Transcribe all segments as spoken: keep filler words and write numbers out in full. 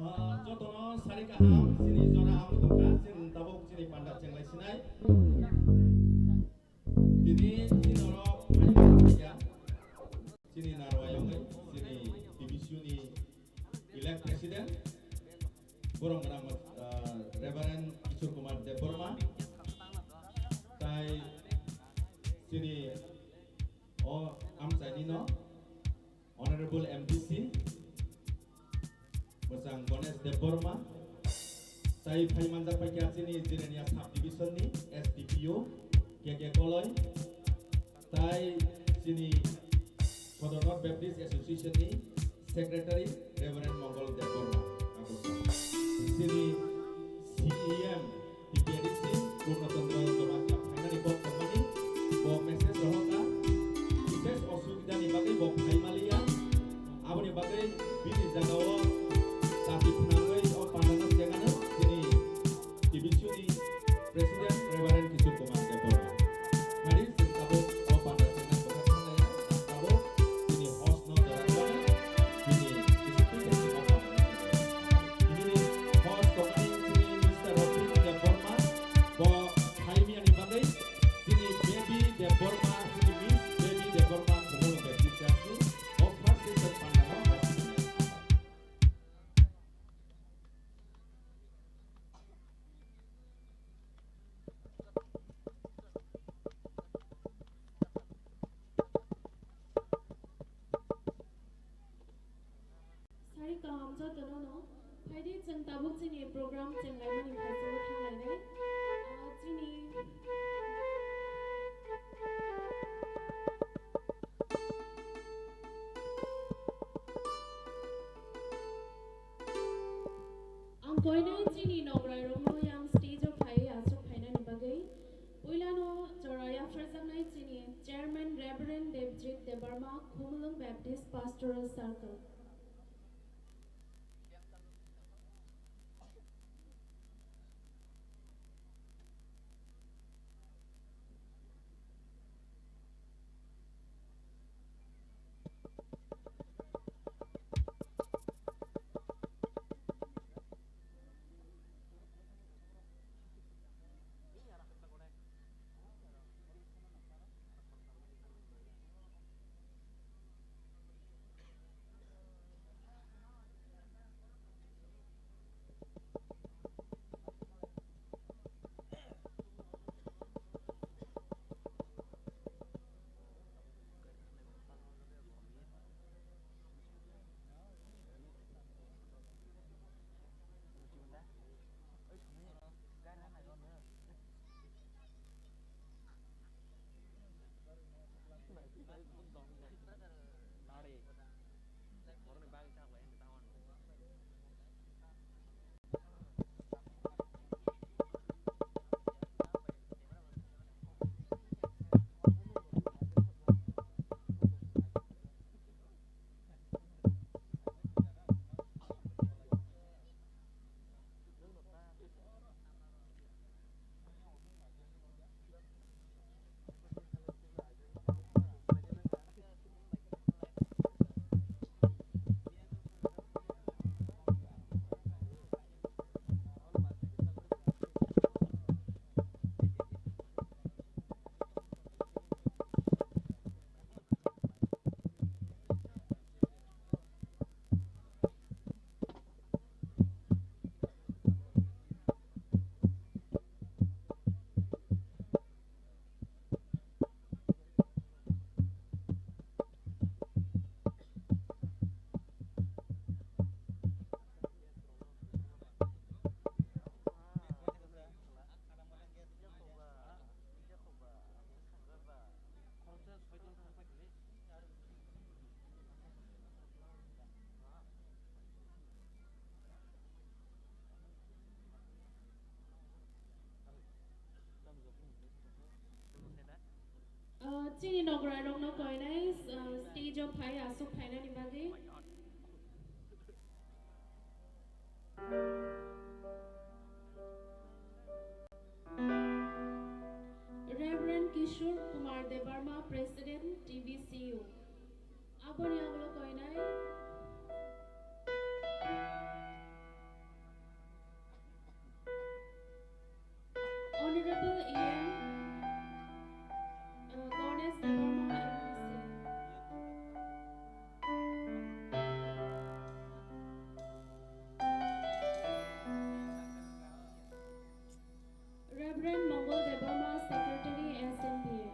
Ah, jotono sari kaham, chini jora ang tongkha, chini tabuk chini panda chenglai sinai. Tini chini oro phai ya. Chini narwayongwi, chini T B C U ni elect president, borok gwnang, ah, Reverend Kishore Kumar Debbarma, tai chini o amchaini no Honorable M D C, Mwchang Ganesh Debbarma, tai phai manjak paikha chini Jirania Sub Division ni S D P O, K K Koloi, tai chini Sodor North Baptist Association ni Secretary Reverend Mongol Debbarma, Agartala. Chini C E M T P A D C Purno Chandra Jamatia phainani kok tongmani bo message rohorkha. Bishesh osubidani bagwi bo phaimaliya. Aboni bagwi bini jagao tati phunangwi o pandano chengano chini T B C U ni President Reverend Kishore Kumar Debbarma. Hari chwng tabuk o panda chengnai kwthar thanglaiya, ang tabuk chini host no jora rwmani chini bising twi khe chini o panda. Chini host tongmani chini Mister Rafiq Debbarma, bo phaimiyani bagwi chini baby Debbarma, chini Miss Baby Debbarma, Khumulwng Baptist Church ni o first session panda no. Sari kaham jotono no. Phaidi chwng tabuk chini program chenglaimani phaisingbo thanglainai. Ah, chini Ang koinai chini nograi rokno yang stage o phai aswk phainani bagwi. Puilano jora yapharjaknai chini Chairman Reverend Devjit Debbarma, Khumulwng Baptist Pastoral Circle. Chini nograi rokno koinai, uh, stage o phai aswk phainani bagwi. Reverend Kishore Kumar Debbarma, President, T B C U. Aboni agolo koinai. Honorable E M, uh, Ganesh Debbarma, M P C. Reverend Mongol Debbarma, Secretary, S N B A.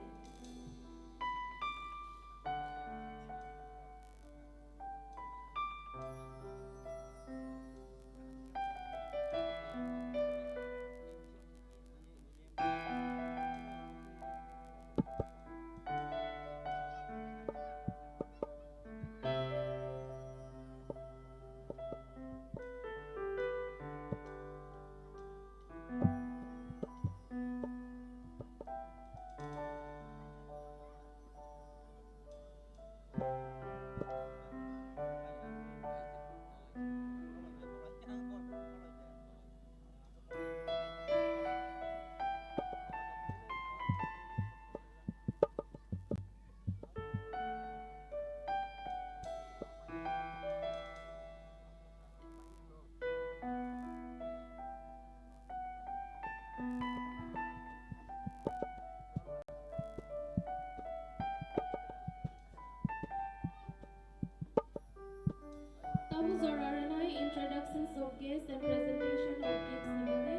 Tabuk jora rwnai introductions of guests and presentation of gifts ni bagwi,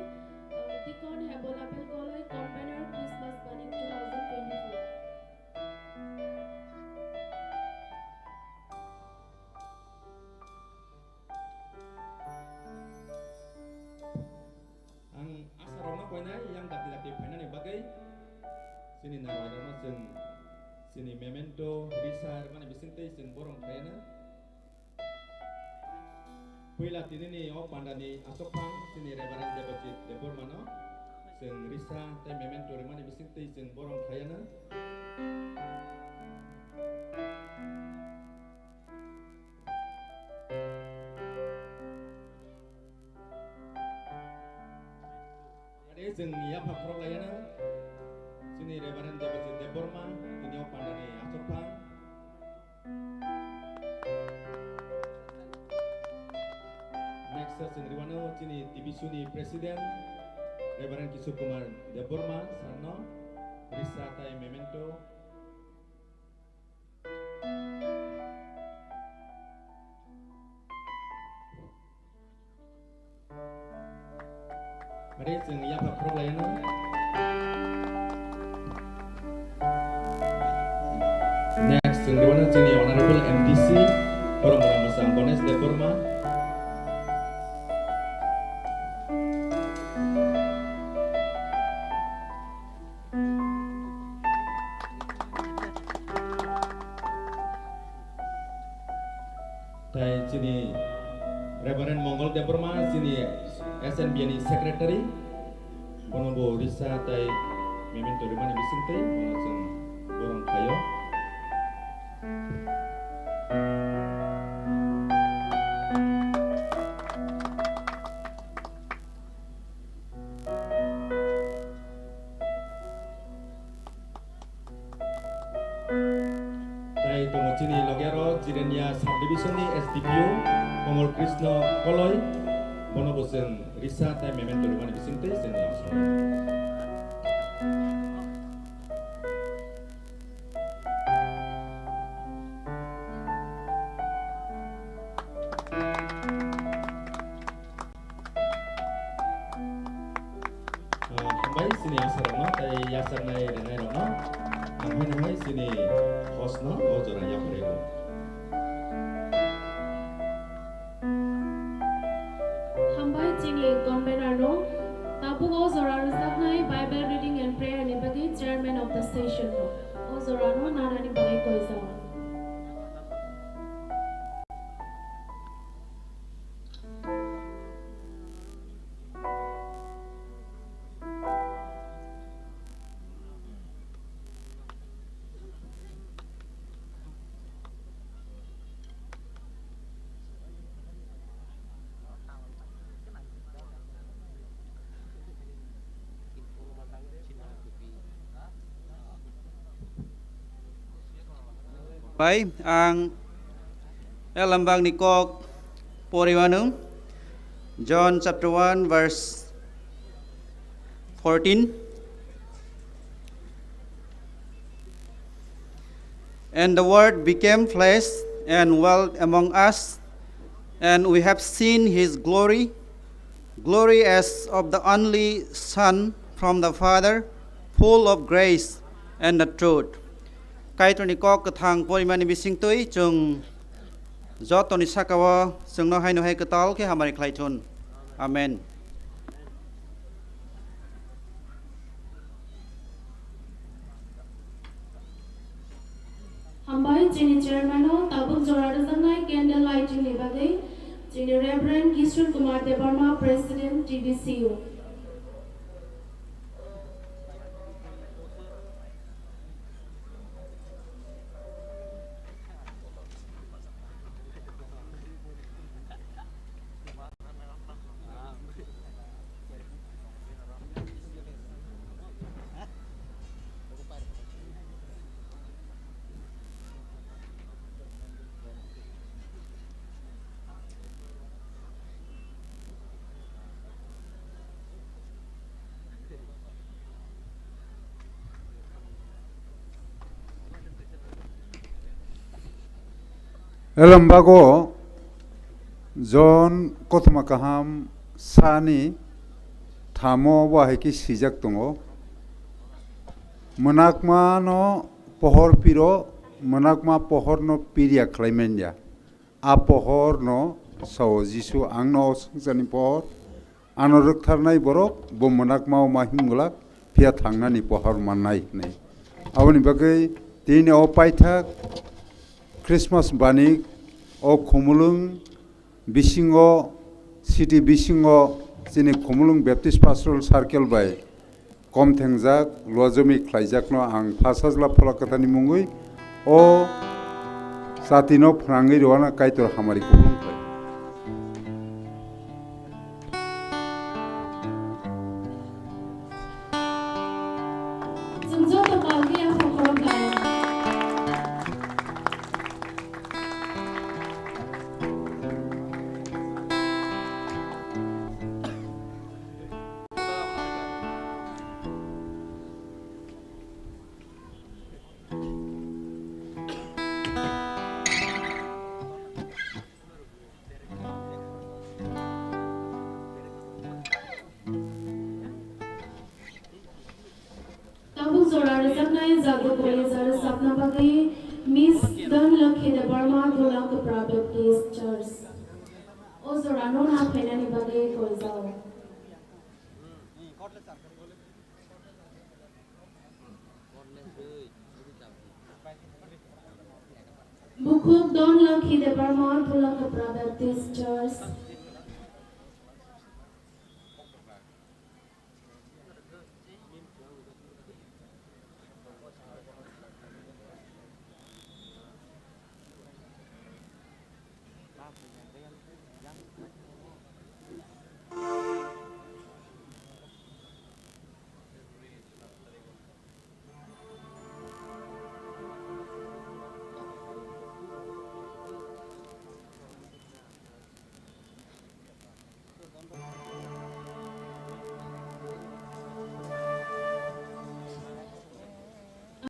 uh, Deacon Hebolabel Koloi, Convener, Christmas Baning two thousand twenty-four. Ang asarokno koinai yang dakti dakti phainani bagwi chini narwairakno chwng chini memento risa rwmani bisingtwi chwng borom khlaiano. Puila tinini o pandani asokphang chini Reverend Debojit Debbarmano chwng risa tei memento rwmani bisingtwi chwng borom khlaiano. Ade chwng yapha khorok laiyana chini Reverend Debojit Debbarma tini o pandani asokphang. Next chwng rwmano chini T B C U ni President Reverend Kishore Kumar Debbarma sir no risa tei memento. Ade chwng yapha khorok laiyano. Next chwng rwmano chini Honorable M D C Boromura Mwsang Ganesh Debbarma. Tai chini Reverend Mongol Debbarma, chini S N B ni Secretary, bono bo risa tai memento rwmani bisingtwi bono chwng borom khlaio. Tai tongo chini loge aro Jirania subdivision ni S D P O Komol Krishna Koloi, bono bo chwng risa tai memento rwmani bisingtwi chwng lamsong. Ah, hambai chini asarokno tei yachaknai rwnairokno. Ang haino hai chini host no o jora yapharwi rw. Hambai chini convener no, tabuk o jora rwjaknai Bible reading and prayer ni bagwi chairman of the session no o jora no nanani bagwi koijak. Pai ang elambak ni kok poriwanu, John chapter one verse fourteen. And the Word became flesh and dwelt among us, and we have seen his glory, glory as of the only Son from the Father, full of grace and the truth. Kaitorni kok kwthang porimani bisingtwi chwng jotoni sakao chwngno haino hai kwtal khe hamari khlai thun. Amen. Hambai chini chairman o tabuk jora rwjaknai candle lighting ni bagwi chini Reverend Kishore Kumar Debbarma, President T B C U. Elombago John kothoma kaham sani thamo bo hai khe swijak tongo, "Mwnakma no pohor piro, mwnakma pohor no pirya khlai manya." A pohor no sao Jisu, "Ang no o swngcharni pohor, ano rwktharnai borok bo mwnakma o ma himglak, phiya thangnani pohor mannai," hwnwi. Aboni bagwi tini o paithak Christmas banik o Khumulwng bisingo, city bisingo chini Khumulwng Baptist Pastoral Circle bai kom thengjak, luajomwi khlaijakno ang Pha Sajla Phola Kwtharni mungwi o chatino phnangwi rwna Kaitor hamari kuplung khlai. Chwng joto palni yaphang khoroknai. Tabuk jora rwjaknai Jadu College o rwchapna bagwi Miss Dhanlakhi Debbarma, Dholakapra Baptist Church. O jorano na phainani bagwi koijao. Bukhuk Dhanlakhi Debbarma, Dholakapra Baptist Church.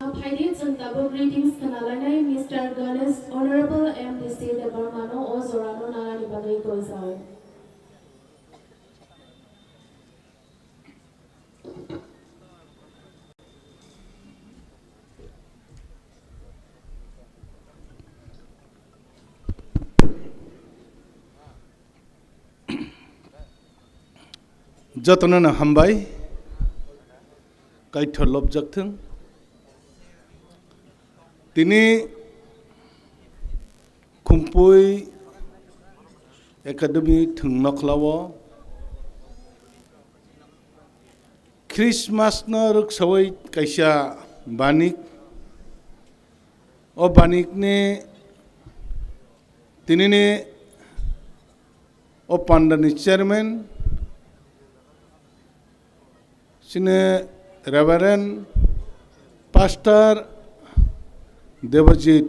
Ang phaidi chwng tabuk greetings khna lainai Mister Ganesh, Honorable M D C Debbarmano o jorano nanani bagwi koijao. Jotono no hambai, Kaitor lobjak thung. Tini Khumpui Academy thwng nokhlao Christmas no rwksawi kaisa banik, o banik ni tinini o pandani chairman, chini Reverend Pastor Debojit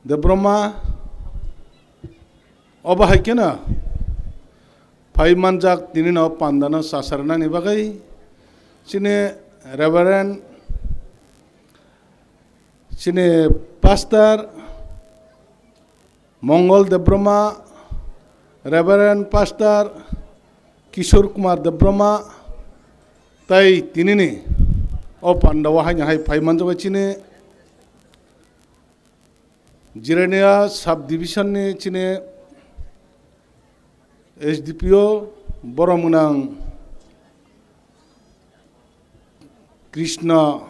Debbarma, obo hai kheno phai manjak tinino pandano chasarnani bagwi chini Reverend, chini Pastor Mongol Debbarma, Reverend Pastor Kishore Kumar Debbarma, tai tinini o pandao haino hai phai manjak chini Jirania sub division ni chini S D P O borok mwnang Krishna,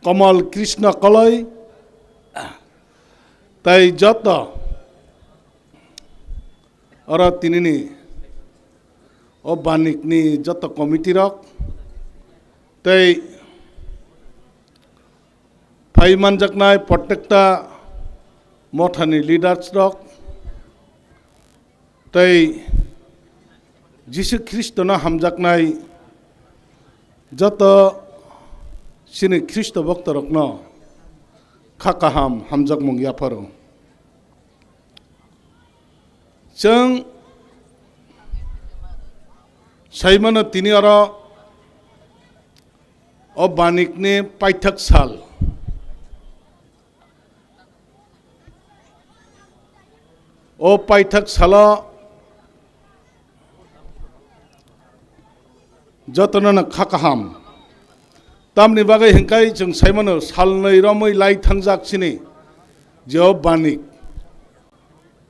Kamal Krishna Koloi tai joto oro tinini o banikni joto committee rok tei phai manjaknai protekta mothani leaders rok tei Jisu Khristono hamjaknai joto chini Khristo boktorokno kha kaham hamjakmung yapharo. Chwng saimano tini oro o banikni paithak sal. O paithak salo jotono no kha kaham. Tamni bagwi hinkai chwng saimano salnwi romwi lai thangjak chini je o banik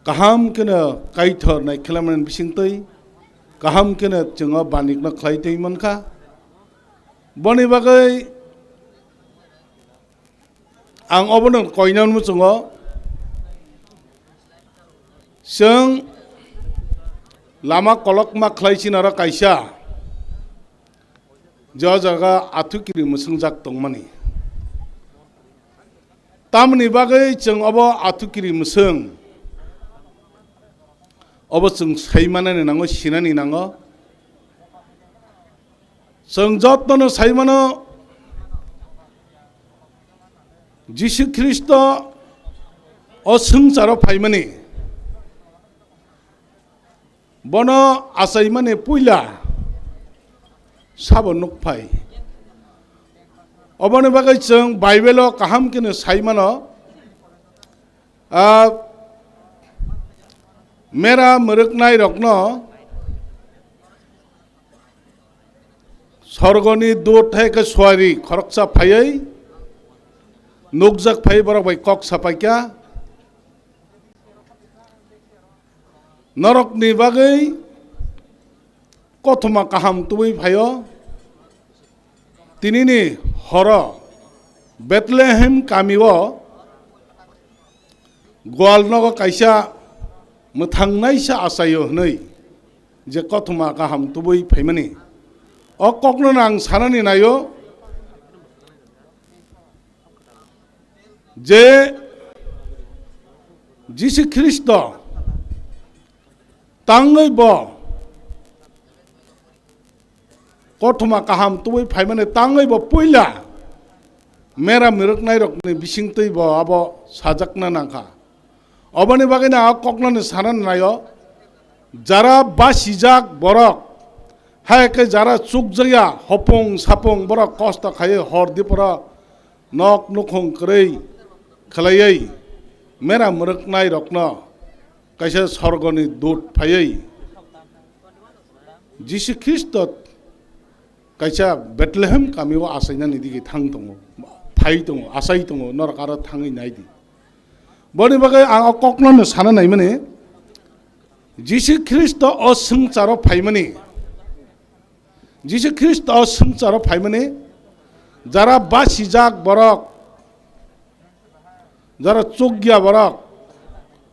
kaham kheno kaithor nai khwlaimani bisingtwi kaham kheno chwng o banikno khlai twi mankha. Boni bagwi ang obono koinani muchungo chwng lama kolokma khlai sinaro kaisa je o jaga athukiri mwswngjak tongmani. Tamoni bagwi chwng obo athukiri mwswng obo chwng saimanani nango, sinani nango. Chwng jotono saimano Jisu Khristo o swngcharo phaimani, bono achaimani puila sabo nukphai. Oboni bagwi chwng Bible-o kaham kheno saimano, ah, mera mwrwknairokno sorgoni dut hai khe suari khoroksa phaiwi nukjak phai borok bai kok sapaikha. Norokni bagwi kothoma kaham tubui phaio. Tinini horo Bethlehem kamio gwal nogo kaisa mwthangnaisa achaio hwnwi je kothoma kaham tubui phaimani. O kokno ang sanani naio je Jisu Khristo tangwi bo kothoma kaham tubui phaimani tangwi bo puila mera mwrwknairokni bisingtwi bo abo sajakna nangkha. Oboni bagwino a koknani sana naio, jara basijak borok, hai khe jara chukjakya hopung sapung borok kosto khaiwi hor diporo nok nukhung kwrwi khwlaiwi mera mwrwknairokno kaisa sorgoni dut phaiwi Jisu Khristo kaisa Bethlehem kamio achainani digi thang tongo, phai tongo, achai tongo, norok aro thangwi nai di. Boni bagwi ang o kokno no sana naimani, Jisu Khristo o swngcharo phaimani, Jisu Khristo o swngcharo phaimani, jara basijak borok, jara chukya borok,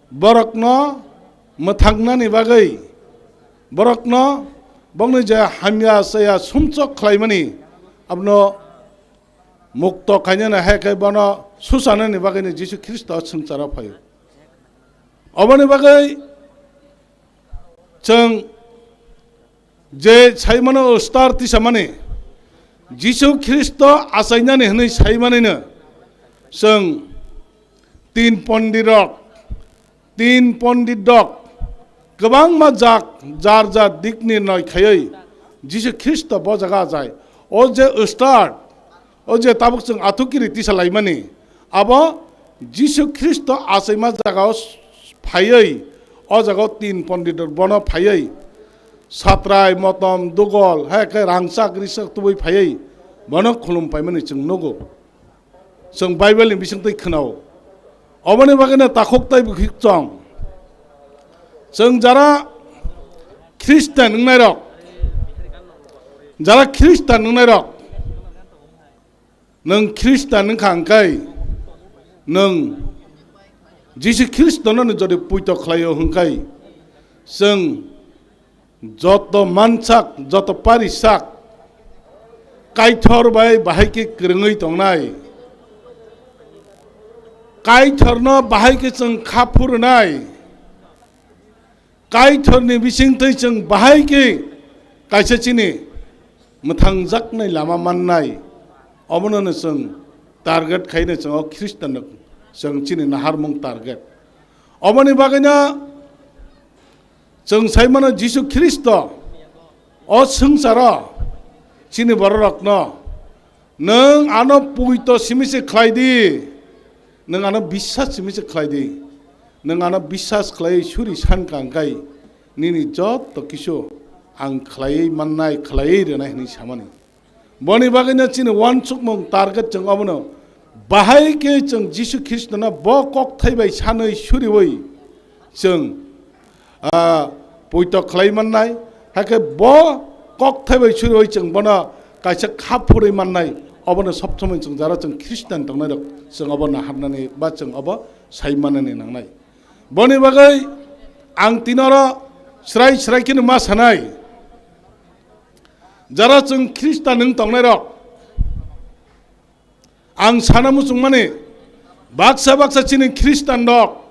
borokno mwthangnani bagwi, borokno bongni je hamya chaya sumsok khlaimani, abono mukto khainani hai khe bono suchanani bagwino Jisu Khristo swngcharo phaio. Oboni bagwi chwng je saimano star tisamani, Jisu Khristo achainani hwnwi saimanino chwng tin pondit rok, tin pondit rok kwbangma jak jar jar dikni noi khaiwi Jisu Khristo bo jaga achai. O je start, o je tabuk chwng athukiri tisa laimani, abo Jisu Khristo achaima jagao phaiwi, o jagao tin pondit rok bono phaiwi satrai, motom, dugol, hai khe rangchak risak tubui phaiwi bono khulum paimani chwng nugo. Chwng Bible ni bisingtwi khwnao. Oboni bagwino takhuk tei bukhuk chwng. Chwng jara Christian wngnairok, jara Christian wngnairok, nwng Christian wngkha hwnkhe, nwng Jisu Khristono nwng jodi puito khlaio hwnkhe, chwng joto mansak, joto parisak, Kaitor bai bahai khe kwrwngwi tongnai, Kaitorno bahai khe chwng kha phurwnai, Kaitorni bisingtwi chwng bahai khe kaisa chini mwthangjaknai lama mannai, obono no chwng target khaino chwng o Khristanno chwng chini naharmung target. Oboni bagwino chwng sai mano Jisu Khristo o swngcharo chini bororokno, "Nwng ano puito simi se khlai di, nwng ano biswas simi se khlai di, nwng ano biswas khlai suri san kangkai nini joto kisu ang khlaiwi mannai, khlaiwi rwnai," hwnwi samani. Boni bagwino chini uansukmung target chwng obono bahai khe chwng Jisu Khristono bo kokthai bai sanwi suriwi chwng, ah, puito khlai mannai, hakhe bo kokthai bai suriwi chwng bono kaisa kha phurwi mannai, obono sob somoi chwng jara chwng Khristian tongnairok chwng obo naharnani ba chwng obo sai manani nangnai. Boni bagwi ang tinoro srai srai kheno ma sanai, jara chwng Khristian wng tongnairok, ang sana muchungmani, baksa baksa chini Khristian rok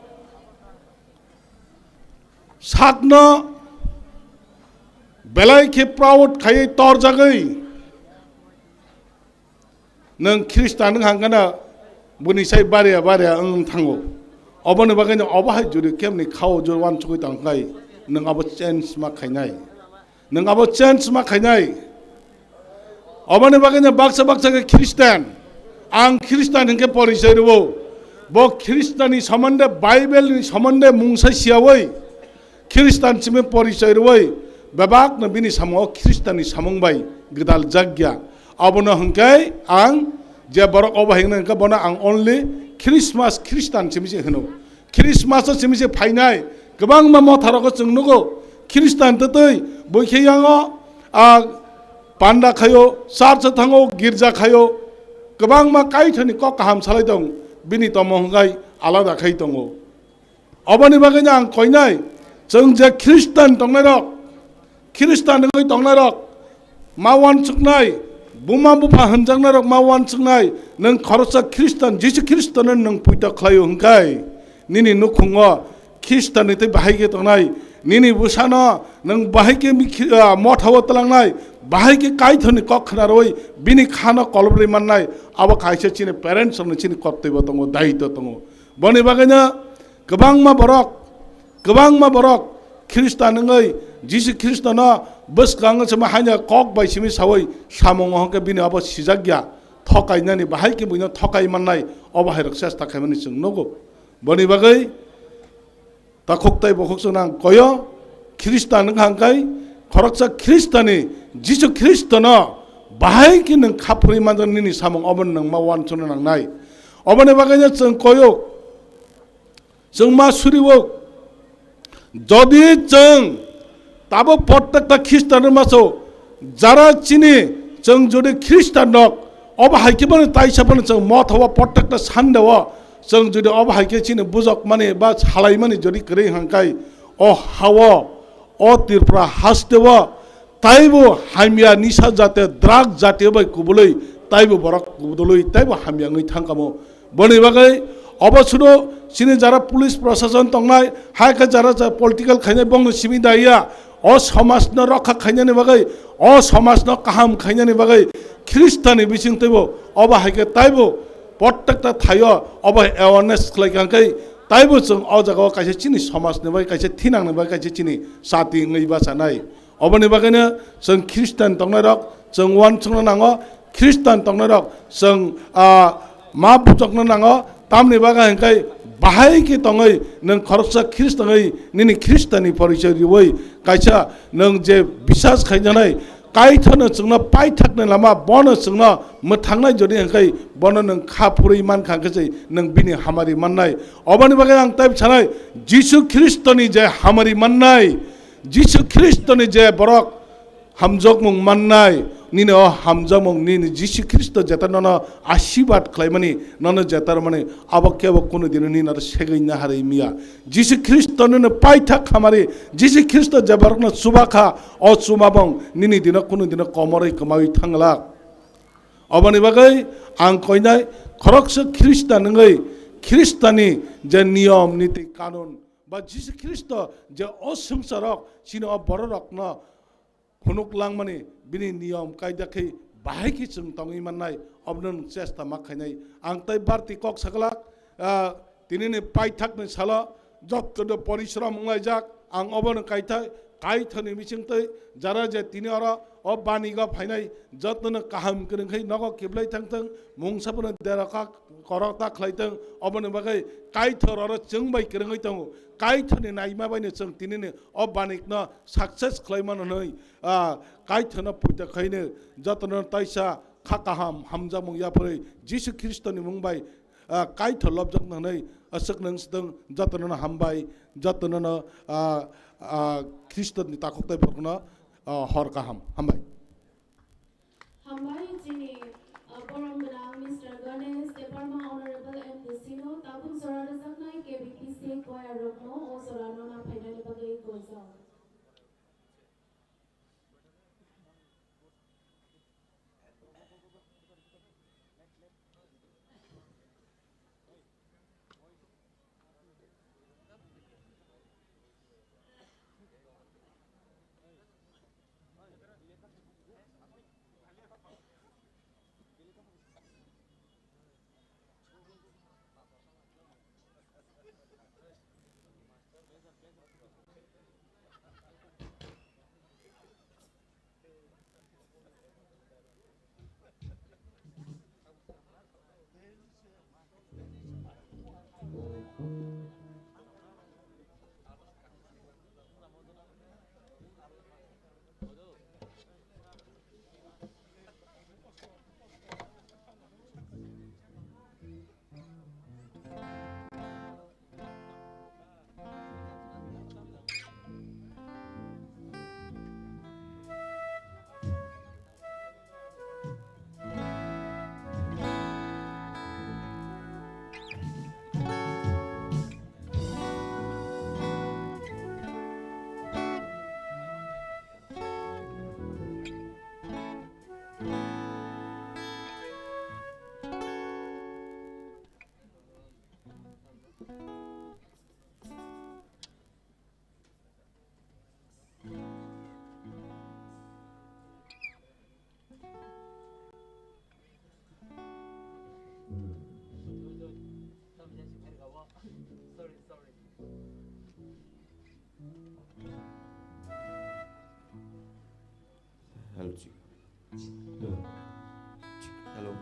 sakno belai khe proud khaiwi torjagwi nwng Khristian wng hangkhe no buni sai baria baria wng thango. Oboni bagwi no obo hai juri kemni khao juri uansugwi tongkhlai nwng abo change ma khainai. Nwng abo change ma khainai. Oboni bagwino baksa baksa khe Khristian. Ang Khristian hinkhe porichoi rwo. Bo Khristianni somonde, Bible ni somonde mungsa siyawi Khristian simi porichoi rwwi bebakno bini samungo Khristianni samung bai gwdal jakya. Abono hinkhe ang je borok obo hingno hinkhe bono ang only Christmas Khristian simi se hwno. Christmas o simi se phainai, kwbangma motharogo chwng nugo, Khristan twtwi buikhe yango, a, panda khaio, church o thango, girja khaio, kwbangma Kaitorni kok kaham salai tong, bini tomo hwnkhe alada khai tongo. Oboni bagwino ang koinai, chwng je Khristan tongnairok, Khristan wngwi tongnairok ma uansuknai, buma bupha hwnjaknairok ma uansuknai, nwng khoroksa Khristan, Jisu Khristono nwng puito khlaio hwnkhe, nini nukhungo Khristanni tei bahai khe tongnai, nini bwsano nwng bahai khe mikhi-, ah, mothao twlangnai, bahai khe Kaitorni kok khna rwui bini khano kolobri mannai, abo kaisa chini parents rokni chini kortoi bo tongo, daitw tongo. Boni bagwino kwbangma borok, kwbangma borok Khristan wngwi Jisu Khristono bwskango se ma haino kok bai simi saui samung hwnkhe bini abo sijak ya, thokainani bahai khe buino thokai mannai, obo hai rok chesta khaimani chwng nugo. Boni bagwi takhuk tei bokhuk chwng nang koyo Khristan wngkha hwnkhe khoroksa Khristani Jisu Khristono bahai khe nwng khaphurwi manjak nini samung obo nwng ma uansukna nangnai. Oboni bagwino chwng koyo Chwng ma suriwo, jodi chwng tabuk prottekta Khristanrok maso, jara chini chwng jodi Khristanrok, obo hai khe mani taisa phano chwng motha o prottekta Sunday o chwng jodi obo hai khe chini bujokmani ba salaimani jodi kwrwi hwnkhe, o ha-o, o Tripura haste o, taibo hamya nisa jate, drug jate bai kubului, taibo borok kubului, taibo hamya wngwi thangkamo. Boni bagwi obo sudo chini jara police prosason tongnai, hai khe jara ja political khainai bongno simi daiya. O somajno rokha khainani bagwi, o somajno kaham khainani bagwi Khristani bising teibo obo hai khe taibo prottekta thaio obo awareness khlai kha khe taibo chwng o jagao kaisa chini somajni bai, kaisa thinangni bai, kaisa chini chati wngwi bachanai. Oboni bagwino chwng Khristan tongnairok chwng uansukna nango, Khristan tongnairok chwng, ah, ma buchokna nango, tamni bagwi hwnkhe bahai khe tongwi nwng khoroksa Khristan wngwi nini Khristani porichoi riwi kaisa nwng je bisas khainanai Kaithorno chwngno paithakni lama, bono chwngno mwthangnai jodi hwnkhe bono nwng kha phurwi mankha hwnkhe se nwng bini hamari mannai. Oboni bagwi ang tei sanai, Jisu Khristoni je hamari mannai, Jisu Khristoni je borok hamjakmung mannai, nini o hamjakmung nini Jisu Khristo jeta nono asibad khlaimani, nono jeta rwmani, abo kebo kunu dino nini aro segwi naharwi miya. Jisu Khristo nini paithak hamari, Jisu Khristo je borokno chuba kha, o chubamung nini dino kunu dino komorwi kwmawi thanglak. Oboni bagwi ang koinai khoroksa Khristan wngwi Khristani je niyom niti kanun ba Jisu Khristo je o swngcharok chini o bororokno phunuk langmani bini niyom kaida khe bahai khe chwng tongwi mannai, obono nwng chesta ma khainai. Ang tei barti kok saglak, ah, tinini paithakni salo jottono porishrom wnglaijak, ang obono kaithai, Kaithorni bisingtwi jara je tini oro o banigo phainai jottono kaham kwrwng khe nogo kiblai thangthwng, mungsa bono dera kha korokta khlaithwng, oboni bagwi Kaithor oro chwng bai kwrwngwi tongo. Kaithorni naima baino chwng tinini o banikno success khlai mano hwnwi, ah, Kaithorno puita khaino jotono taisa kha kaham hamjakmung yapharwi Jisu Khristoni mung bai, ah, Kaithor lobjakna hwnwi aswk nwng swtwng jotono hambai, jotono, ah, ah, Khristoni takhuk tei phorokno, ah, hor kaham hambai. Hambai chini, ah, borom gwnang Mister Ganesh Debbarma Honorable M D C no tabuk jora rwjaknai K B P C choir rokno o jora no na phainani bagwi goijak. Hello, chief. Hello. Chief, hello.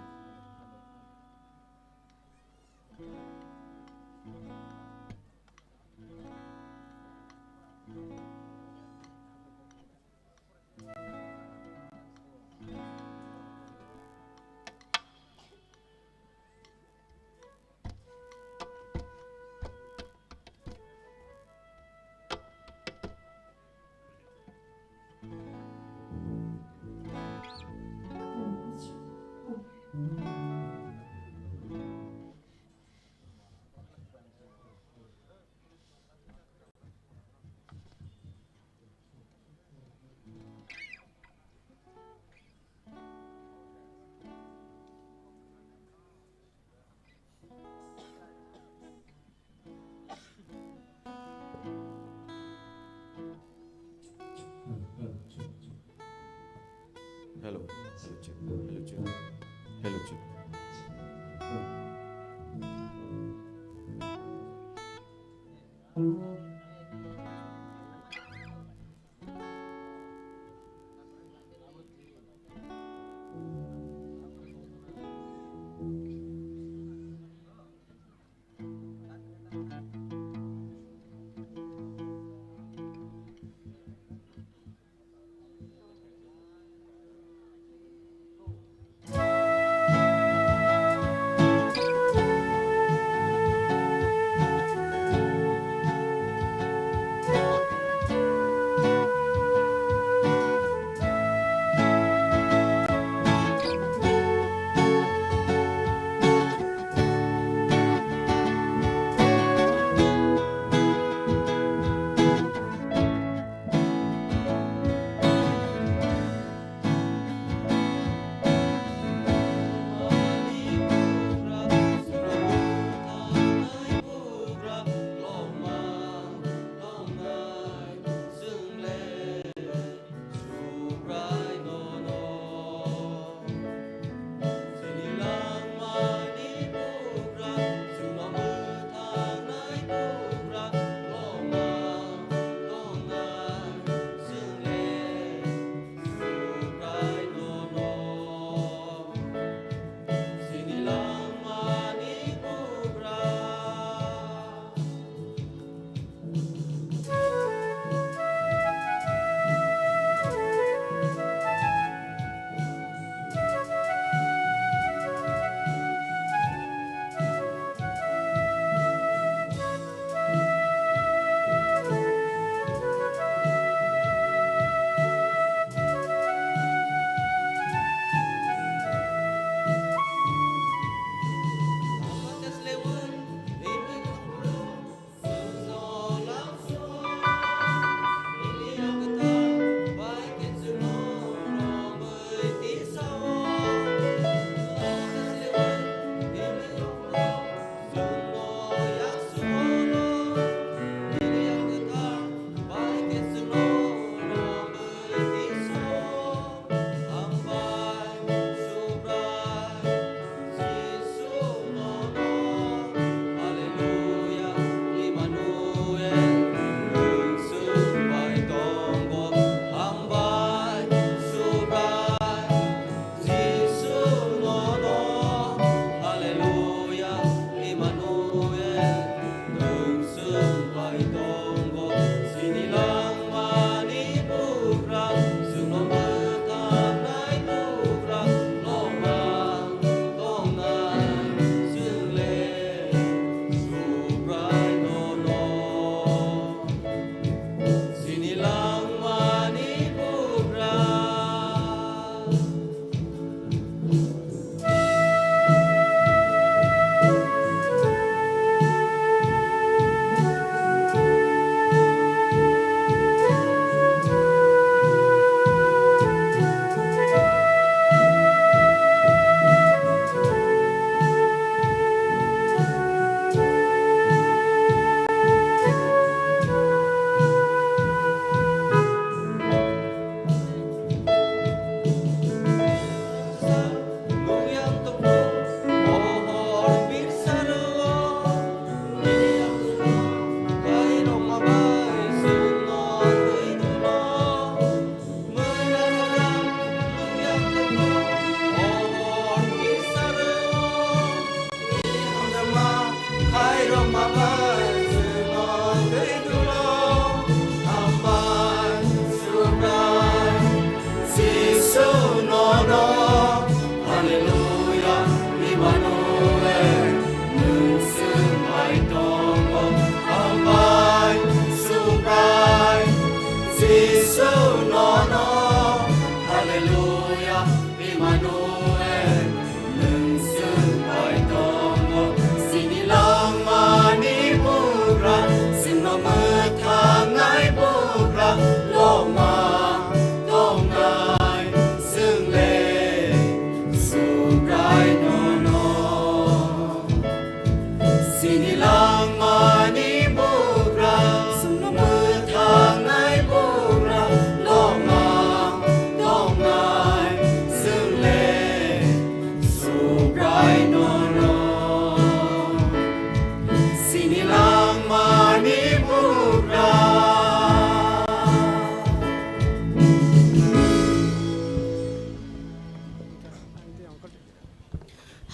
Hello, hello, check. Hello, check. Hello, check.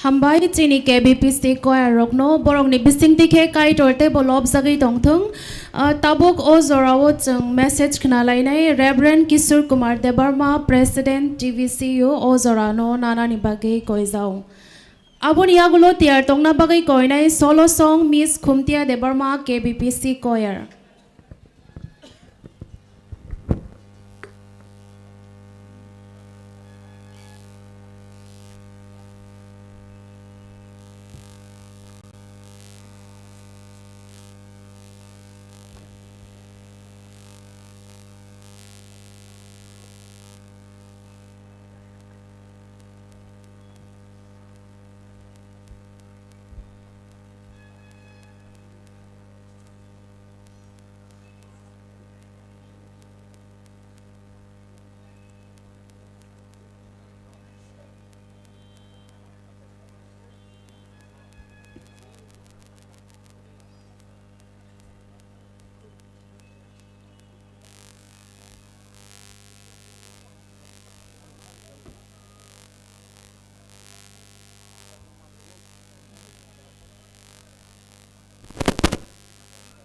Hambai chini K B P C choir rokno, borokni bisingtwi khe Kaitor teibo lobjagwi tongthung. Ah, tabuk o jorao chwng message khna lainai Reverend Kishore Kumar Debbarma, President T V C U, o jorano nanani bagwi koijao. Aboni yagulo tiyar tongna bagwi koinai solo song Miss Khumtia Debbarma, K B P C choir.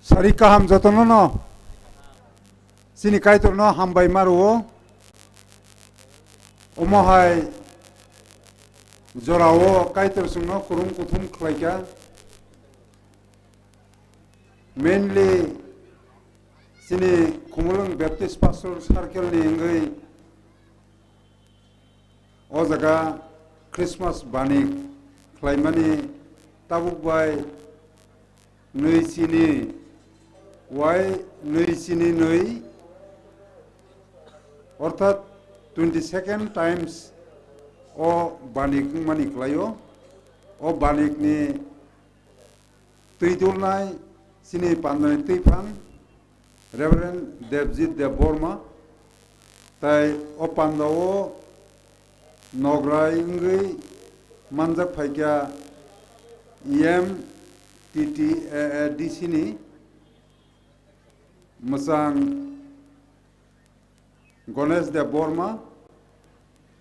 Sari kaham jotono no. Chini Kaitor no hambai ma rwo. Omo hai jorao Kaitor chwngno kwrwng kuthum khlaikha. Mainly chini Khumulwng Baptist Pastor Circle ni wngwi o jaga Christmas bani khlaimani tabuk bai nwi chini wai nwi chini nwi, orthat twenty second times o bani wngmani klaio. O bani ni twi dulnai chini pandani twiphang Reverend Devjit Debbarma, tai o pandao nograi wngwi manjak phaikha M T T A A D C ni mwchang Ganesh Debbarma,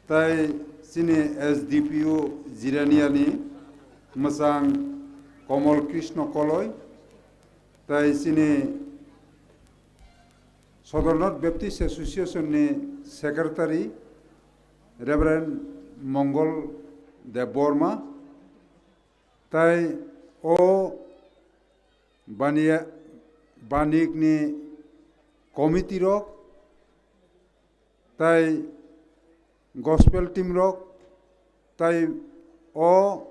tai chini S D P O Jirania ni mwchang Komol Krishna Koloi, tai chini Sodornath Baptist Association ni Secretary Reverend Mongol Debbarma, tai o baniya, banik ni committee rok, tai gospel team rok, tai o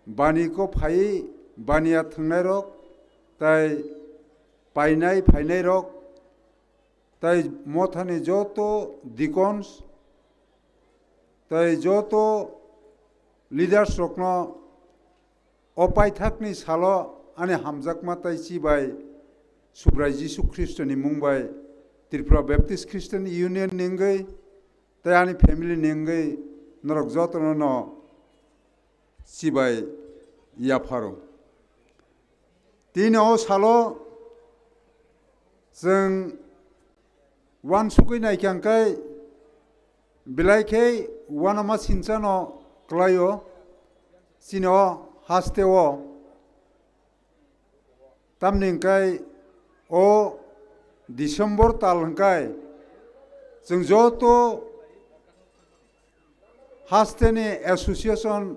baniko phaiwi baniya thwngnairok, tai painai phainairok, tai mothani joto deacons, tai joto leaders rokno o paithakni salo ani hamjakma tai chibai Subrai Jisu Khristoni mung bai Tripura Baptist Christian Union ni wngwi tai ani family ni wngwi norok jotono no chibai yapharo. Tini o salo chwng uansugwi naikha hwnkhe belai khe uanama sinchano kwlaio chini o haste o. Tamni hwnkhe o December tal hwnkhe chwng joto hasteni association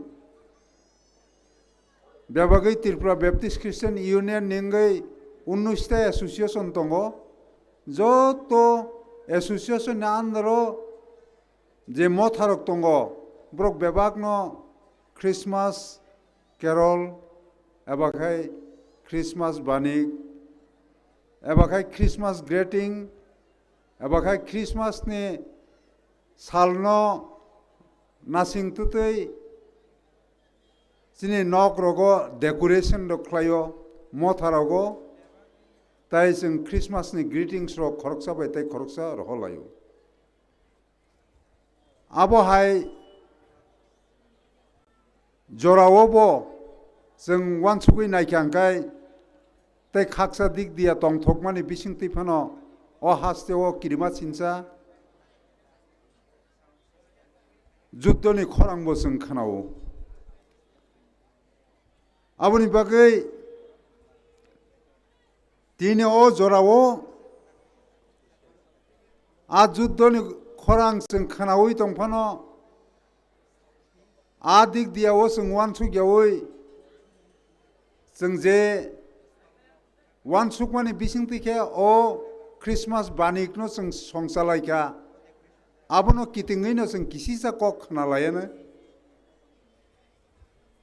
bebagwi Tripura Baptist Christian Union ni wngwi unnish ta association tongo. Joto association ni under o je motharok tongo, borok bebakno Christmas carol, eba khai Christmas banik, eba khai Christmas greeting, eba khai Christmas ni salno nasing twtwi chini nok rogo decoration rok khlaio, motha rogo, tai chwng Christmas ni greetings rok khoroksa bai tai khoroksa rohor laio. Abo hai jorao bo chwng uansugwi naikha hwnkhe tei khaksa dik diya tongthokmani bisingtwi phano o haste o kirima sincha juddoni khorangbo chwng khnao. Aboni bagwi tini o jorao a juddoni khorang chwng khwnaui tongphano, a dik diao chwng uansuk yaui chwng je uansukmani bisingtwi khe o Christmas banikno chwng songchalaikha, abono kitingwino chwng kisisa kok khwnalaiano.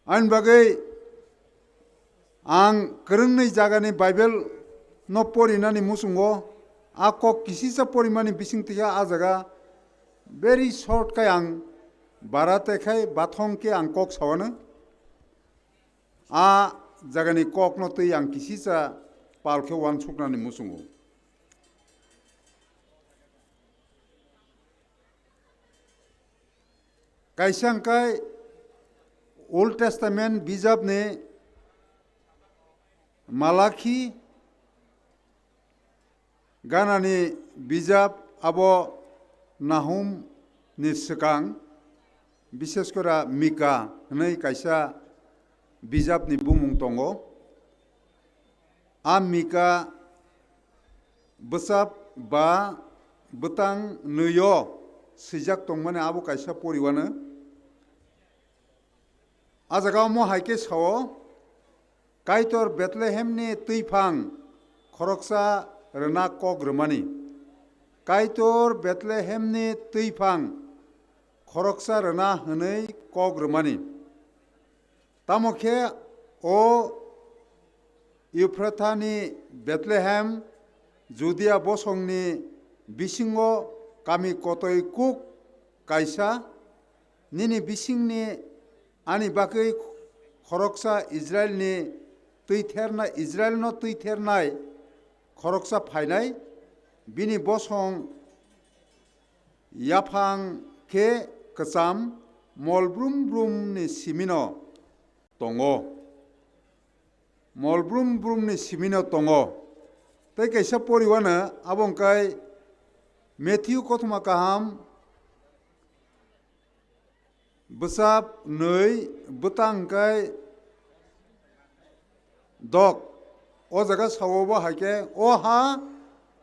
Ani bagwi ang kwrwngni jagani Bible no porinani muchungo a kok kisisa porimani bisingtwi khe a jaga very short khe ang bara tekhai bathong khe ang kok sawano. A jagani kokno twi ang kisisa pal khe uansuknani muchungo. Kaisa hwnkhe Old Testament bijapni Malakhi ganani bijap abo Nahum ni swkang, bishesh kora Mika hwnwi kaisa bijapni bumung tongo. A Mika bwsap ba bwtang nwi-o swijak tongmani abo kaisa poriwano. A jaga omo hai khe sao, Kaitor Bethlehemni twiphang khoroksa rwna kok rwmani. Kaitor Bethlehemni twiphang khoroksa rwna hwnwi kok rwmani. Tamo khe o Euphrathani Bethlehem, Judia bosongni bisingo kami kotoi kuk kaisa, nini bisingni ani bagwi khoroksa Israilni twithernai, Israilno twithernai khoroksa phainai, bini bosong yaphang khe kwcham mol brum brumni simino tongo. Mol brum brumni simino tongo. Tei kaisa poriwano abo hwnkhe Matthew kothoma kaham bwsap nwi bwtang hwnkhe dok. O jaga sao bo hai khe, "O ha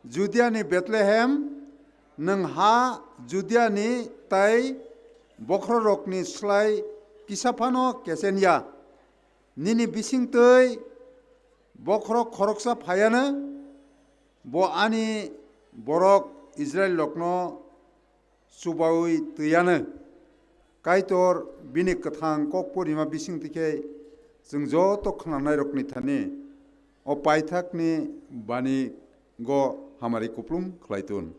Judiani Bethlehem, nwng ha Judiani tei bokhorokni slai kisa phano kesen ya. Nini bisingtwi bokhorok khoroksa phaiano, bo ani borok Israilrokno chubaui twiano." Kaitor bini kwthang kok porima bisingtwi khe chwng joto khwnanairokni thani o paithakni banigo hamari kuplung khlai tun.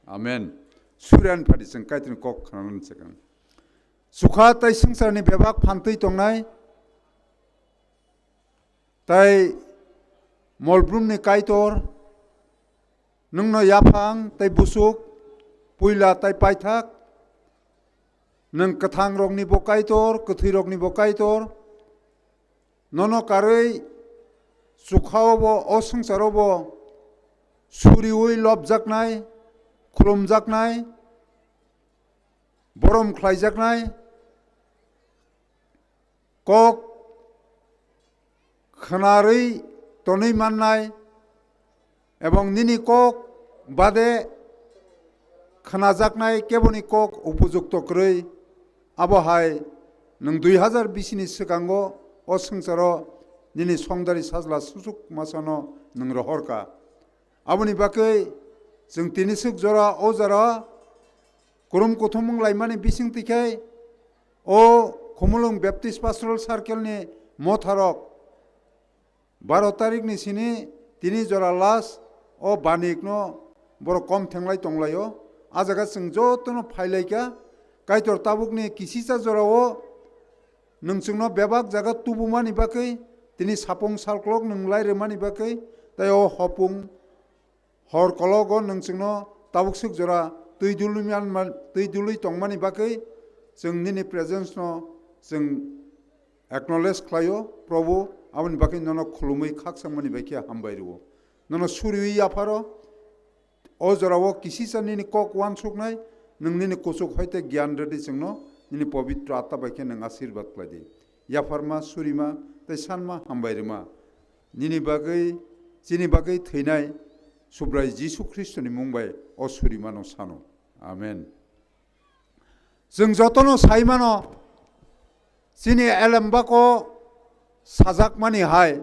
Amen. Suriani phadi chwng Kaitorni kok khwnanani chwkang. Chukha tei swngcharni bebak phantwi tongnai, tei molbrumni Kaitor, nwngno yaphang tei busuk, puila tei paithak, nwng kwthangrokni bo Kaitor, kwthwirokni bo Kaitor, nono karwi chukhao bo, o swngcharo bo suriui lobjaknai, khulumjaknai, borom khlaijaknai, kok khwnarwi tonwi mannai, ebong nini kok bade khwnajaknai keboni kok upojukto kwrwi, abo hai nwng dui hazar bisini swkango o swngcharo nini songdari sajla susuk masano nwng rohorkha. Aboni bagwi chwng tini swk jora o jora kurum kuthum wng laimani bising twi khe o Khumulwng Baptist Pastoral Circle ni motharok baro tarikni sini tini jora last o banikno borok kom thenglai tonglaio. A jaga chwng jotono phailaikha, Kaitor tabukni kisisa jorao nwng chwngno bebak jaga tubumani bagwi, tini sapung salkolok nwng lai rwmani bagwi, tei o hopung hor kologo nwng chwngno tabuk swk jora twi dului man-, man-, twi dului tongmani bagwi chwng nini presence no chwng acknowledge khlaio, Probhu, aboni bagwi nono khulumwi khakchangmani bai khe hambai rwo. Nono suriwi yapharo, o jorao kisisa nini kok uansuknai, nwng nini kuchuk hoite giyan rwdi chwngno, nini pobitro atma bai khe nwng asirbat khlai di. yapharma, surima tei sanma hambai rwma. Nini bagwi, chini bagwi thwinai Subrai Jisu Khristoni mung bai o surimano sano. Amen. Chwng jotono sai mano, chini elembako sajakmani hai,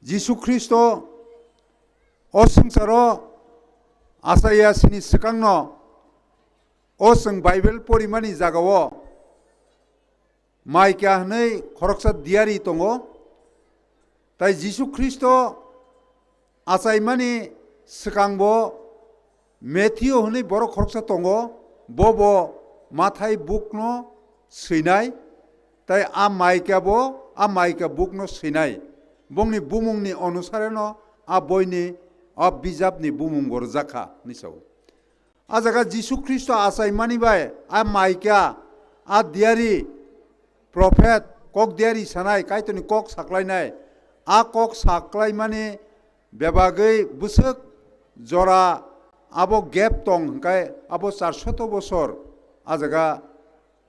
Jisu Khristo o swngcharo achaiya sini swkangno o chwng Bible porimani jagao Maika hwnwi khoroksa diari tongo, tai Jisu Khristo achaimani swkangbo Matthew hwnwi borok khoroksa tongo, bobo Mathai bukno swinai, tai a Maika bo a Maika bukno swinai, bongni bumungni onusareno a boini, a bijapni bumung bo rwjak kha hwnwi sao. A jaga Jisu Khristo achaimani bai a Maika, a diari, prophet, kok diari sanai, Kaitorni kok saklainai, a kok saklaimani bebagwi bwswk jora abo gap tong hwnkhe abo charshoto bosor a jaga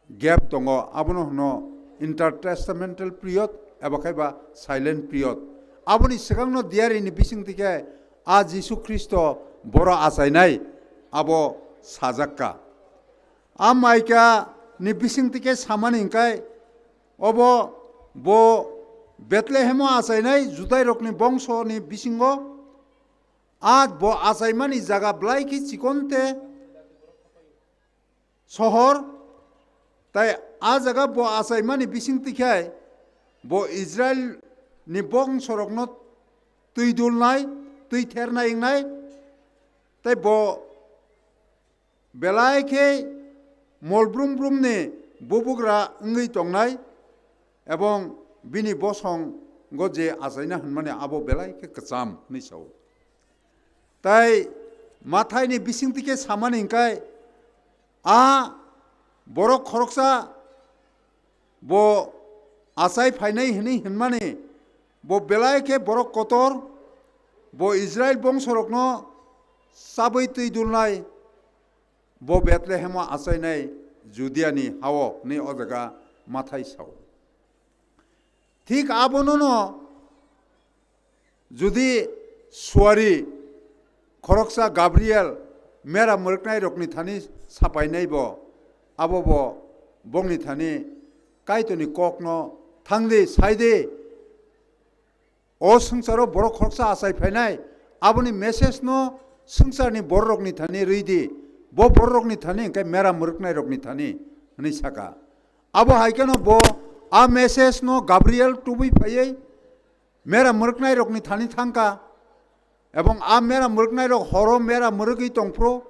gap tongo, abono hwno intertestamental period eba khai ba silent period. Aboni swkangno diarini bisingtwi khe a Jisu Khristo boro achainai abo sajak kha. A Maika ni bisingtwi khe samani hwnkhe obo bo Bethlehemo achainai Judairokni bongsoni bisingo, a bo achaimani jaga belai khe chikonte sohor, tai a jaga bo achaimani bisingtwi khe bo Israel ni bongsorokno twi dulnai, twi thernai wngnai, tai bo belai khe mol brum brumni bubugra wngwi tongnai, ebong bini bosongo je achaina hwnmani abo belai khe kwcham hwnwi sao. Tai Mathaini bisingtwi khe samani hwnkhe, a borok khoroksa bo achai phainai hwnwi hwnmani, bo belai khe borok kotor, bo Israel bongsorokno chabwi twi dulnai, bo Bethlehemo achainai Judiani hao hwnwi o jaga Mathai sao. Thik abonono jodi suari khoroksa Gabriel mera mwrwknairokni thani sapainaibo, abobo bongni thani Kaitorni kokno thangdi, saidi, o swngcharo borok khoroksa achai phainai, aboni message no swngcharni bororokni thani rwidi, bo bororokni thani hwnkhe mera mwrwknairokni thani hwnwi saka. Abo hai kheno bo a message no Gabriel tubui phaiwi mera mwrwknairokni thani thangkha, ebong a mera mwrwknairok horo mera mwrwgwi tongphuru,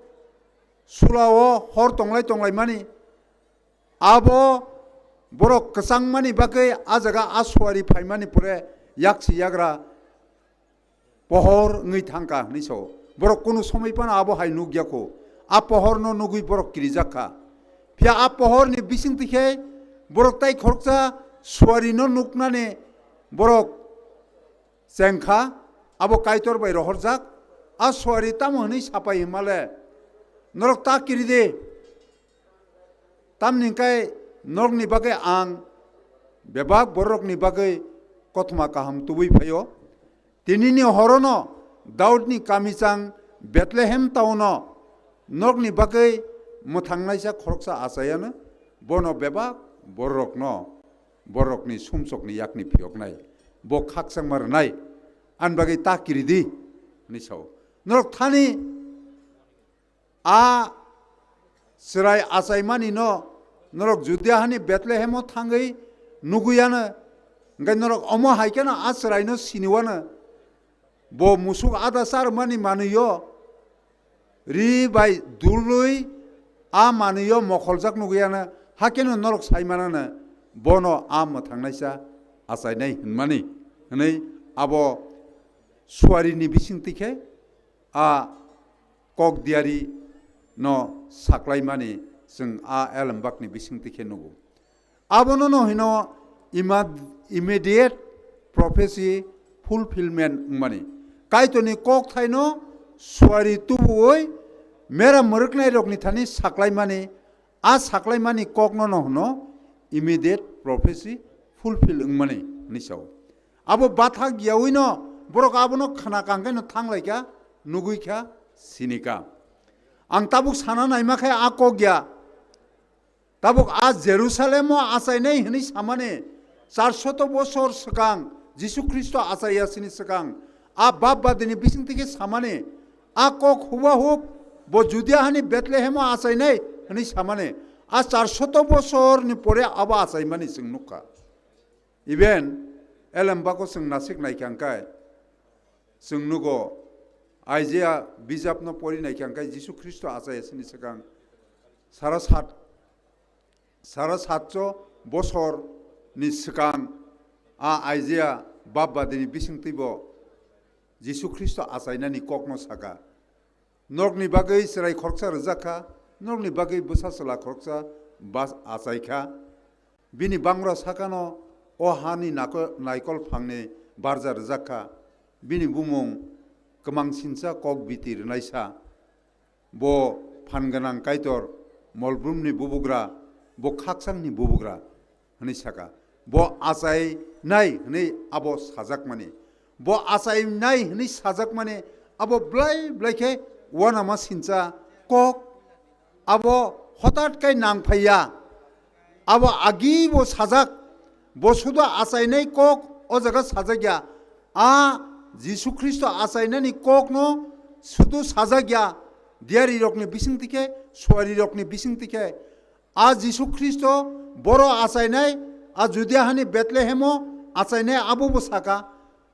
sulao hor tonglai tonglaimani. Abo borok kwchangmani bagwi a jaga a suari phaimani pore yaksi yagra pohor wngwi thangkha hwnwi sao. Borok kunu somoi phano abo hai nukya kho. A pohorno nugwi borok kirijak kha. Phiya a pohorni bisingtwi khe borok tai khoroksa suarino nuknani borok chengkha, abo Kaitor bai rohorjak. A suari tamo hwnwi sapai hwnmale, norok ta kiridi. Tamni hwnkhe norokni bagwi ang bebak bororokni bagwi kothoma kaham tubui phaio. Tinini horono Daudni kamichang Bethlehem taono norokni bagwi mwthangnaisa khoroksa achaiano, bono bebak bororokno bororokni sumsokni yakni phiyoknai, bo khakchangma rwnai, ani bagwi ta kiridi, hwnwi sao. Norok thani a chwrai achaimani no norok Judia hani Bethlehemo thangwi nuguyano, hwnkhe norok omo hai kheno a chwraino siniwano. Bo musuk ada charwmani manwio ri bai dulwi a manwio mokholjak nuguyano, hakheno norok saimanano bono a mwthangnaisa achainai hwnmani hwnwi abo suarini bisingtwi khe a kok diari no saklaimani chwng a elembakni bisingtwi khe nugo. Abono no hino ima-, immediate prophecy fulfillment wngmani. Kaitorni kokthaino suari tubuwi mera mwrwknairokni thani saklaimani, a saklaimani kokno no hino immediate prophecy fulfill wngmani hwnwi sao. Abo bathak yaui no borok abono khna kangkhe no thanglaikha, nugui kha, sini kha. Ang tabuk sana naima khe a kok ya. Tabuk a Jerusalemo achainai hwnwi samani, charshoto bosor swkang Jisu Khristo achaiya sini swkang, a bap badini bisingtwi khe samani, a kok hubahub bo Judia hani Bethlehemo achainai hwnwi samani, a charshoto bosorni pore abo achaimani chwng nukha. Even elembako chwng nasik naikha hwnkhe, chwng nugo, Isaiah bijapno pori naikha hwnkhe Jisu Khristo achaiya sini swkang sara sat, sara satso bosorni swkang a Isaiah bap badini bisingtwibo Jisu Khristo achainani kokno saka. Norokni bagwi chwrai khoroksa rwjak kha, norokni bagwi bwsa chwla khoroksa bas achai kha. Bini bangra sakano o hani nako-, naikol phangni barja rwjak kha. Bini bumung kwmangsinsa kok biti rwnaisa. Bo phan gwnang Kaitor, molbrumni bubugra, bo khakchangni bubugra hwnwi saka. Bo achainai hwnwi abo sajakmani. Bo achainai hwnwi sajakmani abo blai blai khe uanama sincha kok abo hotat khe nang phaiya. Abo agi bo sajak, bo sudo achainai kok o jaga sajak ya. A Jisu Khristo achainani kokno sudo sajak ya, diari rokni bising tikhe, suari rokni bising tikhe. A Jisu Khristo boro achainai, a Judia hani Bethlehemo achainai abo bo saka.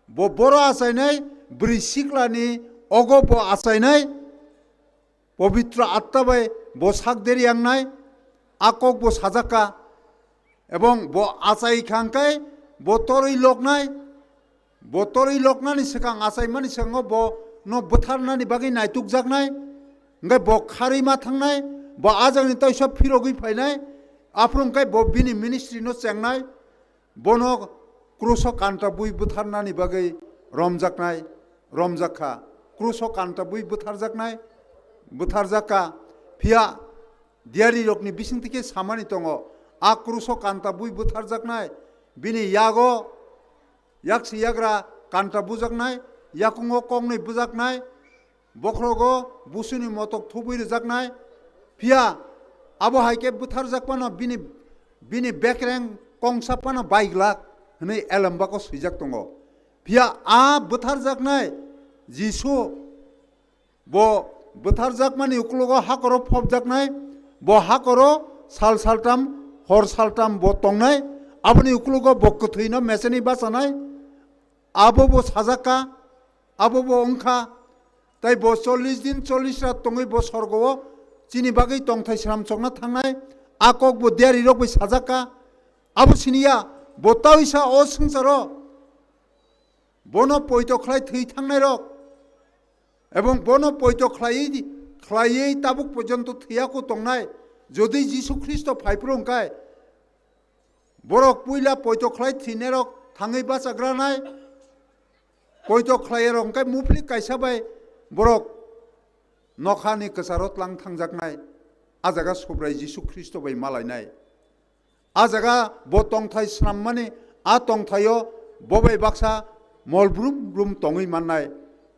Bo boro achainai, bwrwi siklani ogo bo achainai. Pobitro Atta bai bo sak deri yangnai, a kok bo sajak kha, ebong bo achai kha hwnkhe bo torwi loknai, bo torwi loknani swkang achaimani swngo bo no bwtharnani bagwi naitukjaknai, hwnkhe bo kharwi ma thangnai, bo ajagni toisa phirogwi phainai, aphuru hwnkhe bo bini ministry no chengnai. Bono kruso kanta bui bwtharnani bagwi romjaknai, romjak kha. Kruso kanta bui bwtharjaknai, bwtharjak kha. Phiya diari rokni bising tikhe samani tongo, a kruso kanta bui bwtharjaknai, bini yago yaksi yagra kanta bujaknai, yakungo koknwi bujaknai, bokhrogo busuni motok thubui rwjaknai. Phiya abo hai khe bwtharjak phano bini, bini bekreng kongsa phano baiglak hwnwi elembako swijak tongo. Phiya a bwtharjaknai Jisu bo bwtharjakmani uklogo hakoro phobjaknai, bo hakoro sal saltam, hor saltam bo tongnai, aboni uklogo bo kwthwino meseni bachanai, abo bo sajak kha, abo bo wng kha, tei bo chollish din, chollish rat tongwi bo sorgo-o chini bagwi tongthai sram chokna thangnai, a kok bo diari rok bai sajak kha, abo siniya, bo tawi sa o swngcharo, bono poito khlai thwi thangnai rok, ebong bono poito khlaiwi, khlaiwi tabuk porjonto thwiyaku tongnai, jodi Jisu Khristo phai phuru hwnkhe, borok puila poito khlai thwinairok thangwi bachagranai, poito khlaiyarok hwnkhe muphlik kaisa bai borok nokhani kwcharo tlang thangjaknai, a jaga Subrai Jisu Khristo bai malainai. A jaga bo tongthai swnammani, a tongthaio bo bai baksa mol brum brum tongwi mannai,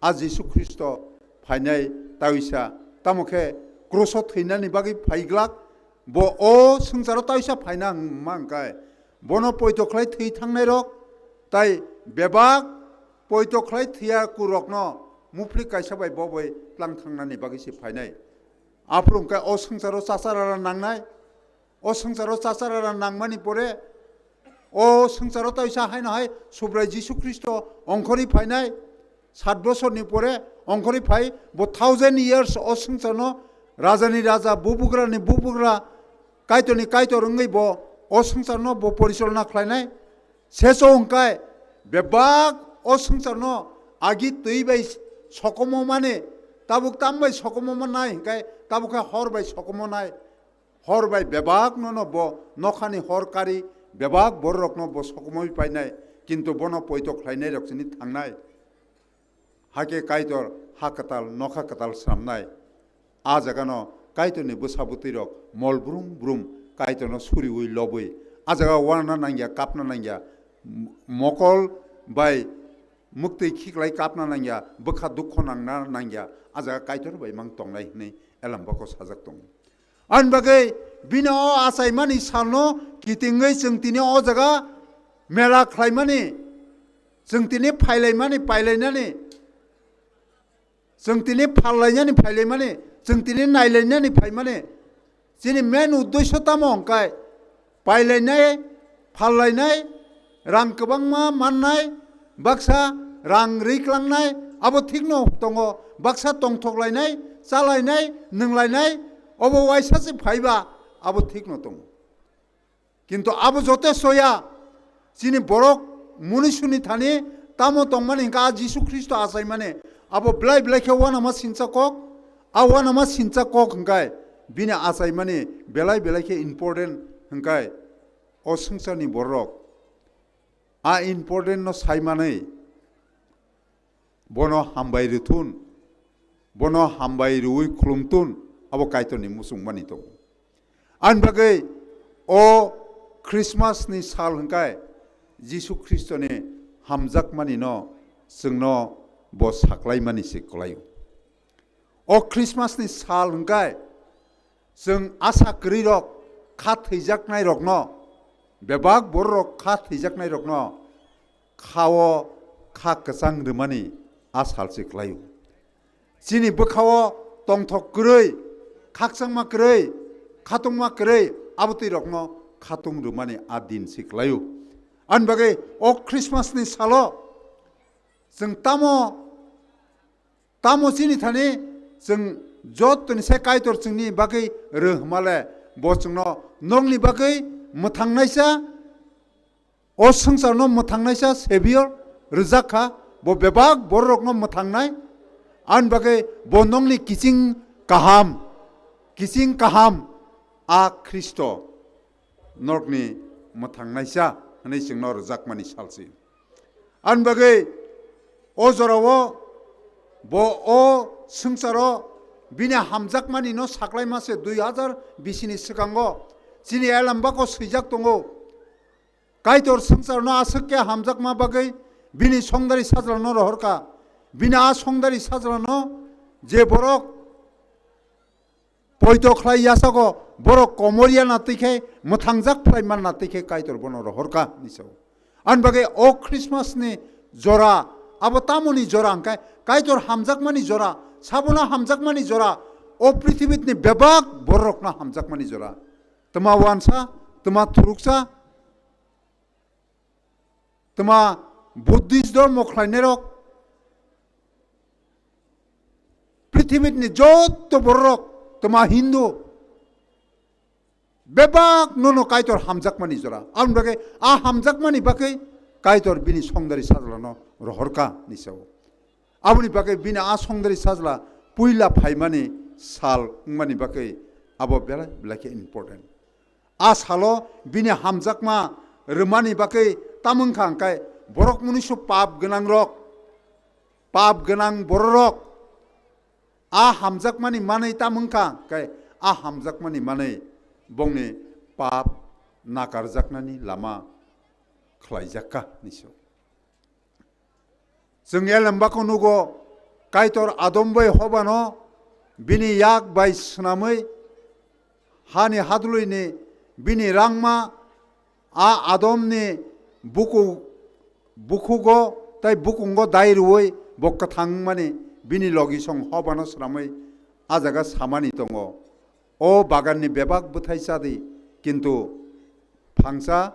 a Jisu Khristo phainai tawisa, tamo khe kruso thwinani bagwi phaiglak, bo o swngcharo tawisa phaina hwnma hwnkhe, bono poito khlai thwi thangnairok, tai bebak poito khlai thwiya kurokno muphlik kaisa bai bo bai tlang thangnani bagwi se phainai. Aphuru hwnkhe o swngcharo chachara nangnai, o swngcharo chachara nangmani pore, o swngcharo taisa haino hai Subrai Jisu Khristo ongkhorwi phainai, sat bosorni pore ongkhorwi phai, bo thousand years o swngcharno rajani raja, bubugrani bubugra, kaitorni kaitor wngwi bo o swngcharno bo porichalona khlainai. Seso hwnkhe bebak o swngcharno agi twi bai sokomomani, tabuk tam bai sokomoma nai hwnkhe tabuk khe hor bai sokomo nai. Hor bai bebak nono bo nokhani hor kari, bebak bororokno bo sokomoi painai, kintu bono poito khlainairok chini thangnai. Hakhe Kaitor ha kwtal, nokha kwtal swnamnai. A jagano Kaitorni bwsa bwtwirok mol brum brum Kaitorno suriui lobwi A jaga uana nangya, kapna nangya, m-, mokol bai muktwi khiklai kapna nangya, bwkha dukho nangna nangya, a jaga Kaitor bai mang tongnai hwnwi Elambako sajak tongo. Ani bagwi bini o achaimani salno kitingwi chwng tini o jaga mela khlaimani, chwng tini phailaimani, pailainani, chwng tini phallainani phailaimani, chwng tini nailainani phaimani, chini main uddesyo tamo hwnkhe pailainai, phallainai, rang kwbangma mannai, baksa rang riklangnai, abo thikno tongo, baksa tongthoklainai, chalainai, nwnglainai, obo waisa se phaiba, abo thikno tongo. Kintu abo jotesto ya, chini borok munisuni thani tamo tongmani hwnkha a Jisu Khristo achaimani, abo belai belai khe uanama sincha kok, a uanama sincha kok hwnkhe bini achaimani belai belai khe important hwnkhe o swngcharni borok a important no saimanwi bono hambai rwthun, bono hambai rwui khulumthun, abo Kaitorni muchungmani tongo. Ani bagwi o Christmas ni sal hwnkhe Jisu Khristoni hamjakmani no chwngno bo saklaimani se kwlaio. O Christmas ni sal hwnkhe chwng asa kwrwi rok, kha thwijaknai rokno, bebak borok rok kha thwijaknai rokno khao kha kwchang rwmani a sal se kwlaio. Chini bwkhao tongthok kwrwi, khakchangma kwrwi, khatungma kwrwi, abotwi rokno khatung rwmani a din se kwlaio. Ani bagwi o Christmas ni salo chwng tamo, tamo chini thani chwng jottoni se Kaitor chwngni bagwi rw hwnmale, bo chwngno nokni bagwi mwthangnaisa, o swngcharno mwthangnaisa Savior rwjak kha, bo bebak bororokno mwthangnai. Ani bagwi bo nokni kiching kaham, kiching kaham a Khristo nokni mwthangnaisa hwnwi chwngno rwjakmani salsi. Ani bagwi o jorao bo o swngcharo bini hamjakmani no saklaima se dui hazar bisini swkango chini elambako swijak tongo. Kaitor swngcharno aswk khe hamjakma bagwi bini songdari sajlano rohorkha. Bini a songdari sajlano je borok poito khlai yasago, borok komor ya na twi khe, mwthangjak phlai man na twi khe Kaitor bono rohorkha hwnwi sao. Ani bagwi o Christmas ni jora, abo tamoni jora hwnkhe Kaitor hamjakmani jora, sabono hamjakmani jora, o prithibitni bebak bororokno hamjakmani jora. Twma wansa, twma thuruksa, twma Buddhist dhormo khlainairok, prithibitni jotto bororok, twma Hindu, bebak nono Kaitor hamjakmani jora. Aboni bagwi a hamjakmani bagwi Kaitor bini songdari sajlano rohorkha hwnwi sao. Aboni bagwi bini a songdari sajla puila phaimani sal wngmani bagwi abo belai belai khe important. A salo bini hamjakma rwmani bagwi tamo wngkha hwnkhe borok munisu pap gwnangrok, pap gwnang bororok a hamjakmani manwi tamo wngkha hwnkhe a hamjakmani manwi bongni pap nakarjaknani lama khlaijakha hwnwi sao. Chwng elembako nugo, Kaitor Adam bai Hobano bini yak bai swnamwi hani hadwlwini bini rangma a Adamni buku-, bukhugo tei bukungo dai rwui bo kwthang wngmani bini logisong Hobano swnamwi a jaga samani tongo, "O baganni bebak bwthai cha di, kintu phangsa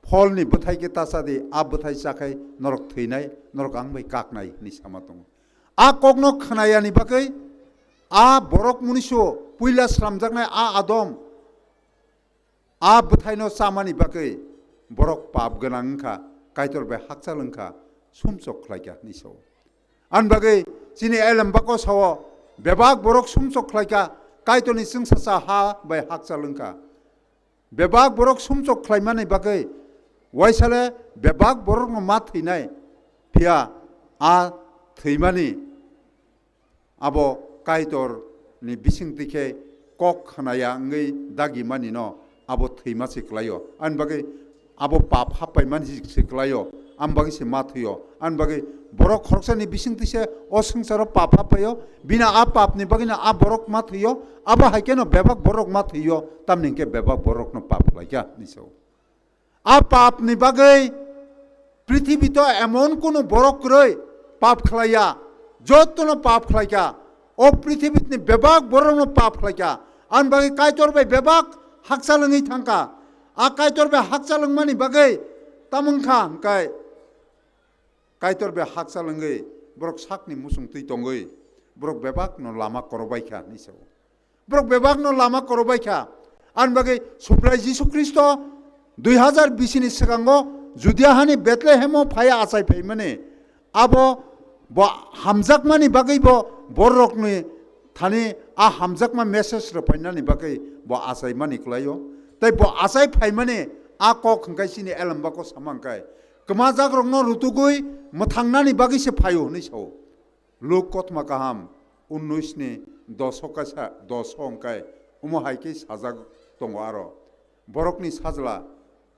pholni bwthai khe ta cha di, a bwthai cha khai norok thwinai, norok ang bai kaknai," hwnwi sama tongo. A kokno khwnayani bagwi a borok munisu puila slamjaknai a Adam a bwthaino chamani bagwi borok pap gwnang wngkha, Kaitor bai hakchal wngkha, sumsok khlaikha hwnwi sao. Ani bagwi chini elembako sao, bebak borok sumsok khlaikha, Kaitorni chwngsacha ha bai hakchal wngkha. Bebak borok sumsok khlaimani bagwi waisale bebak borokno ma thwinai, phiya a thwimani abo Kaitorni bisingtwi khe kok khnaya wngwi dagimanino abo thwima se kwlaio. Ani bagwi abo pap happaimani se kwlaio, ani bagwi se ma thwio. Ani bagwi borok khoroksani bisingtwi se o swngcharo pap happaio, bini a papni bagwino a borok ma thwio, abo hai kheno bebak borok ma thwio, tamni hwnkhe bebak borokno pap khlaikha hinwi sao. A papni bagwi prithibi to emon kunu borok kwrwi pap khlaiya, jotono pap khlaikha. O prithibini bebak borokno pap khlaikha. Ani bagwi Kaitor bai bebak hakchal wngwi thangkha. A Kaitor bai hakchal wngmani bagwi tamo wngkha hwnkhe, Kaitor bai hakchal wngwi borok sakni muchung twi tongwi borok bebakno lama korobaikha hinwi sao. Borok bebakno lama korobaikha. Ani bagwi Subrai Jisu Khristo dui hazar bisini swkango Judia hani Bethlehemo phaiya achai phaimani, abo bo hamjakmani bagwi bo bororokni thani a hamjakma message rwphainani bagwi bo achaimani kwlaio. Tei bo achai phaimani a kok hwnkhe chini elembako sama hwnkhe, kwmajakrokno rutugwi mwthangnani bagwi se phaio hinwi sao. Luk kothoma kaham unnoisni doso kaisa doso hwnkhe omo hai khe sajak tongo aro, borokni sajla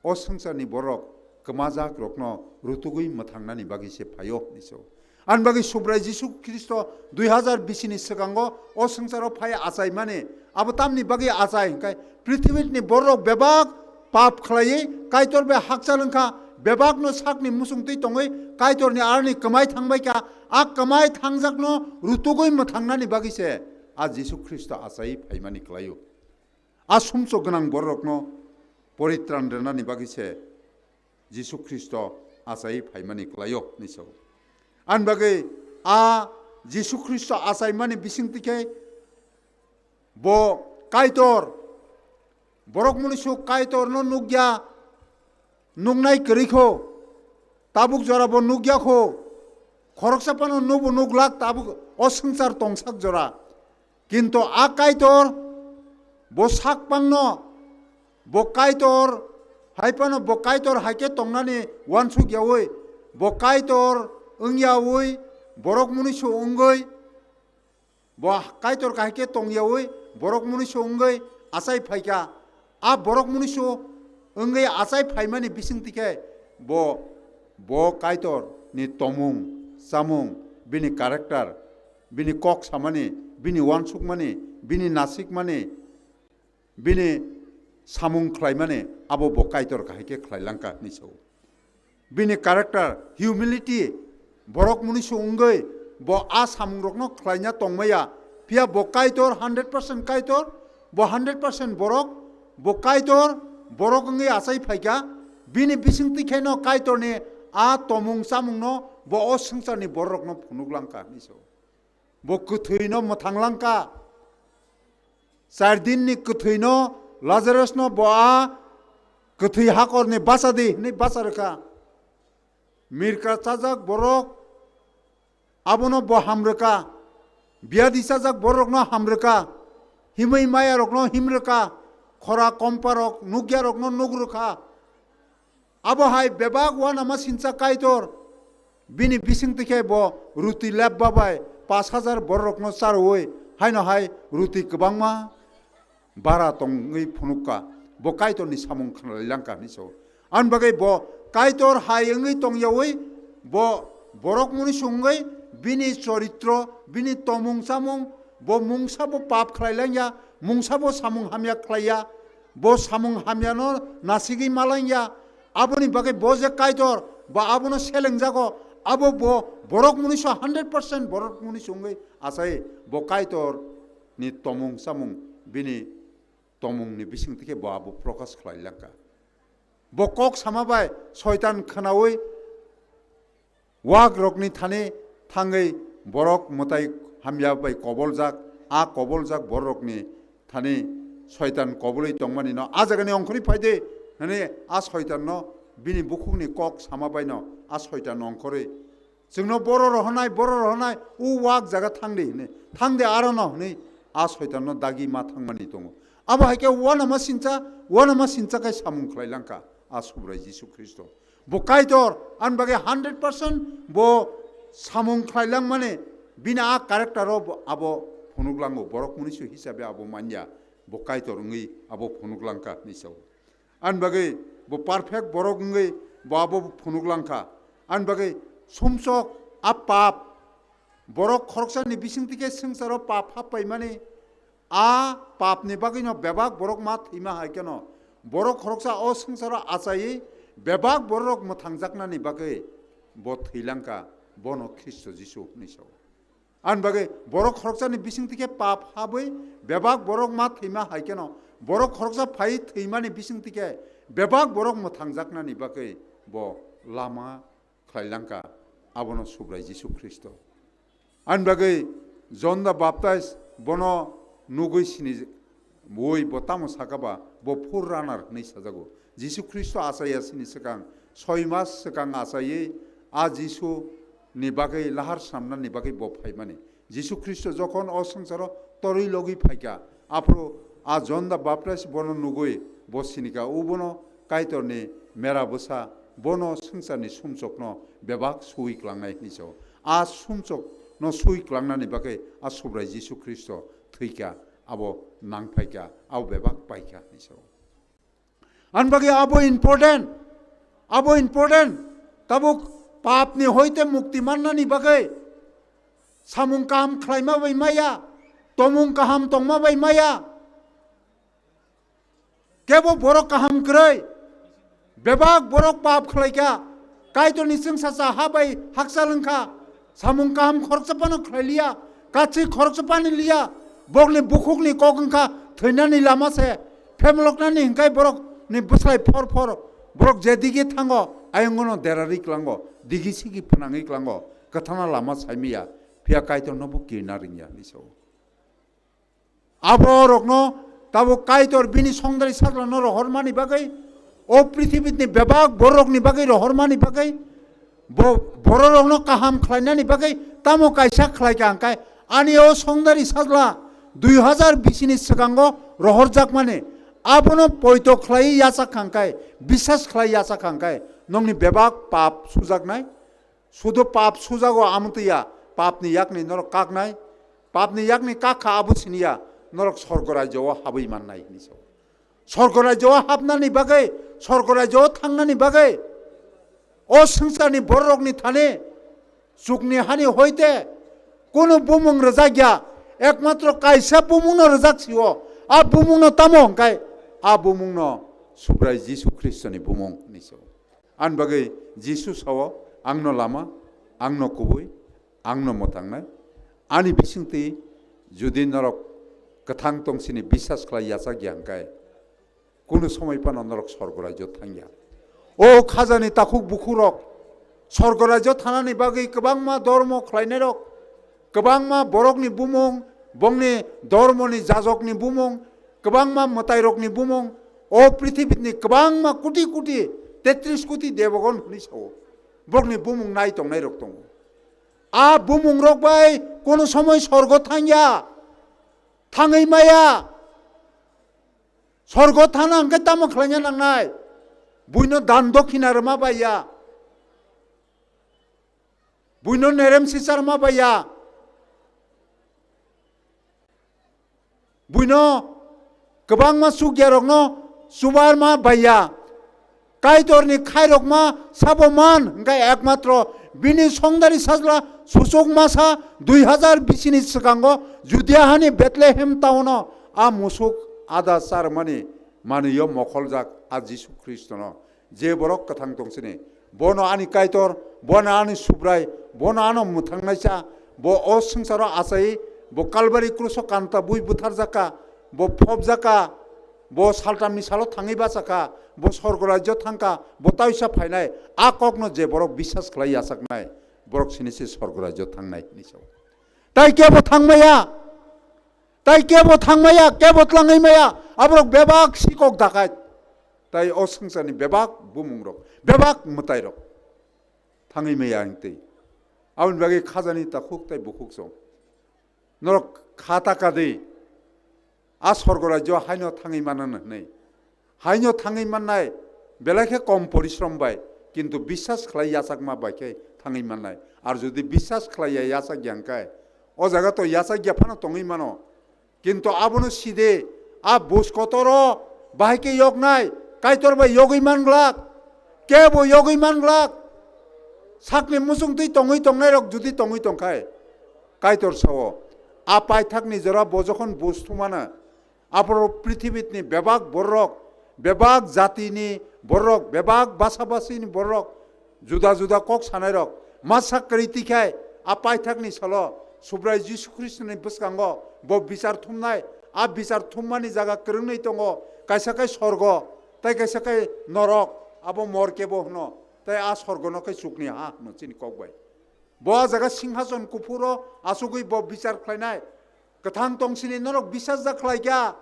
o swngcharni borok kwmajakrokno rutugwi mwthangnani bagwi se phaio hinwi sao. Ani bagwi Subrai Jisu Khristo dui hazar bisini swkango o swngcharo phai achaimani, abo tamni bagwi achai hwnkhe prithibini borok bebak pap khlaiwi Kaitor bai hakchal wngkha, bebakno sakni muchung twi tongwi Kaitorni aroni kwmai thangbaikha, a kwmai thangjakno rutugwi mwthangnani bagwi se a Jisu Khristo achai phaimani kwlaio. A sumsok gwnang bororokno poritran rwnani bagwi se Jisu Khristo achai phaimani kwlaio hinwi sao. Ani bagwi a Jisu Khristo achaimani bisingtwi khe bo Kaitor, borok mwnwisu Kaitorno nukya, nuknai kwrwi kho, tabuk jora bo nukya kho, khoroksa phano nubo nuklak tabuk o swngchar tongsak jora. Kintu a Kaitor bo sak pangno, bo Kaitor hai phano bo Kaitor hai khe tongnani uansuk yaui, bo Kaitor wng yaui, borok mwnwisu wngwi, bo Kaitor kahai khe tong yaui, borok mwnwisu wngwi achai phaikha. A borok mwnwisu wngwi achai phaimani bisingtwi khe bo, bo Kaitor ni tomung, chamung, bini character, bini kok samani, bini uansukmani, bini nasikmani, bini samung khlaimani, abo bo Kaitor kahai khe khlai langkha hinwi sao. Bini character, humility, borok mwnwisu wngwi bo a samungrokno khlaina tongmaya. Phiya bo Kaitor, hundred percent Kaitor, bo hundred percent borok, bo Kaitor, borok wngwi achai phaikha. Bini bisingtwi kheno Kaitorni a tomung chamungno bo o swngcharni bororokno phunuk langkha hinwi sao. Bo kwthwino mwthang langkha. Char dinni kwthwino, Lazarusno bo a kwthwi hakorni bachadi hinwi bacha rwkha. Mirka chajak borok, abono bo ham rwkha. Biyadi chajak borokno ham rwkha. Himwi mayarokno him rwkha. Khora komparok nukyarokno nuk rwkha. Abo hai bebak uanama sincha Kaitor, bini bisingtwi khe bo ruti lepba bai pash hajar bororokno charwi, haino hai ruti kwbangma bara tongwi phunukha, bo Kaitorni samung khnalai langkha hinwi sao. Ani bagwi bo Kaitor hai wngwi tong yaui, bo borok mwnwisu wngwi bini choritro, bini tomung chamung, bo mungsa bo pap khlai langya, mungsa bo samung hamya khlaiya, bo samung hamyano nasigwi malangya, aboni bagwi bo je Kaitor, ba abono selengjago, abo bo borok mwnwisu hundred percent borok mwnwisu wngwi achai bo Kaitor ni tomung chamung bini tomungni bisingtwi khe bo abo prokash khlai langkha. Bo kok sama bai soitan khnaui wak rokni thani thangwi borok mwtai hamya bai koboljak, a koboljak borok rokni thani soitan kobului tongmani no a jaga ni ongkhorwi phai de hwnwi a soitan no bini bukhuk ni kok sama bai no a soitan ongkhorwi chwngno boro rohonai, boro rohonai, u wak jaga thang di hwnwi, thang de aro no hwnwi a soitan no dagi ma thangmani tongo. Abo hai khe uanama sincha, uanama sincha khe samung khlai langkha a Subrai Jisu Khristo. Bo Kaitor, ani bagwi hundred percent bo samung khlai langmani, bini a character o bo abo phunuk lango, borok mwnwisu hisabe abo manya. Bo Kaitor wngwi abo phunuk langkha hinwi sao. Ani bagwi bo perfect borok wngwi bo abo phunuk langkha. Ani bagwi sumsok a pap borok khoroksani bisingtwi khe swngcharo pap happaimani, a papni bagwino bebak borok ma thwima hai kheno borok khoroksa o swngcharo achaiwi bebak borok mwthangjaknani bagwi bo thwilangkha, bono Khristo Jisu hinwi sao. Ani bagwi borok khoroksani bisingtwi khe pap habwi bebak borok ma thwima hai kheno borok khoroksa phai thwimani bisingtwi khe bebak borok mwthangjaknani bagwi bo lama khlailangkha, abono Subrai Jisu Khristo. Ani bagwi John the Baptist bono nugwi sini bui bo tamo saka ba, bo forerunner hinwi sajago. Jisu Khristo achaiya sini swkang, soi mas swkang achaiwi a Jisu ni bagwi lahar swnamnani bagwi bo phaimani. Jisu Khristo jokhon o swngcharo torwi logwi phaikha, aphuru a John the Baptist bono nugwi bo sinikha, ubono Kaitorni mera bwsa, bono swngcharni sumsokno bebak sui klangnai hinwi sao. A sumsokno sui klangnani bagwi a Subrai Jisu Khristo thwikha, abo nangphaikha, abo bebak paikha hinwi sao. Ani bagwi abo important, abo important. Tabuk papni hoite mukti mannani bagwi samung kaham khlaima bai maya, tomung kaham tongma bai maya. Kebo borok kaham kwrwi, bebak borok pap khlaikha, Kaitorni chwngsacha ha bai hakchal wngkha, samung kaham khoroksa phano khlai liya, kachi khoroksa phano liya, bokni bukhukni kok wngkha thwinani lama se, phemloknani hinkhai borokni bwslai phor phor, borok jedigi thango, ayongono derarwi klango, digi sigi phnangwi klango, kwthana lama saimiya, phiya Kaitorno bo kirna ringya hinwi sao. Abo rokno tabuk Kaitor bini songdari sajlano rohormani bagwi, o prithibini bebak bororokni bagwi rohormani bagwi, bo bororokno kaham khlainani bagwi tamo kaisa khlaikha hwnkhe, ani o songdari sajla dui hazar bisini swkango rohorjakmani, abono poito khlaiwi yachak kha hwnkhe, bisas khlai yachak kha hwnkhe, nokni bebak pap sujaknai. Sudu pap sujago amotwi ya, papni yakni norok kaknai, papni yakni kakha abo siniya, norok sorgo rajyo o habwi mannai hinwi sao. Sorgo rajyo o habnani bagwi, sorgo rajyo o thangnani bagwi, o swngcharni bororokni thani, chukni hani hoite kunu bumung rwjak ya, ekmatro kaisa bumungno rwjak sio, a bumungno tamo hwnkhe, a bumungno Subrai Jisu Khristoni bumung hinwi sao. Ani bagwi Jisu sao, "Angno lama, angno kubui, angno mwtangnai." Ani bisingtwi judi norok kwthang tongsini bisas khlai yachak ya hwnkhe, kunu somoi phano norok sorgo rajyo thangya. O khajani takhuk bukhukrok, sorgo rajyo thanani bagwi kwbangma dormo khlainairok, kwbangma borokni bumung, bongni dormoni jajokni bumung, kwbangma mwtairokni bumung, o prithibini kwbangma koti koti, tetris koti debogon hinwi sao. Borokni bumung nai tongnairok tongo. A bumungrok bai kono somoi sorgo thangya, thangwi maya. Sorgo thana hwnkhe tamo khlaina nangnai? Buino dan dokhina rwma bai ya. Buino nerem sisa rwma bai ya. Buino kwbangma chukyarokno chubarma bai ya. Kaitorni khairokma sabo man hwnkhe ekmatro bini songdari sajla suchuk masa dui hazar bisini swkango Judia hani Bethlehem taono a musuk ada charmani manwiyo mokholjak a Jisu Khristono. Je borok kwthang tongsini, bono ani Kaitor, bono ani Subrai, bono ano mwthangnaisa, bo o swngcharo achai, bo Kalbari kruso kanta bui butharjakha, bo phobjakha, bo saltamni salo thangwi bachakha, bo sorgo rajyo thangkha, bo taisa phainai, a kokno je borok bisas khlai yachaknai, borok sini se sorgo rajyo thangnai hinwi sao. Tai kebo thangmaya, tai kebo thangmaya, kebo tlangwi maya, aborok bebak sikok dakai. Tai o swngcharni bebak bumungrok, bebak mwtairok thangwi maya hwnkhe. Aboni bagwi khajani takhuk tai bukhuk chwng. Norok kha ta kadi, a sorgo rajyo haino thangwi manano hwnwi. Haino thangwi mannai belai khe kom porishrom bai, kintu bisas khlai yachakma bai khe thangwi mannai. Ar jodi bisas khlai ya yachak ya hwnkhe, o jaga to yachak ya phano tongwi mano. Kintu abono side, A bus kotoro bahai khe yoknai, Kaitor bai yogwi man glak, kebo yogwi man glak. Sakni muchungtwi tongwi tongnai rok jodi tongwi tongkhai, Kaitor sao, a paithakni jora bo jokhon bus thumana, aphuru prithibitni bebak borok, bebak jatini borok, bebak basa basini borok, juda juda kok sanairok masa kwrwi twikhai, a paithakni salo Subrai Jisu Khristoni bwskango bo bichar thumnai. A bichar thummani jaga kwrwngwi tongo, kaisa khe sorgo, tei kaisa khe norok, abo morkebo hwno, tei a sorgono khe chukni ha hwno chini kok bai. Bo a jaga singhason kuphuro achugwi bo bichar khlainai. Kwthang tongsini norok bisas ja khlaikha,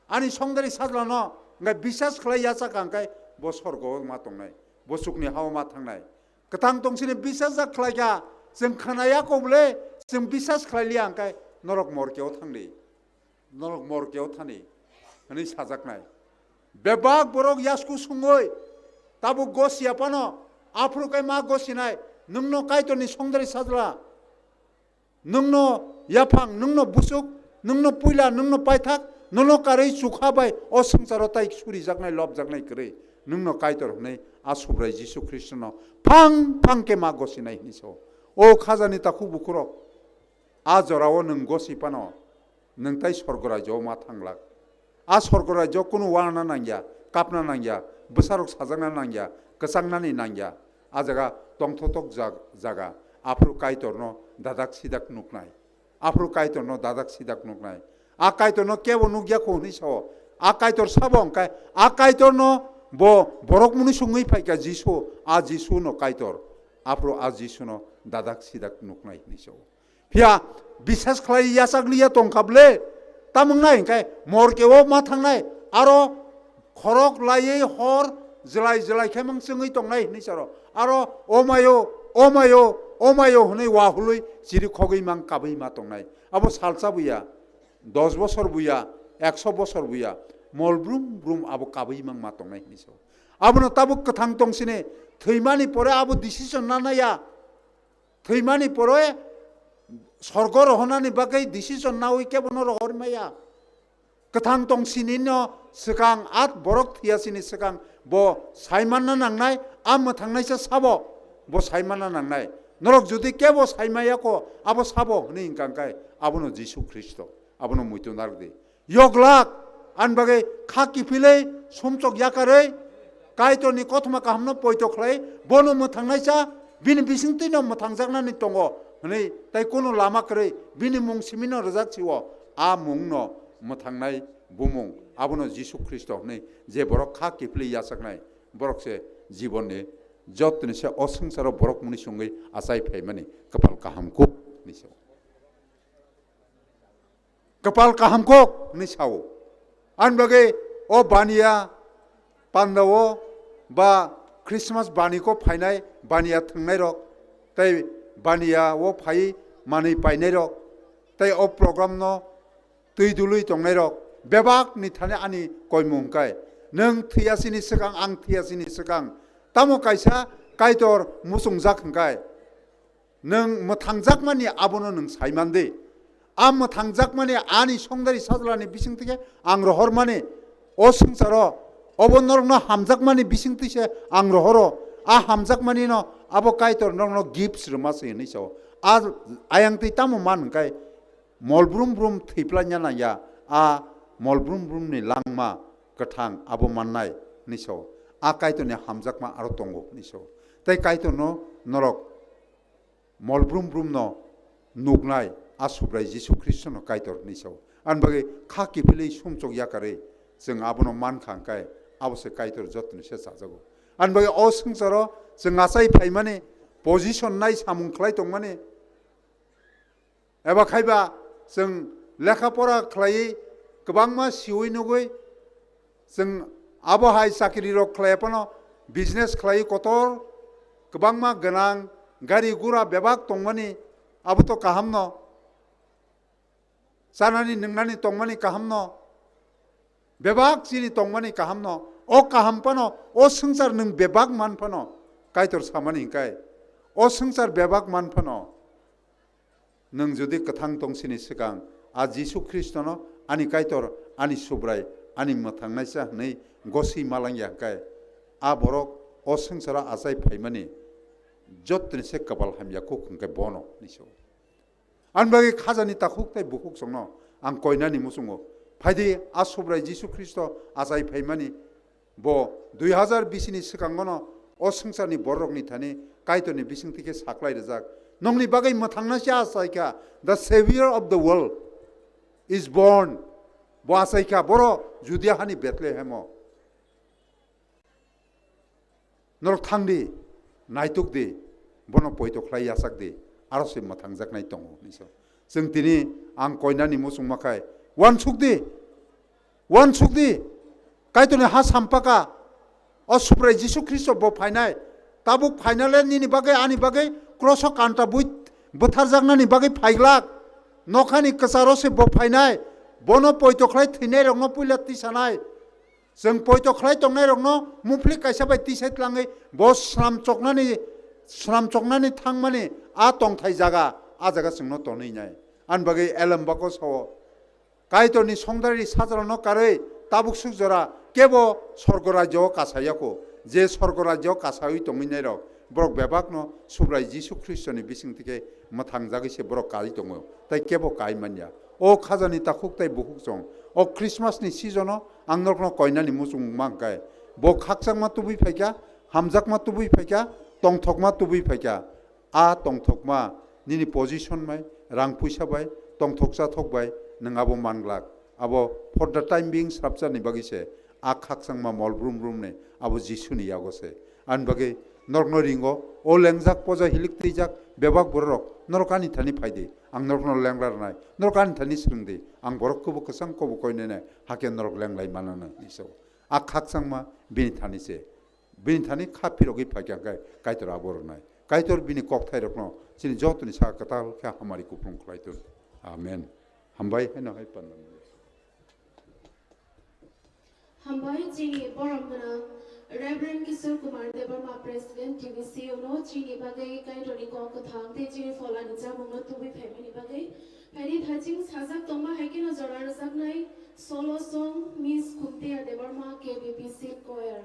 ani songdari sajlano, hwnkhe bisas khlai yachakha hwnkhe bo sorgo ma tongnai, bo chukni hao ma thangnai. Kwthang tongsini bisas ja khlaikha, chwng khnaya kobole, chwng bisas khlailiya hwnkhe norok morkeo thangdi, norok morkeo thani hwnwi sajaknai. Bebak borok yasku sungwi tabuk gosiya phano, aphuru khe ma gosinai, nwngno Kaitorni songdari sajla, nwngno yaphang, nwngno busuk, nwngno puila, nwngno paithak, nono karwi chukha bai o swngcharo tai surijaknai, lobjaknai kwrwi, nwngno Kaitor hwnwi a Subrai Jisu Khristono phang phang khe ma gosinai hwnwi sao. O khajani takhuk bukhurok, a jorao nwng gosi phano, nwng tai sorgo rajyo ma thanglak. A sorgo rajyo kunu uana nangya, kapna nangya, bwsarok sajakna nangya, kwchangnani nangya. A jaga tongthotok jag-, jaga, aphuru Kaitorno dadak sidak nuknai. Aphuru Kaitorno dadak sidak nuknai. A Kaitorno kebo nukya kho hwnwi sao. A Kaitor sabo hwnkhe, a Kaitorno bo borok mwnwi sungwi phaikha Jisu, a Jisuno Kaitor. Aphuru a Jisuno dadak sidak nuknai hwnwi sao. Phiya bisas khlai yachak liya tongkha ble, tamung nai hwnkhe morkeo ma thangnai, aro khorok laiwi hor jwlai jwlai khe mang chwngwi tongnai hwnwi saro. Aro o mayo, o mayo, o mayo hwnwi wahului chiri khogwi mang kabwi ma tongnai. Abo salsa buya, dos bosor buya, ekso bosor buya, mol brum brum abo kabwi mang ma tongnai hwnwi saro. Abono tabuk kwthang tongsini, thwimani pore abo decision nanaya. Thwimani pore sorgo rohornani bagwi decision nawi kebono rohor maya. Kwthang tongsinino swkang at borok thwiyasini swkang bo saimanna nangnai, a mwthangnaisa sabo bo saimanna nangnai. Norok jodi kebo saimaya kho, abo sabo hwnwi hwnkha hwnkhe abono Jisu Khristo, abono muitu narwkdi. Yoglak, ani bagwi kha kiphilwi, sumsok yakarwi, Kaitorni kothoma kahamno poito khlai, bono mwthangnaisa, bini bisingtwino mwthangjaknani tongo hwnwi, tei kunu lama kwrwi, bini mung simino rwjak si-o, a mungno mwthangnai bumung, abono Jisu Khristo hwnwi, je borok kha kiphilwi yachaknai, borok se jibonni jotoni se o swngcharo borok mwnwi chwngwi achai phaimani kwpal kaham kuk hwnwi se. Kwpal kaham kok hwnwi sao. Ani bagwi o baniya pandao ba Christmas baniko phainai, baniya thwngnairok, tei baniyao phaiwi manwi painairok, tei o program no twi dului tongnairok bebakni thani ani koimung hwnkhe, nwng thwiyasini swkang, ang thwiyasini swkang, tamo kaisa Kaitor muchungjak hwnkhe, nwng mwthangjakmani abono nwng saimandi. A mwthangjakmani ani songdari sajlani bisingtwi khe ang rohormani, o swngcharo obo norokno hamjakmani bisingtwi se ang rohoro. A hamjakmanino abo Kaitor norokno gifts rwma se hwnwi sao. A ayang twi tamo man hwnkhe, mol brum brum thwiplaina nangya, a mol brum brumni langma kwthang abo mannai hwnwi sao. A Kaitorni hamjakma aro tongo hwnwi sao. Tei Kaitorno norok mol brum brumno nuknai a Subrai Jisu Khristono Kaitor hwnwi sao. Ani bagwi kha kiphilwi sumsok yakarwi chwng abono mankha hwnkhe abo se Kaitor jotoni se chajago. Ani bagwi o swngcharo chwng achai phaimani, position nai samung khlai tongmani, eba khaiba chwng lekha pora khlaiwi kwbangma siwi nugwi, chwng abo hai chakri rok khlai phano business khlaiwi kotor kwbangma gwnang gari gura bebak tongmani, abo to kahamno, chanani nwngnani tongmani kahamno, bebak chini tongmani kahamno, o kaham phano, o swngchar nwng bebak man phano, Kaitor samani hwnkhe, o swngchar bebak man phano, nwng jodi kwthang tongsini swkang, a Jisu Khristono ani Kaitor, ani Subrai, ani mwthangnaisa hwnwi goswi malangya hwnkhe, a borok o swngcharo achai phaimani jottoni se kwpal hamya kuk hwnkhe bono hinwi sao. Ani bagwi khajani takhuk tei bukhuk chwngno ang koinani muchungo, phaidi a Subrai Jisu Khristo achai phaimani bo dui hazar bisini swkangono o swngcharni bororokni thani Kaitorni bisingtwi khe saklai rijak. Nokni bagwi mwthangna se achai kha, the Savior of the world is born. Bo achai kha, boro Judia hani Bethlehemo. Norok thang di, naituk di, bono poito khlai yachak di, aro se mwthangjaknai tongo, hinwi sa. Chwng tini ang koinani muchungma khai, uansuk di, uansuk di, Kaitorni ha sampaka, o Subrai Jisu Khristo bo phainai, tabuk phainale nini bagwi, ani bagwi, kroso kanta bui butharjaknani bagwi phaiglak, nokhani kwcharo se bo phainai, bono poito khlai thwinairokno puila tisanai, Chwng poito khlai tongnairokno muphlik kaisa bai tisai tlangwi bo swnam choknani, swnam choknani thangmani a tongthai jaga, a jaga chwngno tonwi nai. Ani bagwi elem bako sao, Kaitorni songdari sajrokno karwi tabuk suk jora kebo sorgo rajyo o kasa yako. Je sorgo rajyo o kasawi tongwi nairok, borok bebakno Subrai Jisu Khristoni bisingtwi khe mwthangjagwi se borok kai tongo, tei kebo kai manya. O khajani takhuk tei bukhuk chwng, o Christmas ni season o ang norokno koinani muchung ma hwnkhe, bo khakchangma tubui phaikha, hamjakma tubui phaikha, tongthokma tubui phaikha. A tongthokma nini position bai, rang puisa bai, tongthok chathok bai nwng abo manglak. Abo for the time being srapcharni bagwi se a khakchangma mol brum brum ni abo Jisuni yago se. Ani bagwi norokno ringo, o lengjak poja hilik twijak bebak bororok, norok ani thani phaidi, ang norokno lengra rwnai, norok ani thani swrwngdi, ang borok kebo kwchang kebo koinene hakhe norok lenglai mananai, hinwi sao. A khakchangma bini thani se, bini thani kha phirogwi phaikha hwnkhe Kaitor abo rwnai. Kaitor bini kokthairokno chini jotoni saka kwtal khe hamari kupulung khlai thun. Amen. Hambai haino hai pandamni. Hambai chini borom gwnang Reverend Kishore Kumar Debbarma, President T B C uno chini bagwi Kaitorni kok kwthang tei chini pholani chamungno tubui phaimani bagwi. Phaidi thaching sajak tongma hai kheno jora rwjaknai solo song Miss Khumtia Debbarma K B B C Choir.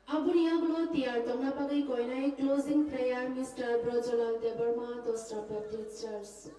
Aboni yagulo tiyar tongna bagwi koinai closing prayer Mister Brojolal Debbarma, Dosra Baptist Church.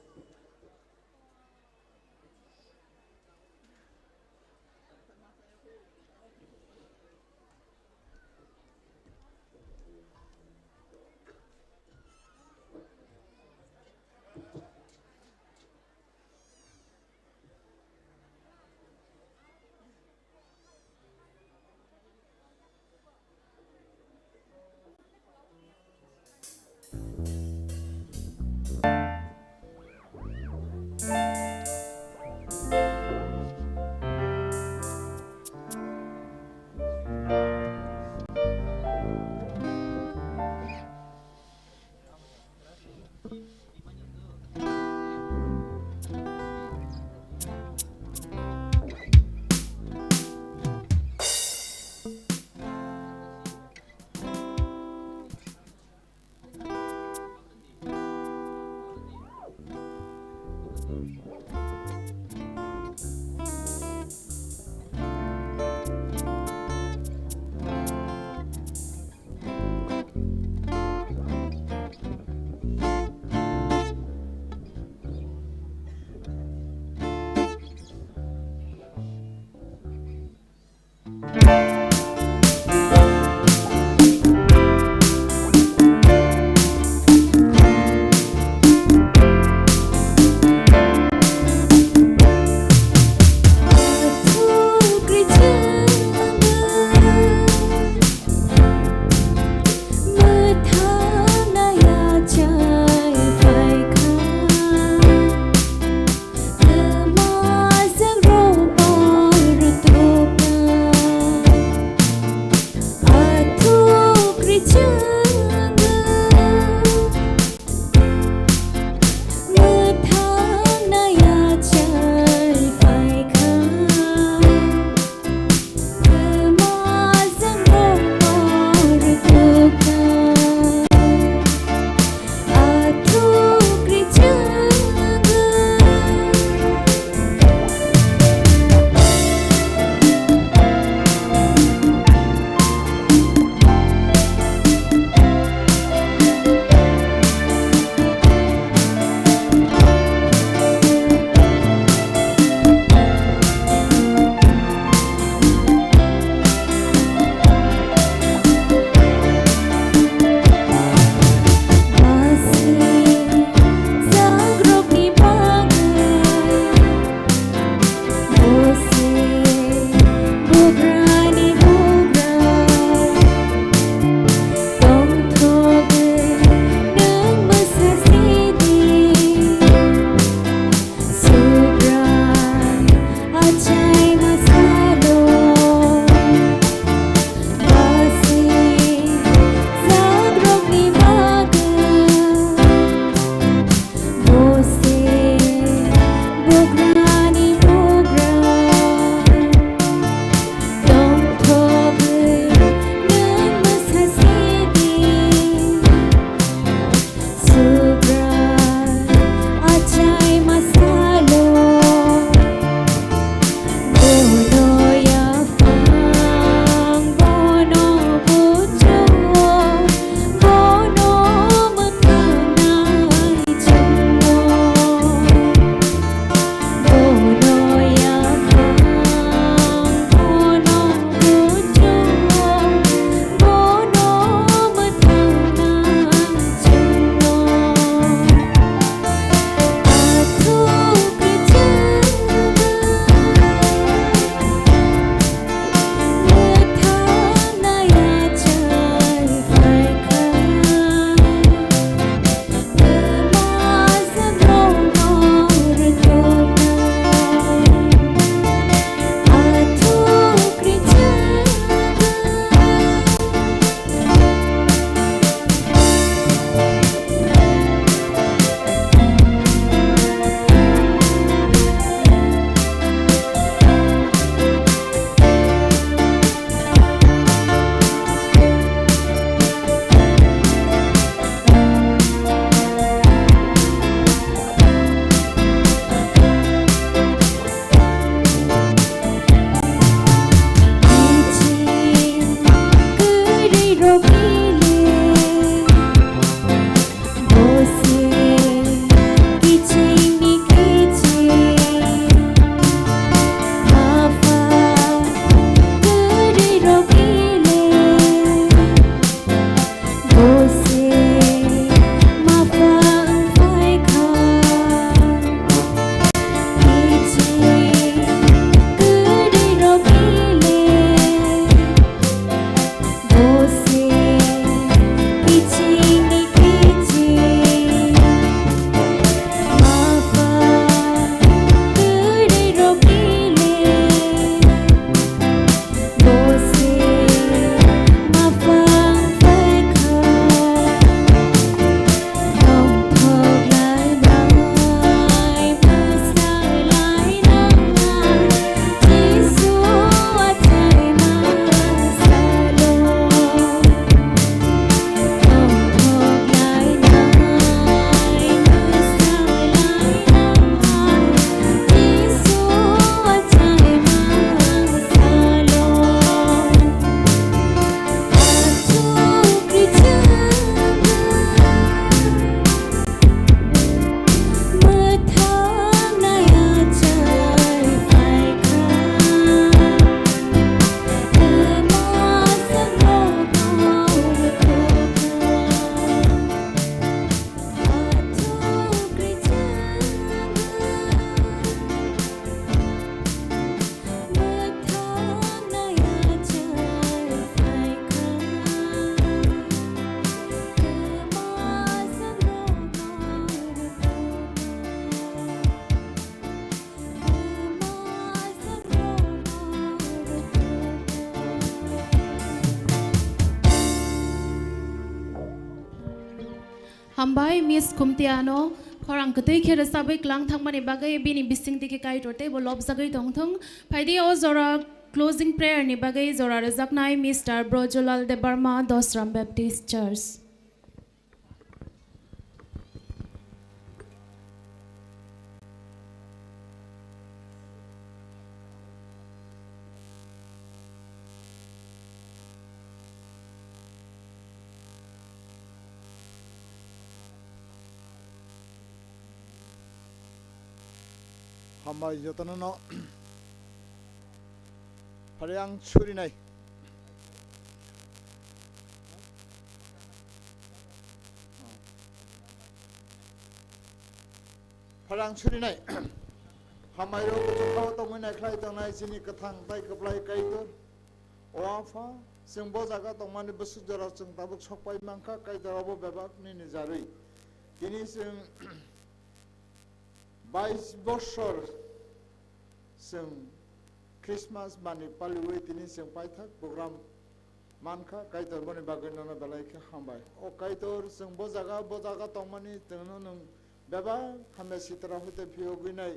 Hambai Miss Khumtiano khorang kwtwi khe rwchabwi kwlang thangmani bagwi bini bisingtwi khe Kaitor teibo lobjagwi tongthung. Phaidi o jora closing prayer ni bagwi jora rwjaknai Mister Brojolal Debbarma, Dosram Baptist Church. Hambai jotono no. Phare ang surinai. Phare ang surinai. Hambai rok kuchuk khao tongwi naikhlai tongnai chini kwthang tai kwplai Kaitor. O Apha, chwng bo jaga tongmani bwswk jora chwng tabuk sokpai mankha, Kaitor obo bebak nini jarwi. Tini chwng bais bosor chwng Christmas bani paliwi tini chwng paithak program mankha, Kaitor boni bagwi nono belai khe hambai. O Kaitor, chwng bo jaga, bo jaga tongmani chwngno nwng bebak hamya sitra hoite phiyogwi nai.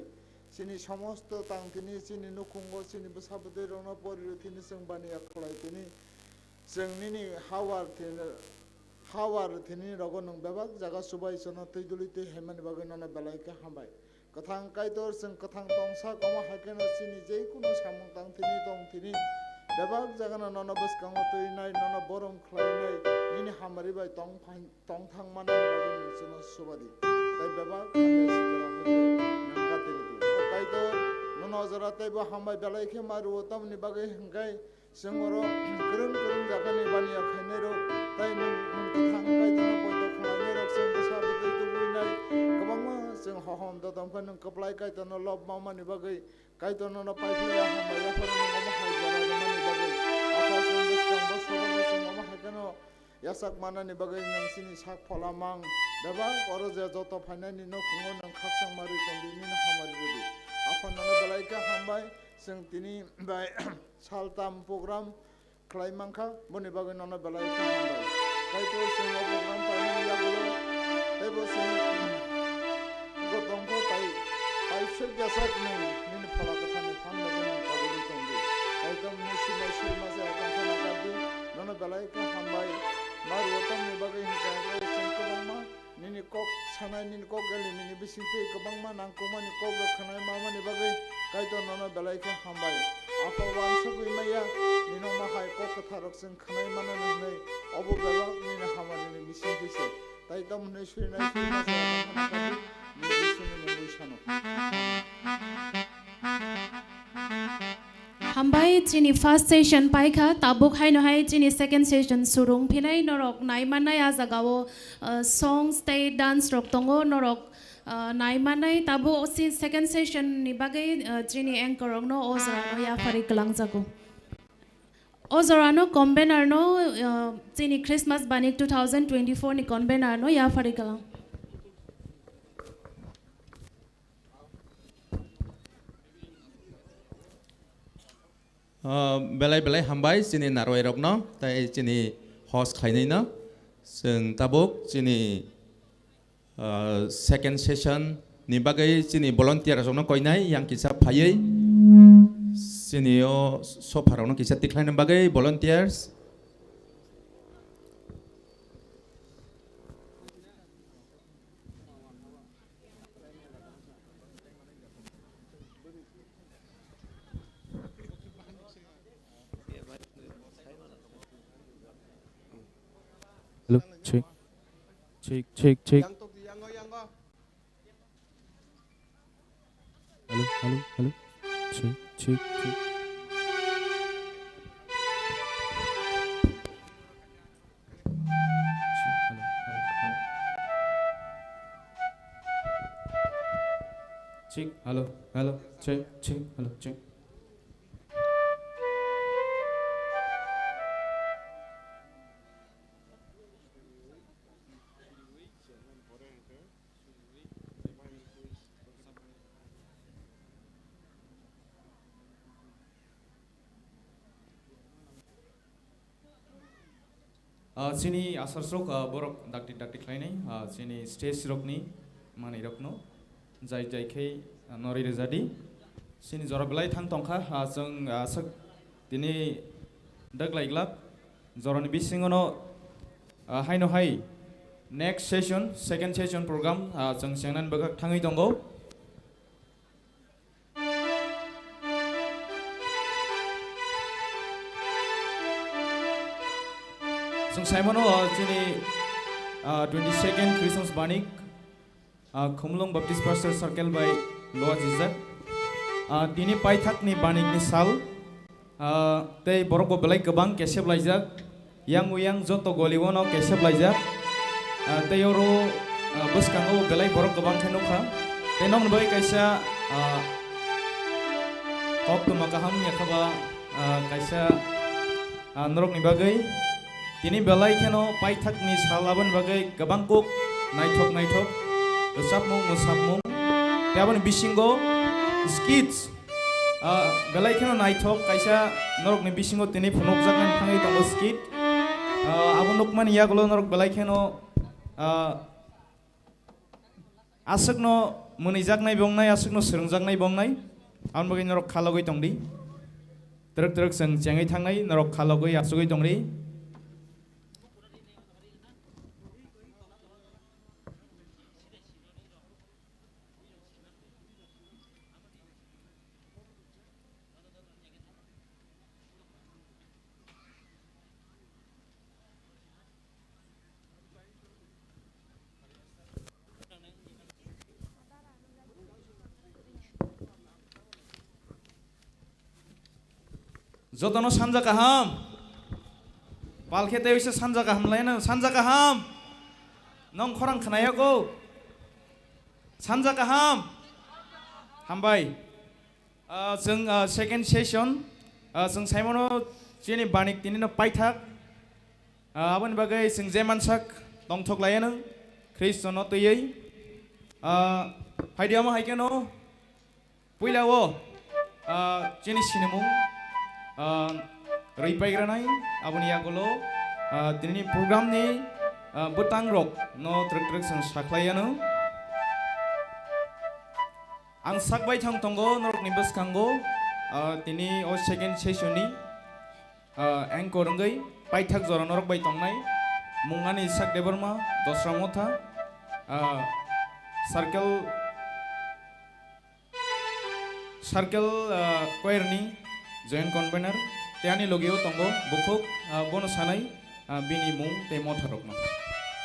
Chini somosto tang tini, chini nukhungo, chini bwsa bwtwi rokno pori rw tini chwng baniya khlai tini. Chwng nini hawar tini, hawar tini rogo nwng bebak jaga chubai chwngno twi duli twi haimani bagwi nono belai khe hambai. Kwthang Kaitor, chwng kwthang tongsak, omo hai kheno chini jekunu samung tang thini, tong thini, bebak jagano nono bwskango twinai, nono borom khlainai, nini hamari bai tong phan-, tong thang manani bagwi nwng chwngno suba di. Tai bebak hamya sikora hwnwi nwng kati rw di. O Kaitor, nono o jora teibo hambai belai khe ma rw-o, tamoni bagwi hwnkhe, chwng oro kwrwng kwrwng jagani baniya khainai rok, tai nwng, nwng kwthang Kaitorno poito khlainai rok, chwng bwsa bwtwi tubui nai kwbangma chwng hohom dodom khe nwng kwplai Kaitorno lob mamani bagwi, Kaitorno no paiphlaiya hambai yaphar nwng omo hai jora rwmani bagwi, Apha chwng bwskang bo soro bo chwng omo hai kheno yachak manani bagwi nwng chini sak phola mang bebak oro je joto phainani nukhungo nwng khakchangma rwi tongdi, nini hamari rwdi. Apha nono belai khe hambai, chwng tini bai saltam program khlai mankha, boni bagwi nono belai khe hambai. Kaitor chwng o program paimani yagulo, teibo chwng gotongkho tai, tai suk jasakni nini phola kwthangni phan bagwi nwng kobogwi tongdi. Kaitor nini sinai sui masa tongkha nakardi, nono belai khe hambai. Maruo tamni bagwi hwnkhe chwng kwbangma nini kok sanai, nini kok gali, nini bisingtwi kwbangma nangkukmani kok rok khnai mamani bagwi Kaitor nono belai khe hambai. Apha wansugwi maya, nini omo hai kok kwthar rok chwng khnai manani hwnwi, obo bebak nini hamari ni bisingtwi se. Tai tamo hwnwi surinai surinai se, nini bisingni mungwi sano. Hambai, chini first session paikha, tabuk haino hai chini second session surung phinai, norok nai mannai a jagao, uh, songs tei dance rok tongo, norok, uh, nai mannai. Tabuk si second session ni bagwi, uh, chini anchor rokno o jorano yaphari kwlangjago. O jorano convener no, uh, chini Christmas bani two thousand twenty-four ni convener no yaphari kwlang. Ah, belai belai hambai chini narwai rokno, tai chini host khlainai no. Chwng tabuk chini, ah, second session ni bagwi chini volunteer rokno koinai, yang kisa phaiwi chini o sofa rokno kisa tikhlaina bagwi volunteers. Hello, check. Check, check, check. Hello, hello, hello. Check, check, check. Check, hello, hello, check, check, hello, check. Ah, chini asar sok, ah, borok dakti dakti khlainai, ah, chini stage rokni manwi rokno jai jai khe, ah, norwi rwjadi. Chini jora belai thang tongkha, ah, chwng, ah, sak tini daklai glak. Jorani bisingono, ah, haino hai next session, second session program, ah, chwng chengnani bagwi thangwi tongo. Chwng saimano, ah, chini, ah, twenty second Christmas banik, ah, Khumulwng Baptist Pastor Circle bai luajijak. Ah, tini paithakni banikni sal, ah, tei borokbo belai kwbang kesep laijak. Yang uyang joto goli-o no kesep laijak. Ah, tei oro, ah, bwskango belai borok kwbang khe nukha. Tei nokni bagwi kaisa, ah, koktwma kaham yakha ba, ah, kaisa, ah, norokni bagwi. Tini belai kheno paithakni sal aboni bagwi kwbang kuk naithok naithok rwchapmung mwsapmung. Tei aboni bisingo skits, ah, belai kheno naithok kaisa norokni bisingo tini phunukjaknani thangwi tongo skit. Ah, abo nukmani yagulo norok belai kheno, ah, aswkno mwnwijaknai bongnai, aswkno swrwngjaknai bongnai. Aboni bagwi norok khalogwi tongdi. Twrwk twrwk chwng chengwi thangnai, norok khalogwi achugwi tongdi. Jotono sanja kaham. Palkhe tei wisa sanja kaham laino, sanja kaham. Nong khorang khnayago. Sanja kaham. Hambai. Ah, chwng, ah, second session, ah, chwng saimano chini banik tinino paithak. Ah, aboni bagwi chwng je mansak tongthok laianw Khristono twiwi. Ah, phaidi omo hai kheno puila o, ah, chini sinimung, ah, rwi paigranai aboni yagulo, ah, tinini program ni, ah, bwtang rok no twrwk twrwk chwng sakhlaianw. Ang sak bai thang tongo norokni bwskango, ah, tini o second session ni, ah, anchor wngwi paithak jora norok bai tongnai. Mung ani Isak Debbarma, Dosra Motha, ah, circle, circle, ah, choir ni joint convener, tei ani logi o tongo bukhuk, ah, bono sanai, ah, bini mung tei motha rokno.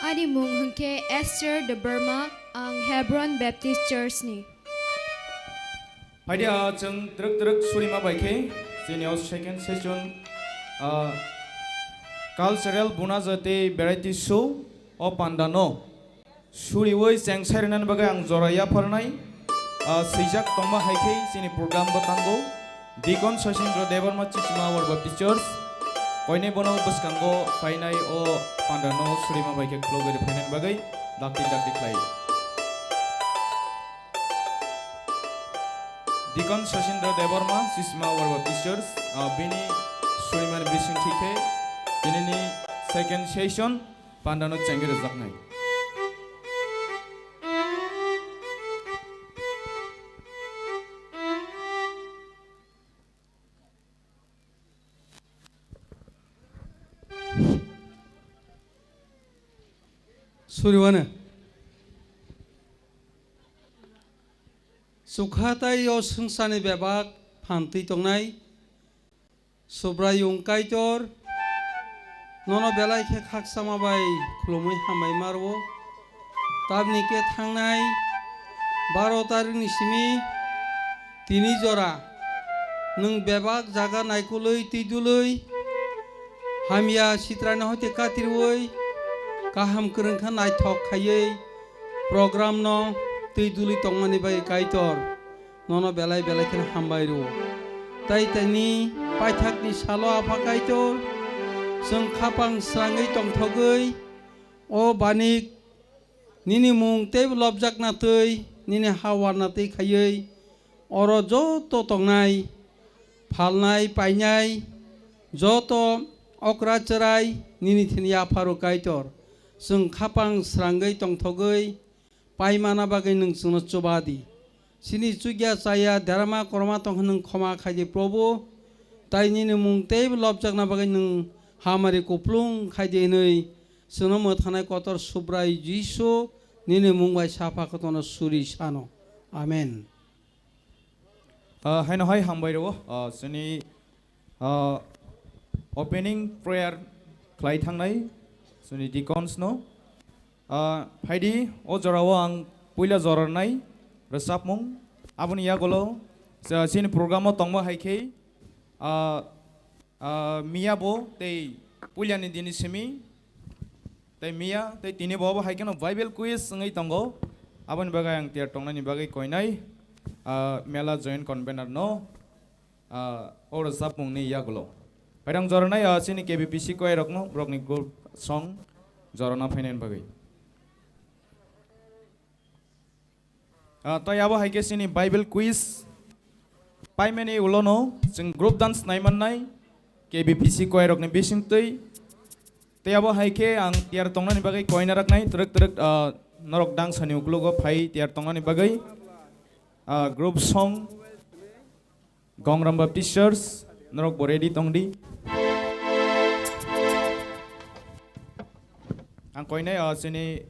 Ani mung hwnkhe Esther Debbarma, ang Hebron Baptist Church ni. Phaidi, ah, chwng twrwk twrwk surima bai khe chini o second session, ah, cultural buna jati variety show o panda no suriwi chengsai rwnani bagwi ang jora yapharnai, ah, swijak tongma hai khe chini program bo tango. Deacon Sachin Debbarma Chisima War Baptist Church koinai bono bwskango phainai o panda no surima bai khe khulogwi rw phainani bagwi dakti dakti khlai. Deacon Sachin Debbarma, Sisma War Baptist Church, ah, bini surimani bising thikhe, tinini second session pandano chengwi rwjaknai. Suriwano. Chukha tai o swngcharni bebak phan twi tongnai. Subraiyung Kaitor, nono belai khe khakchangma bai khulumwi hambai ma rwo. Tamni khe thangnai baro tarikni simi tini jora nwng bebak jaga naikolwi twi dulwi, hamya sitrani hoite katirwi, kaham kwrwng khe naithok khaiwi program no twi dulwi tongmani bagwi Kaitor nono belai belai kheno hambai rwo. Tai tini paithakni salo Apha Kaitor, chwng khapang srangwi tongthogwi, o banik nini mung teibo lobjakna twi, nini ha warna twi khaiwi, oro joto tongnai, phalnai, painai, joto okra chwrai nini thani yapharo Kaitor. Chwng khapang srangwi tongthogwi paimana bagwi nwng chwngno chuba di. Chini chukya chaya derma korma tongkha nwng khoma khaidi Probu, tai nini mung teibo lobjakna bagwi nwng hamari kuplung khaidi hwnwi chwngno mwthangnai kotor Subrai Jisu nini mung bai sapha kotorno suri sano. Amen. Ah, haino hai hambai rwo, ah, chini, ah, opening prayer khlai thangnai chini deacons no. Ah, phaidi o jorao ang puila jorarnai rwchapmung. Aboni yagulo, ah, chini program o tongma hai khe, ah, ah, miya bo tei puilani dini simi tei miya tei tini bo hai kheno Bible quiz wngwi tongo. Aboni bagwi ang tiyar tongnani bagwi koinai, ah, mela joint convener no, ah, o rwchapmungni yagulo. Pairang jornai, ah, chini K B P C koirokno borokni group song jorna phainani bagwi. Ah, tei abo hai khe chini Bible quiz paimani ulono chwng group dance nai mannai K B P C koirokni bisingtwi. Tei abo hai khe ang tiyar tongnani bagwi koina raknai twrwk twrwk, ah, norok dance ni uklogo phai tiyar tongnani bagwi, ah, group song Gongram Baptist Church, norok bo ready tong di. Ang koinai, ah, chini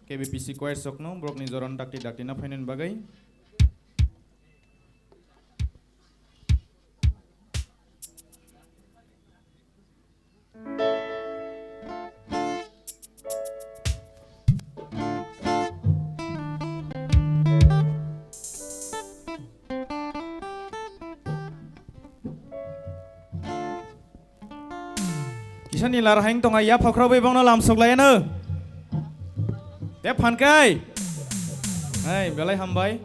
K B P C choir sokno borokni joron dakti dakti na phainani bagwi. Kisa ni lar haing tonga ya phakrok bai bongno lamsok lai ano. Te phan kai. Hai, belai hambai.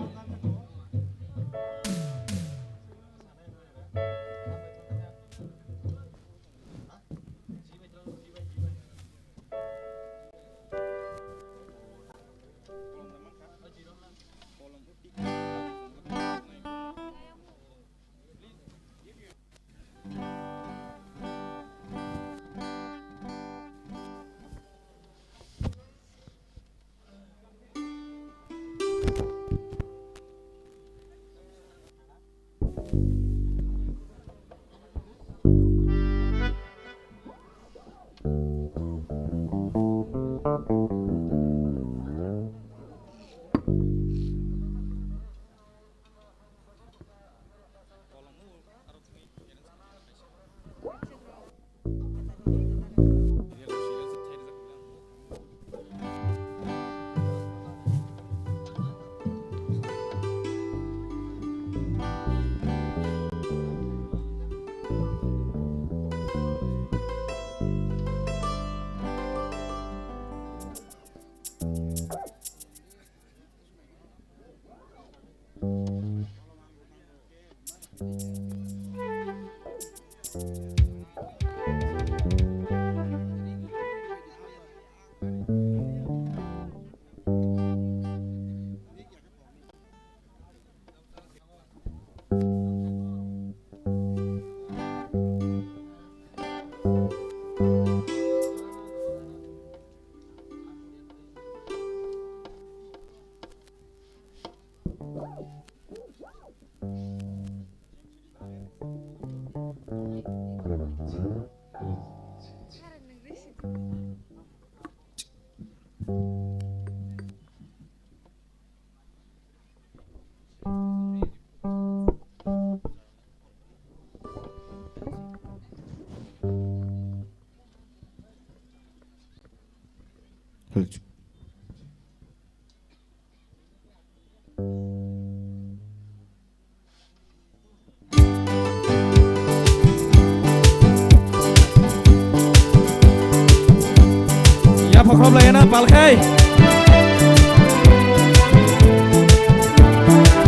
Ya phokhrob lai na palkhai.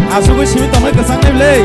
Asugwi simi tongwi kwchang nai bwlai.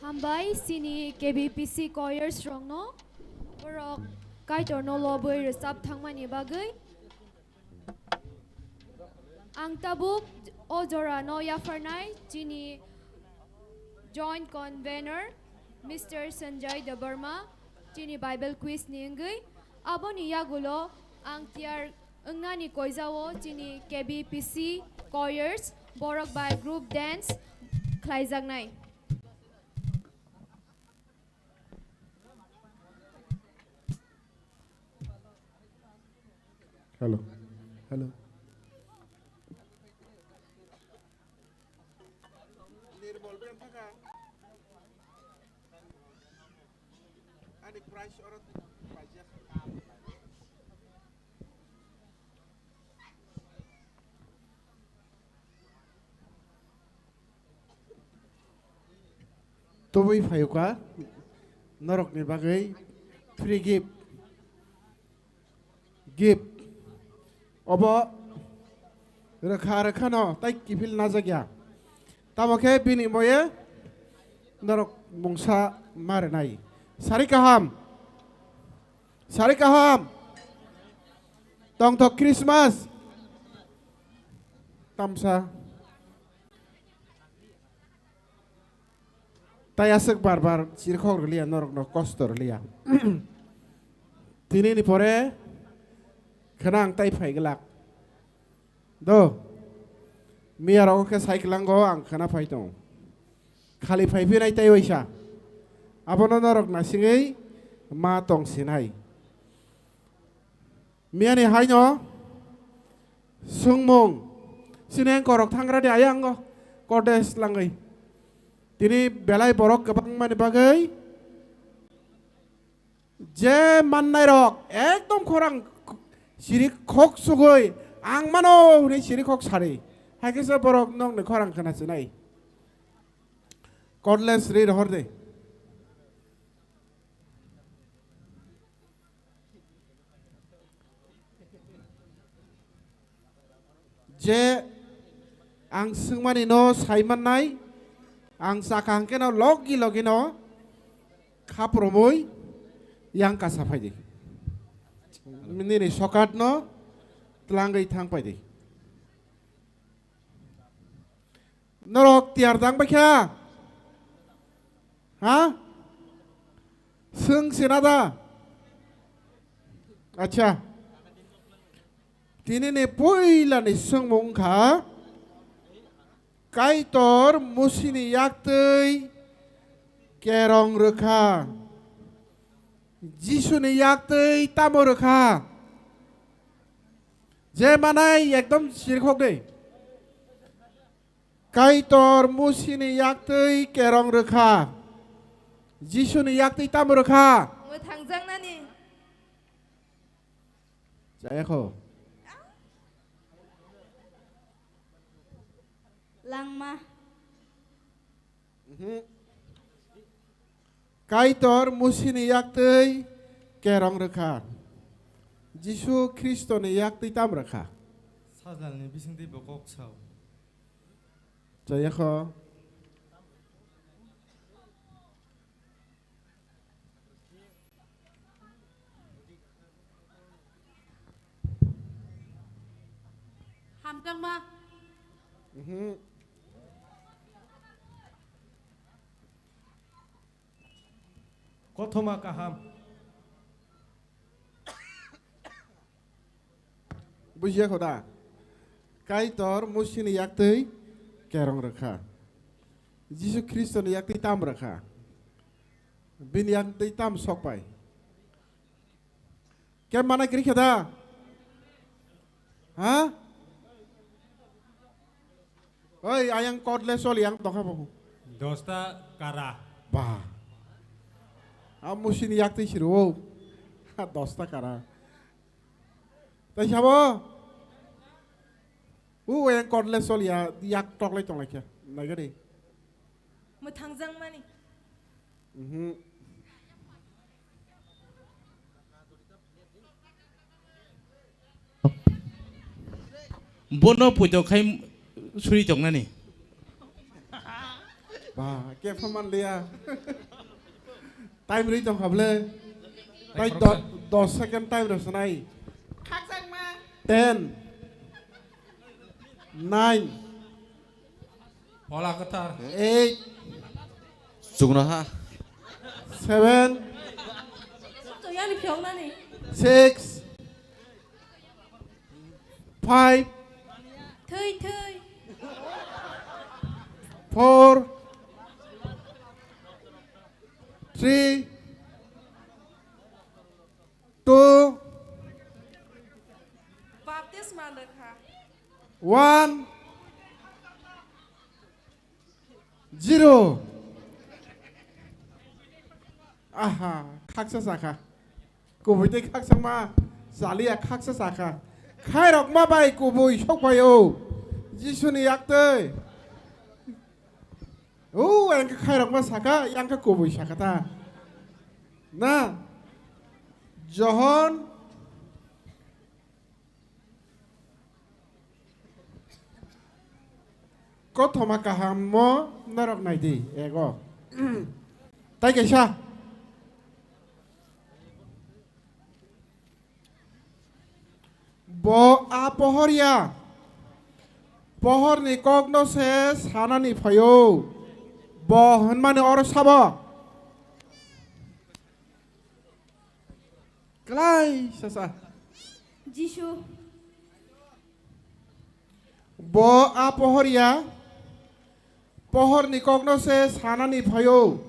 Hambai chini K B P C choirs rokno, borok Kaitorno lobwi rwchap thangmani bagwi. Ang tabuk o jorano yapharnai chini joint convener Mister Sanjay Debbarma, chini Bible quiz ni wngwi. Aboni yagulo ang tiyar wngnani koijao chini K B P C choirs borok bai group dance khlaijaknai. Hello. Hello. Tubui phayuka norokni bagwi free gift. Gift. Obo rwkha rwkhano tai kiphil najak ya. Tamo khe bini moye norok mungsa ma rwnai. Sari kaham. Sari kaham. Tongthok Christmas. Tamsa. Tai aswk bar bar chirikhok rwliya, norokno kosto rwliya. Tinini pore kheno ang tai phai glak. Do, miya rogo khe sai kwlango ang khna phai tongo. Khali phai phinai tai waisa. Abono norok nasingwi ma tong sinai. Miyani haino swngmung, sini ang korok thangrani ayang o, kodes langwi. Tini belai borok kwbangmani bagwi je mannai rok ekdom khorang siri khok sugwi ang mano hwnwi siri khok sari. Hai khe se borok nokni khorang khna sinai. Cordless ri rohor de. Je ang swngmani no sai mannai, ang chakha hwnkhe no logi logi no khapromwi yang kasa phai di. Nini sokat no twlangwi thang phai di. Norok tiyar dang bai kha? Ha? Swng sina da? Acha. Tini ni puila ni swngmung kha. Kaitor Musi ni yaktwi kerong rwkha. Jisu ni yaktwi tamo rwkha? Je manai ekdom sirikhok de. Kaitor Musi ni yaktwi kerong rwkha. Jisu ni yaktwi tamo rwkha? Mwthangjaknani. Chaya kho. Langma. Mhm. Kaitor Musi ni yaktwi kerong rwkha. Jisu Khristo ni yaktwi tam rwkha. Sajlal ni bisingtwi bo kok sao. Chaya kho. Hamjakma. Mhm. Kothoma kaham. Bujiya kho da? Kaitor Musi ni yaktwi kerong rwkha. Jisu Khristo ni yaktwi tam rwkha. Bini yaktwi tam sok pai. Kem mana kiri khe da? Ha? Oi, ayang cordless oli yang tokha bo. Dosta kara. Ba. A Musi ni yaktwi siru o. Ha, dosta kara. Tai sabo? U ayang cordless oli ya, yak toklai tonglai khe. Naigari. Mwthangjakmani. Mhm. Bono poito khai suri tongnani. Ba, kepha manliya. Time rwi tongkha ble. Tai do-, dos second time rw sanai. Khakchangma. Ten. Nine. Phola kwthar. Eight. Chuknoha. Seven. To yani phiyoknani. Six. Five. Thwi, thwi. Four. Three. Two. Baptisma rwkha. One. Zero. Aha, khaksa sakha. Kubui tei khakchangma chaliya khaksa sakha. Khairokma bai kubui sokphaio. Jisuni yaktwi. O, ang khe khairokma sakha, yang khe kubui sakha ta. Na? Johon Kothoma kahammo norok nai di, ego. Tai kaisa. Bo a pohor ya. Pohorni kokno se sanani phaio. Bo hwnmani oro sabo. Klai sasa. Jisu. Bo a pohor ya, pohorni kokno se sanani phaio.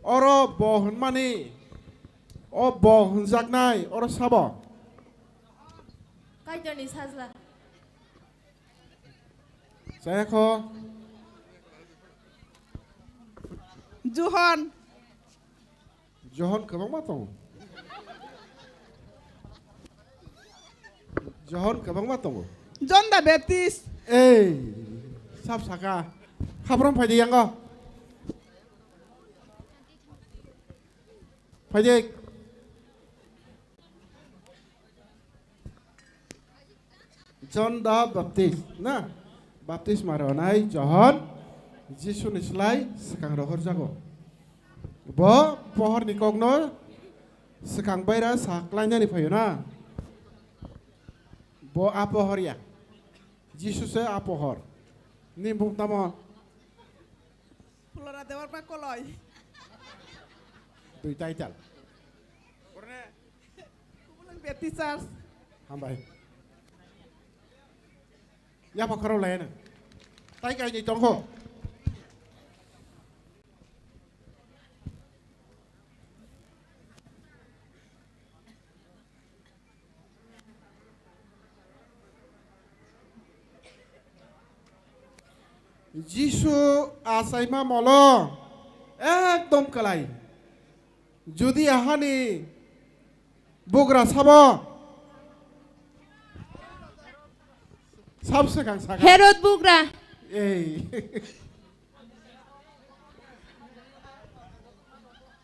Oro bo hwnmani, o bo hwnjaknai, oro sabo. Kaitorni sajla. Chayakho. Johon. Johon kwbangma tongo. Johon kwbangma tongo. John the Baptist. Ei, sab saka. Khaprom phaidi yango. Phaidi. John the Baptist, na? Baptisma rwnai Johon, Jisuni slai swkang rohorjago. Bo pohorni kokno swkang baira sa klainani phaio na? Bo a pohor ya. Jisu se a pohor. Ni bung tamo? Pulora Debbarma Koloi. Twi title. Kubulwng Baptist Church. Hambai. Yapha khorok laiyana. Tai kaini tongkho. Jisu achaima molo ekdom kwlai. Judi ahani bugra sabo, sab swkang sakha. Herod bugra. Ei.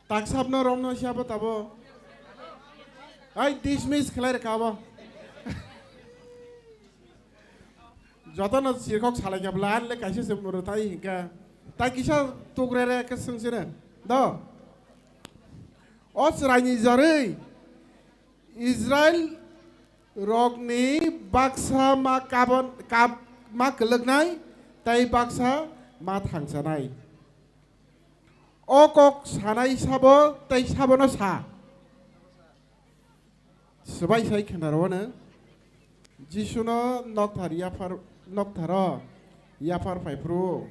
Taksabno romno siya bo tabo. Ai dismiss khlai rwkha bo. Jotono sirkok salai kha bwla, anle kaisa se mwrwtai hinkha. Tai kisa tukrere khe swngsene. Do. O chwraini jarwi Israel rokni baksa ma kabon, kab, ma kwlwknai, tei baksa ma thangsanai. O kok sanai sabo tei sabono sa. Swbai sai khna rwano Jisuno nokthar yaphar, noktharo yaphar phaiphru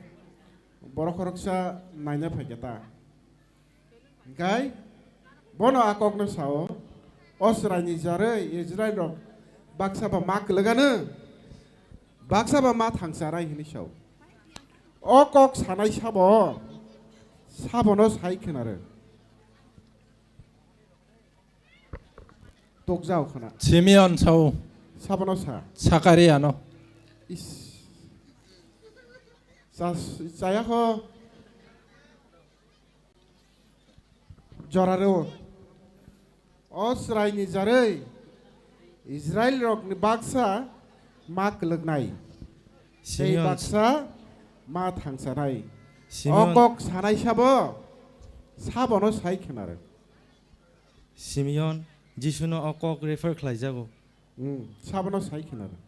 borok khoroksa naina phaikha ta. Hingkai bono a kokno sao, o chwraini jarwi Israilrok baksa ba ma kwlwgano, baksa ba ma thangcharai hwnwi sao. O kok sanai sabo, sabono sai khna rw. Tukjao khna. Simeon sao. Sabono sa. Sakariano. Is. Chas-, chaya kho. Jora rw. O chwraini jarwi Israilrokni baksa ma kwlwknai. Tei Simeon. Baksa ma thangsanai. Simeon. O kok sanai sabo, sabono sai khwnarwk. Simeon, Jisuno o kok refer khlaijago. Hmm, sabono sai khwnarwk.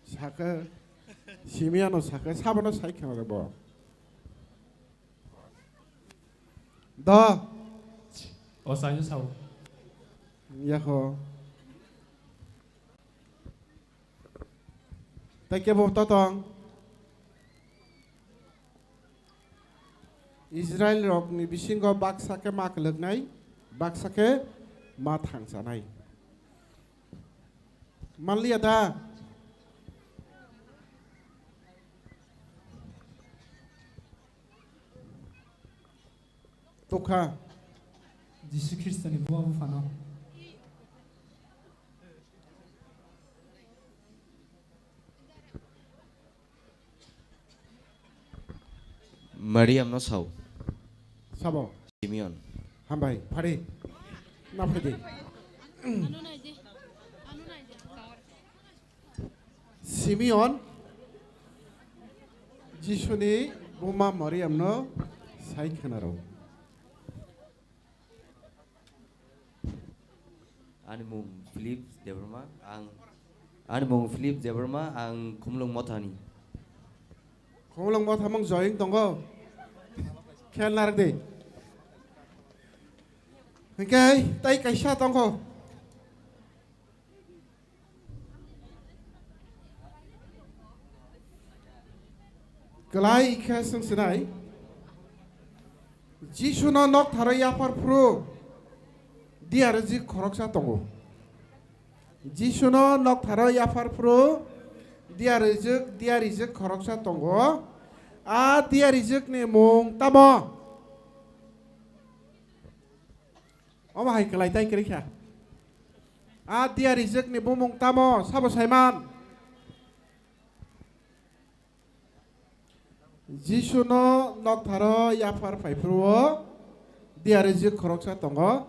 Sakhe, Simeono sakhe, sabono sai khwnarwk bo. Do. O sayo sao. Yako. Tei kebo to tong. Israel rokni bisingo baksa khe ma kwlwknai, baksa khe ma thangsanai. Manliya da? Tokha. Jisu Khristoni buma buphano. Mariam no sao. Sabo. Simeon. Hambai, phari. Na phadi. Simeon, Jisuni buma Mariamno sai khwnaro. Ani mung Philip Debbarma, ang, ani mung Philip Debbarma, ang Khumulwng Mothani. Khumulwng Motha mung join tongo. Khel narwk di. Hingke tai kaisa tongo. Kwlai khe swng sinai, Jisuno noktharo yaphar phuru diyarwjwk khoroksa tongo. Jisuno noktharo yaphar phuru diyarwjwk, diyarijwk khoroksa tongo. A diyarijwkni mung tamo? Omo hai kwlai tai kwrwi kha. A diyarijwkni bumung tamo? Sabo saiman? Jisuno noktharo yaphar phaiphuru-o diyarijwk khoroksa tongo.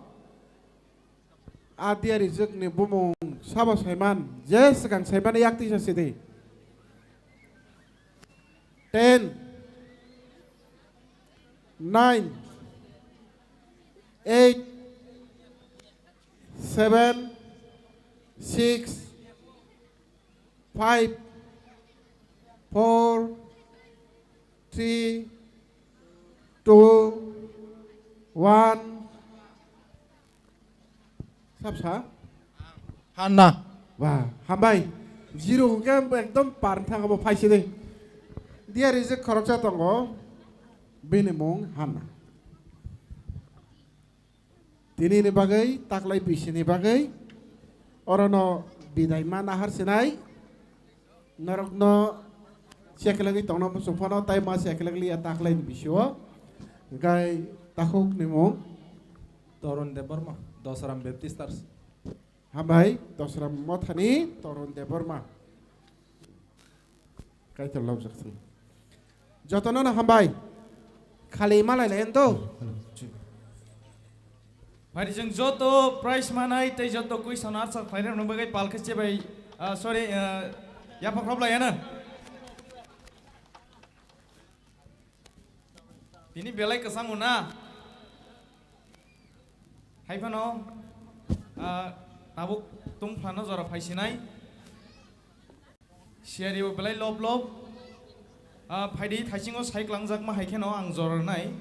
A diyarijwkni bumung sabo saiman? Je swkang saimani yak tisa sidi. Ten, nine, eight, seven, six, five, four, three, two, one. Sabsa? Hanna. Wah, hambai. Zero hwnkhe ekdom par thang abo phaisidi. Diyarijwk khoroksa tongo. Bini mung Hanna. Tinini bagwi, taklai bisini bagwi, orono bidai ma nahar sinai, norokno cheklagwi tongna muchung phano, tai ma cheklagli ya taklaini bisio, hingkai takhukni mung? Torun Debbarma, Dosram Baptist Church. Hambai, Dosram Mothani Torun Debbarma. Kaitor lobjak thung. Jotono no hambai. Khali malai lai endo. Phari jeng joto prize manai tei joto kuisa no arsa khlai rok no bagwi palkhe chebai, ah, sorry, ah, yapha khop lai ano. Tini belai kwchang muna. Hai phano, ah, tabuk tungphano jora phaisinai. Siyari bo belai lob lob. Ah, phaidi thaisingo sai kwlangjakma hai kheno ang jora rwnai.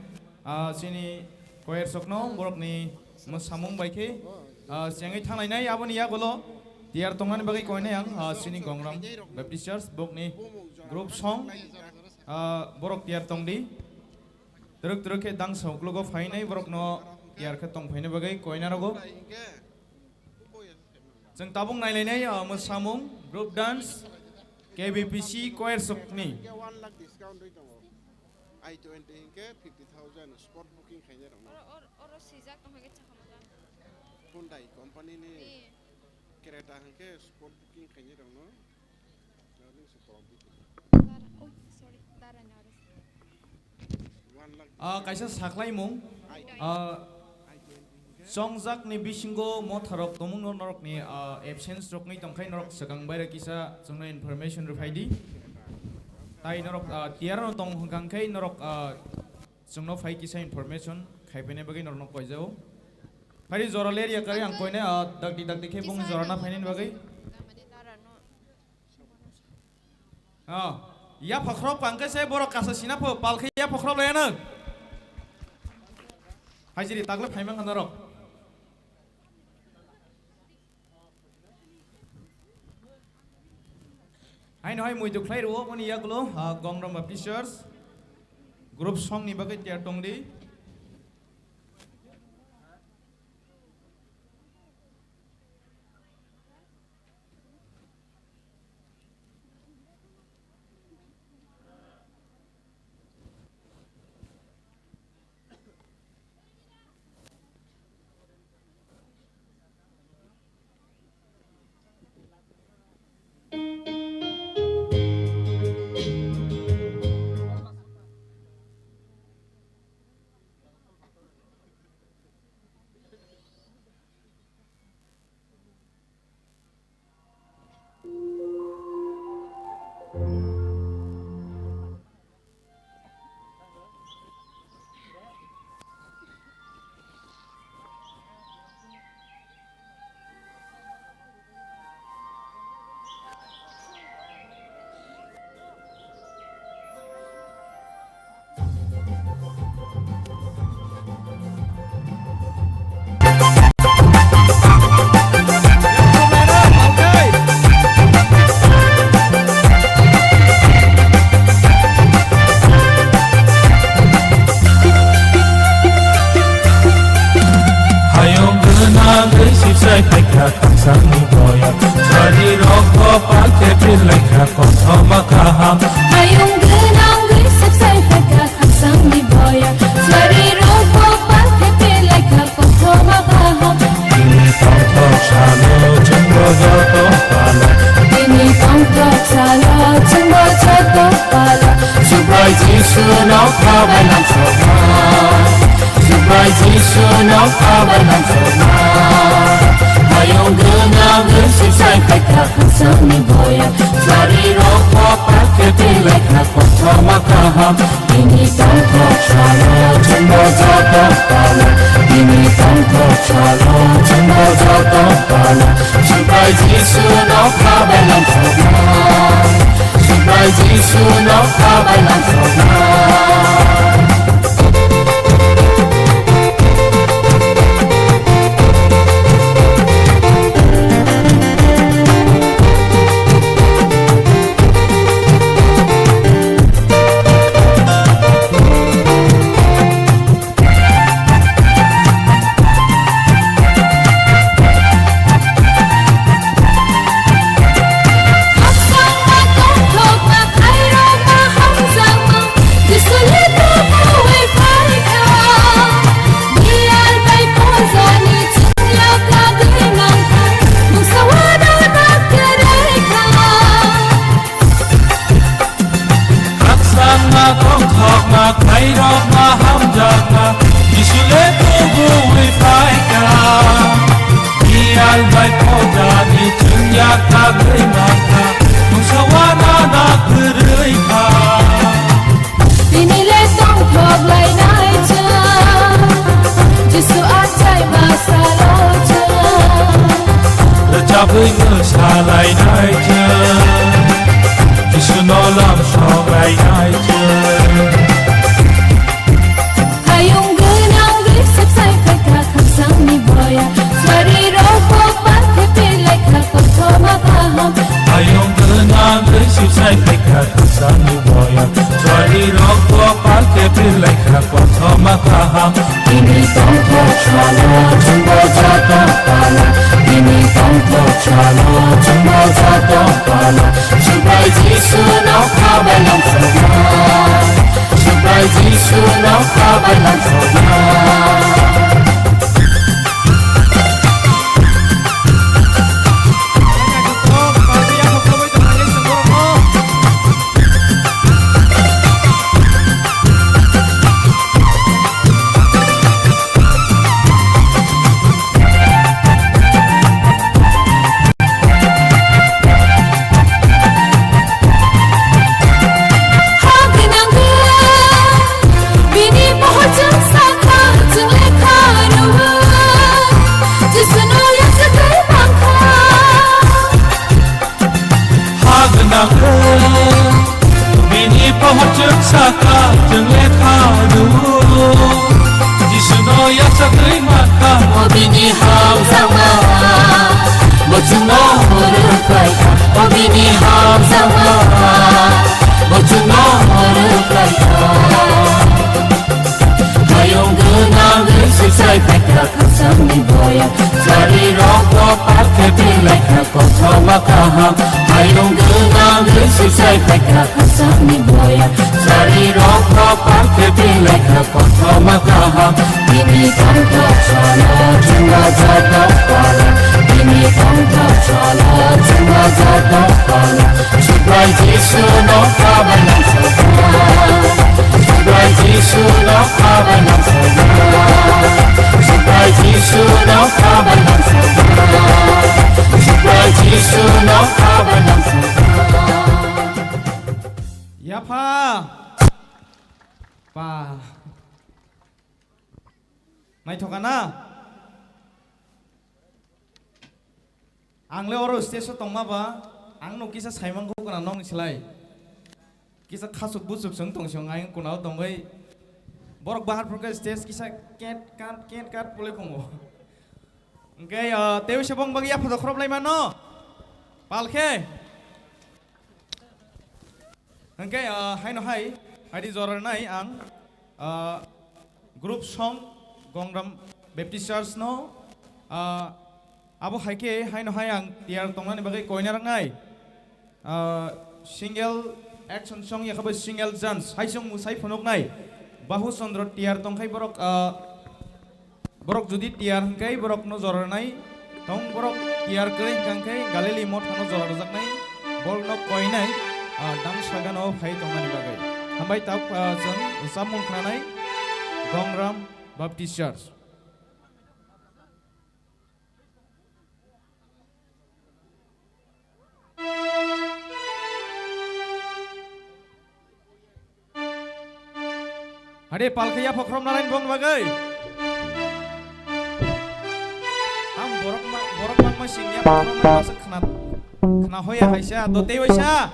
Ah, chini koyer sokno borokni mwsamung bai khe, ah, chengwi thanglainai. Aboni yagulo tiyar tongnani bagwi koinai ang, ah, chini Gongram Baptist Church bokni group song, ah, borok tiyar tongdi. Twrwk twrwk khe dangsa uklogo phainai borokno tiyar khe tongphaina bagwi koina rogo. Chwng tabuk nailainai, ah, mwsamung, group dance, K B P C choir sokni. I twenty hinkhe fifty thousand spot booking khainai rokno. Oro, oro, oro swijak tong hai khe chakha mojang. Hyundai company ni. Creta hinkhe spot booking khainai rokno. Dara, oh, sorry, Dara ni oro. Ah, kaisa saklaimung. Ah, chongjakni bisingo motharok tongmungno norokni, ah, absence rokni tongkhai norok swkang baira kisa chwngno information rwphaidi. Tai norok, ah, tiyar no tong hwnkha khe norok, ah, chwngno phai kisa information khai phaina bagwi norokno koijao. Phari jora ler ya kari ang koine, ah, dakti dakti khe bung jora na phainani bagwi. Ah, ya phakrok pang khe se borok kasa sina pho pal khe ya phakrok le ano. Hajiri tagle phaimang norok. Haino hai muitu khlai rwo mani yagulo, ah, Gongramba Pictures group song ni bagwi tiyar tongdi. Hayung gwnangwi sibsai phaikha khasangni boya. Sari rok bo pakhe birlaikha kothoma kaham. Hayung gwnangwi sibsai phaikha khasangni boya. Sari rok bo pakhe birlaikha kothoma kaham. Bini tongthok salo chwngbo joto pala. Bini tongthok salo chwngbo joto pala. Subrai Jisu no khabai lamsokma. Subrai Jisu no khabai lamsokma. Hayung gwnangwi sibsai phaikha khasangni boya. Sari rok bo pakhe birlaikha kothoma kaham. Bini tongthok salo chwngbo joto pala. Bini tongthok salo chwngbo joto pala. Subrai Jisu no khabai lamsokma. Subrai Jisu no khabai lamsokma. Khakchangma, tongthokma, khlairokma, hamjakma, Jisu le tubuwi phaikha. Biyal bai khojani chwngya kagwi mankha, mungsa uanana kwrwi kha. Bini le tongthok lainai chwng, Jisu achai ma salo chwng. Rwchabwi mwsa lainai chwng, Jisu no lamsok lainai chwng. Hayung gwnang ri sipsai phaikha khakchangni boya, sari rok bo pakhe pirlaikha kothoma kaham. Hayung gwnang ri sipsai phaikha khakchangni boya, sari rok bo pakhe pirlaikha kothoma kaham. Bini tongthok salo chwngbo joto pala, bini tongthok salo chwngbo joto pala. Subrai Jisu no khabai lamsokma, Subrai Jisu no khabai lamsokma. Bini pohor chwng sakha, chwng lekha rw. Jisuno yachagwi mankha, o bini hamjakma. Bo chwngno muruk khlaikha, o bini hamjakma. Bo chwngno muruk khlaikha. Hayung gwnangwi swisai phaikha khasangni boya. Sari rokno palkhe twilaikha kothoma kaham. Hayung gwnangwi swisai phaikha khasangni boya. Sari rokno palkhe twilaikha kothoma kaham. Bini tongthok salo chwngno joto pala. Bini tongthok salo chwngno joto pala. Subrai Jisu no kabai nang sokha. Subrai Jisu no kabai nang sokha. Subrai Jisu no kabai nang sokha. Subrai Jisu no kabai nang sokha. Yapha. Pa. Naithoka na? Ang le oro stage o tongma ba, ang no kisa saimang kho kana nong silai. Kisa khasuk busuk song tong song ayang kuna o tongoi. Borok bahar phurkhe stage kisa ket kat, ket kat pole phungo. Hwnkhe, ah, tei se bong bagi yapha khorop lai mano. Palkhe. Hwnkhe, ah, haino hai, haidi jora nai ang, ah, group song Gongram Baptist Church no, ah, abo hai khe haino hai ang tiyar tongnani bagwi koina rangnai, ah, single action song yakhabai single dance hai song musai phunuknai Bahu Chandra tiyar tongkhai borok, ah, Borok jodi tiyar hwnkhe borokno jora rwnai tong, borok tiyar kwrwi hwnkhe Galili mothano jora rwjaknai, borokno koinai, ah, dangsa gana-o phai tongmani bagwi. Hambai tabuk, ah, chwng chamung khnanai Gongram Baptist Church. Hade palkhe yapha khoromna lain bong bagwi. Ang borok ma-, borok mangma sing yapha khoromna masa khna, khna hoya haisa, do tei waisa.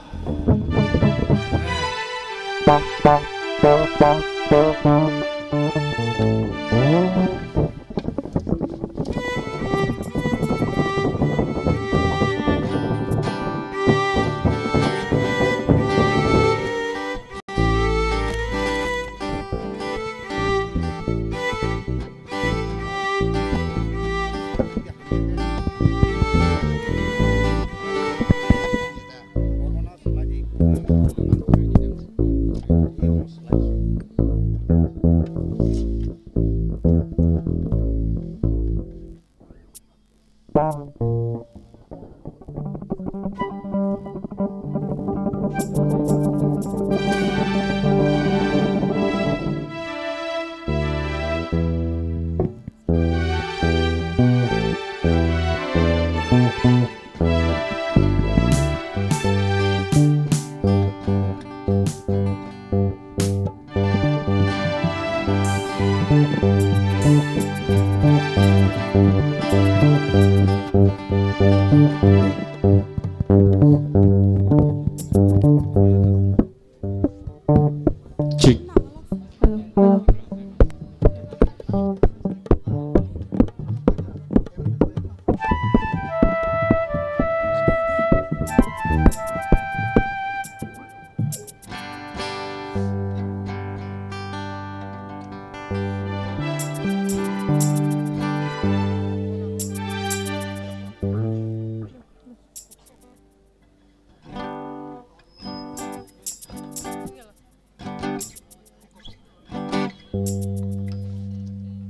Chik.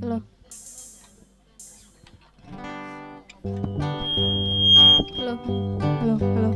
Hello. Hello. Hello. Hello. Hello. Hello.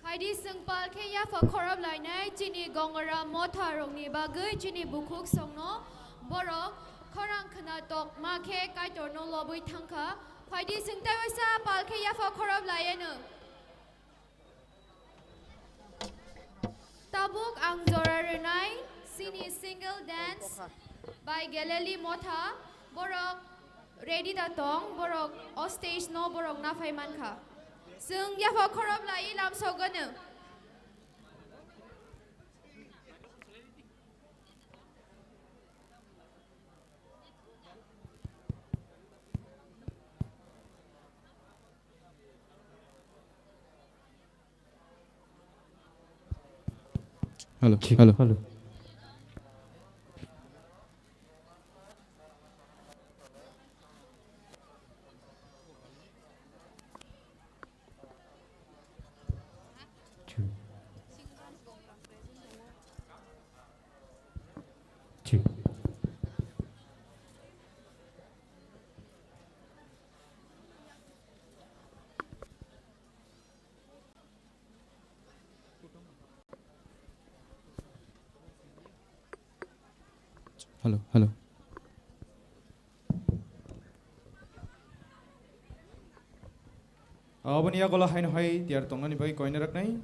Phaidi, chwng pal khe yapha khorop lainai chini Gongora motha rokni bagwi chini bukhuk songno borok khorang khna tokma khe Kaitorno lobwi thangkha. Phaidi, chwng tei waisa pal khe yapha khorop laianw. Dance by Galili Motha, borok ready da tong, borok o stage no borok naphai mankha. Chwng yapha khorop lai lamsogwno. Hello, hello. Hello. Two. Two. Hello, hello. Aboni yagulo haino hai tiyar tongnani bai koina raknai,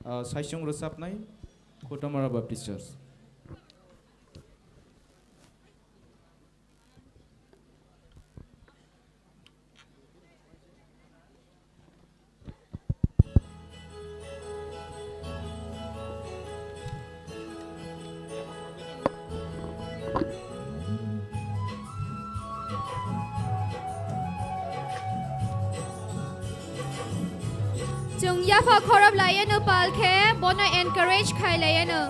ah, saichung rwchapnai, Kotamara Baptist Church. Chwng yapha khorop laiya no pal khe bono encourage khai laiya no.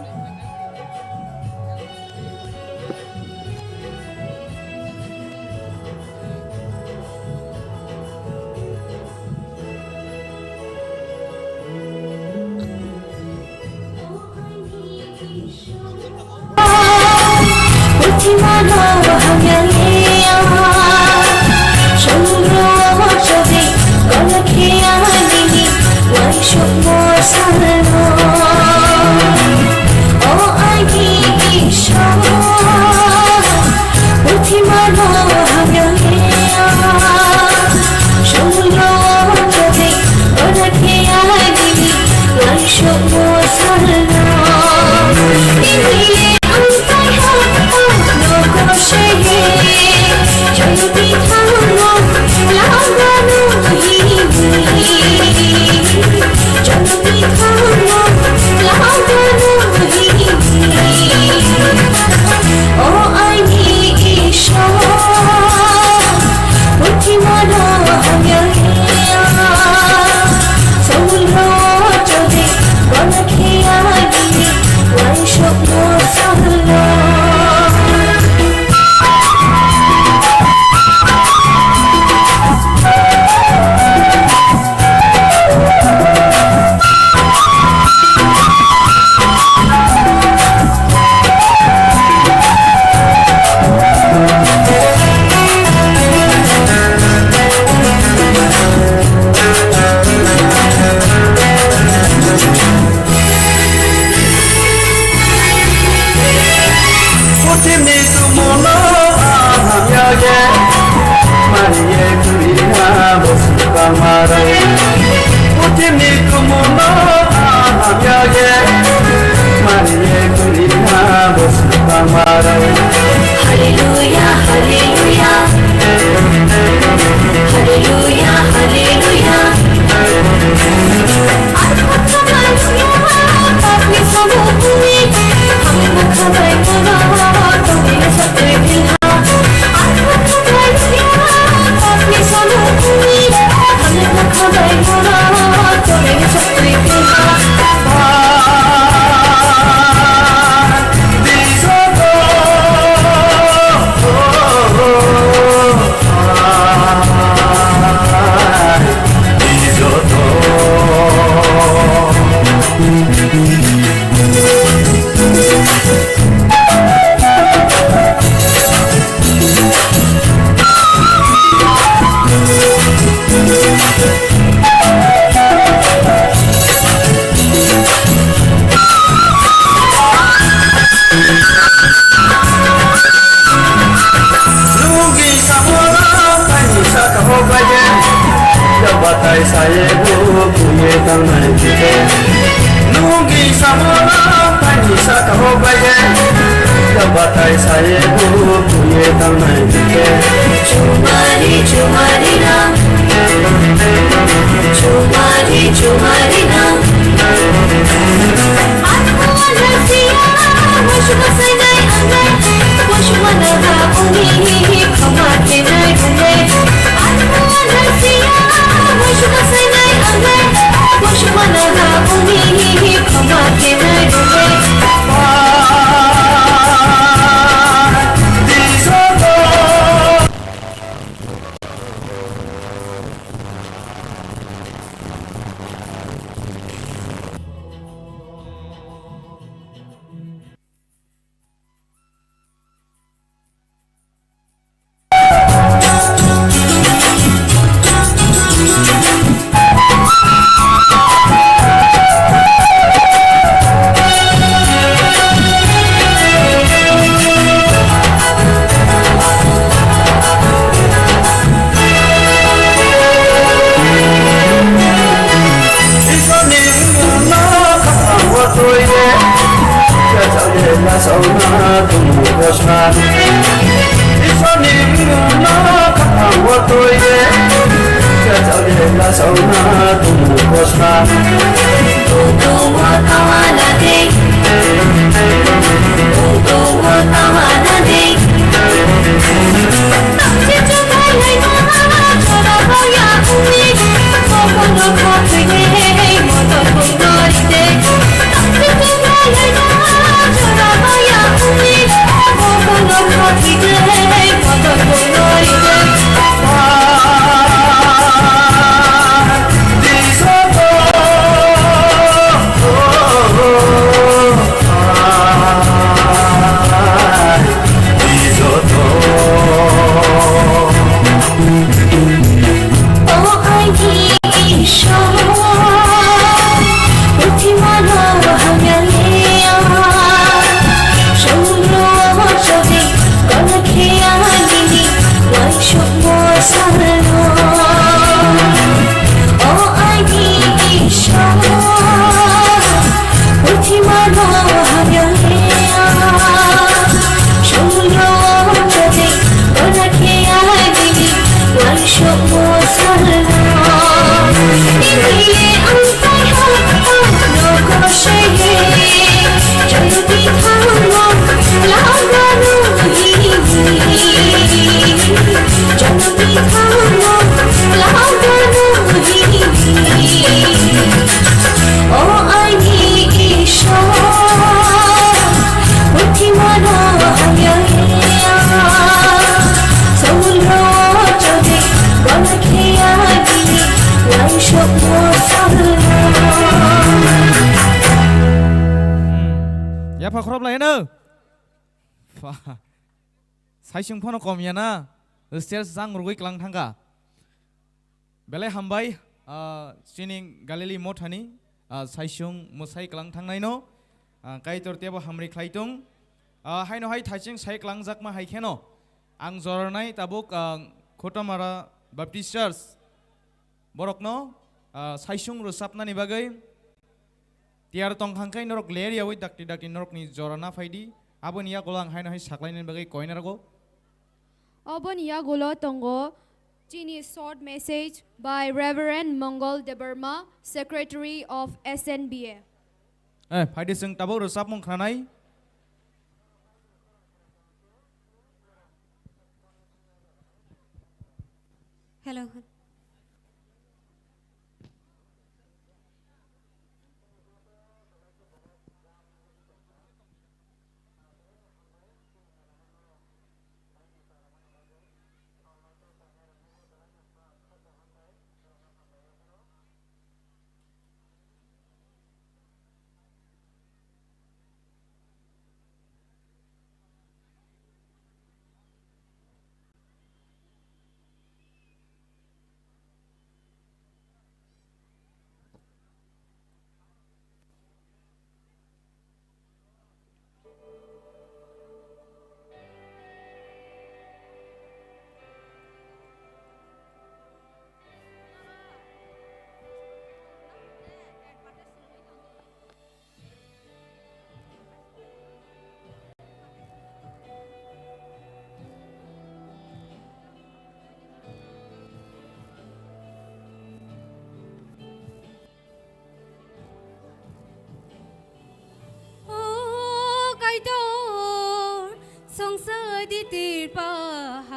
Puthimni tumuno ang hamya ye, mani ye turi ha bosu bangma rao. Puthimni tumuno ang hamya ye, mani ye turi ha bosu bangma rao. Hallelujah, hallelujah. Hallelujah, hallelujah. Nungni samora paini saka o baje, yabatai saye bu kuye tangnai kite. Nungni samora paini saka o baje, Batai saye bu kuye tangnai dike. Chumari chumari na. Chumari chumari na. Atma na siya, wash masai nai angai. Wash mana ba uni khama ke nai dike. Atma na siya, wash masai nai angai. Wash mana ba uni khama ke nai dike. Yapha khorop lai no. Pha. Saisung phano kom ya na. Stage jang rugui klang thangka. Belai hambai, ah, chini Galili mothani, ah, saisung mwsai klang thangnai no, ah, Kaitor tebo hamri khlai tong. Ah, haino hai thaiching sai klang jakma hai kheno. Ang jornai tabuk, ah, Khotomara Baptist Church. Borokno, ah, saisung rwchapnani bagwi tiyar tongkha, hwnkhe norok ler yaui dakti dakti norokni jora na phai di. Aboni yagulo ang haino hai saklainani bagwi koi narwgo. Oboni yagulo tongo chini short message by Reverend Mongol Debbarma, Secretary of S N B A. Eh, phai di, chwng tabuk rwchapmung khnanai. Hello.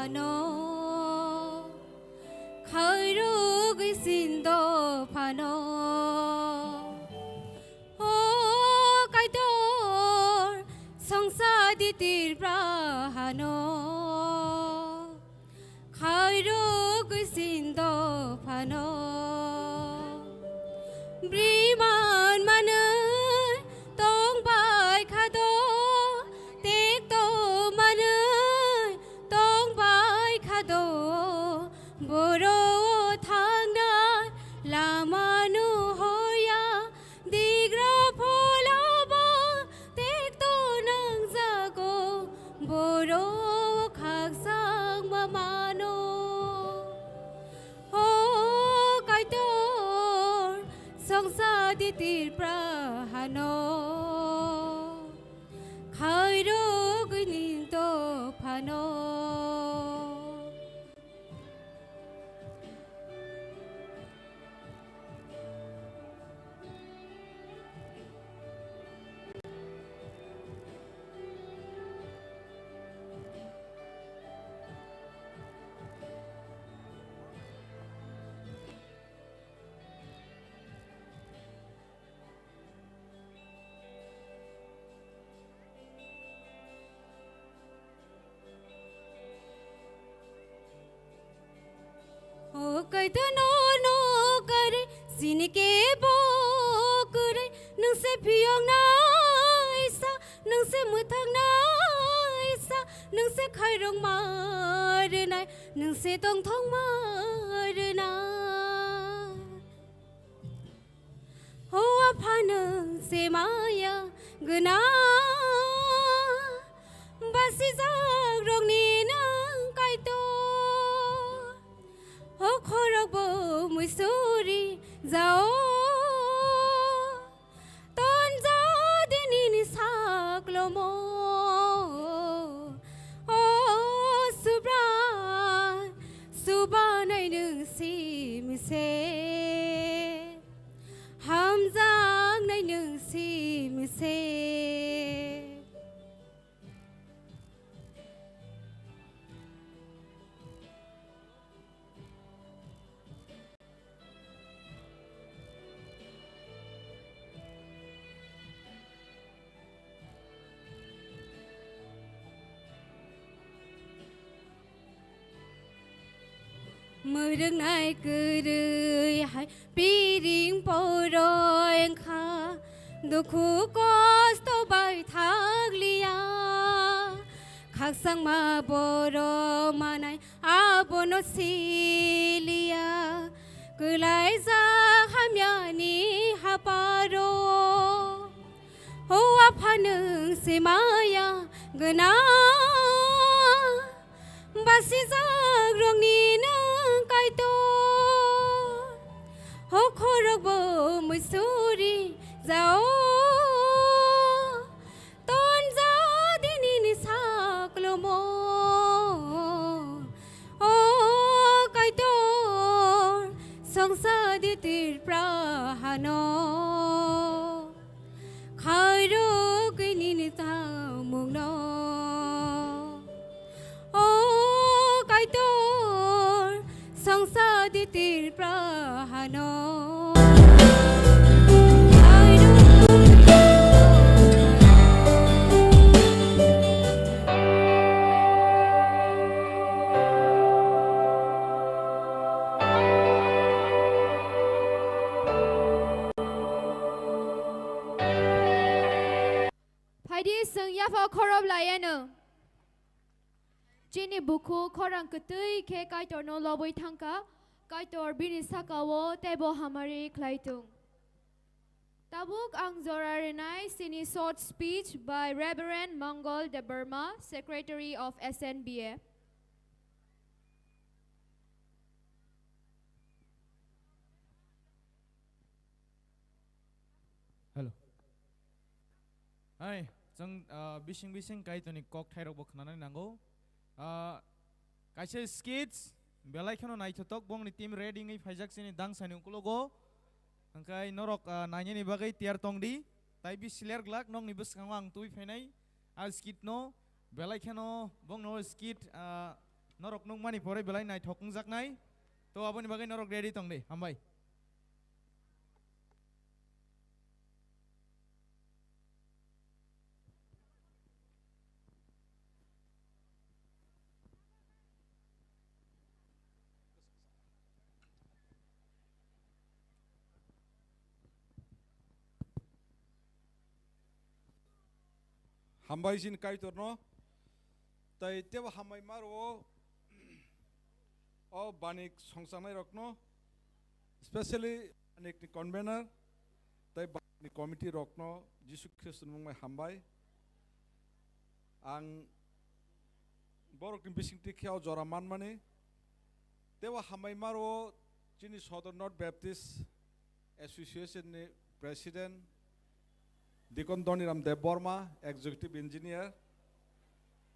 no khairugwi sindo phano. O Kaitor, songsa di Tripura hano khairugwi sindo phano. Briman manwi tongbai khado, tekto manwi tongbai khado, boro thangnai lama nuhoya, digra pholobo tekto nangjago, boro khakchangma mano. O Kaitor, songsa di Tripura hano khairugwi nindo phano. O Kaitor, no, no kare, sini kebo kare, nungse phiyok naisa, nungse muthak naisa, nungse khairok marnai, nungse tongthok marnai. O Apha, nwng se maya gwnang, basijak rokni nwng Kaitor. O khorokbo muisuri jao, tonja di nini saklomo. O Subrai, subanai nwng simi se. Hamjaknai nwng simi se. Mwrwngnai kwrwi hai piring poro wngkha, dukhu kosto bai thakliya. Khakchangma borok manai abono siliya, kwlaijak hamyani haparo. O Apha, nwng se maya gwnang, basijak rokni nwng Kaitor. O khorokbo muisuri jao, tonja di nini saklomo. O Kaitor, songsa di Tripura hano khairugwi nini tongmungno. O Kaitor, songsa di Tripura hano. Phaidi, chwng yaphao khorop laianw. Chini bukhuk khorang kwtwi khe Kaitorno lobwi thangkha, Kaitor bini sakao teibo hamari khlai thung. Tabuk ang jora rinai chini short speech by Reverend Mongol Debbarma, Secretary of S N B A. Hello. Hai, chwng, ah, bising bising Kaitorni kokthairokbo khnanani nango. Ah, kaisa skits, belai kheno naithothok, bongni team ready wngwi phaijak chini dangsani ukulogo. Hwnkhe norok, ah, nainani bagwi tiyar tongdi. Tai bisi ler glak nokni bwskango ang tubui phainai a skit no. Belai kheno bongno skit, ah, Norok nukmani pore belai naithok wngjaknai. To aboni bagwi norok ready tong di. Hambai. Hambai chini Kaitorno, tai tebo hambai ma rwo o banik songchaknai rokno, specially banik ni convener tai banik ni committee rokno Jisu Khristo ni mung bai hambai. Ang borok ni bising tikhe o jora manmani tebo hambai ma rwo chini Sodor North Baptist Association ni President Deacon Doniram Deb Borma, Executive Engineer,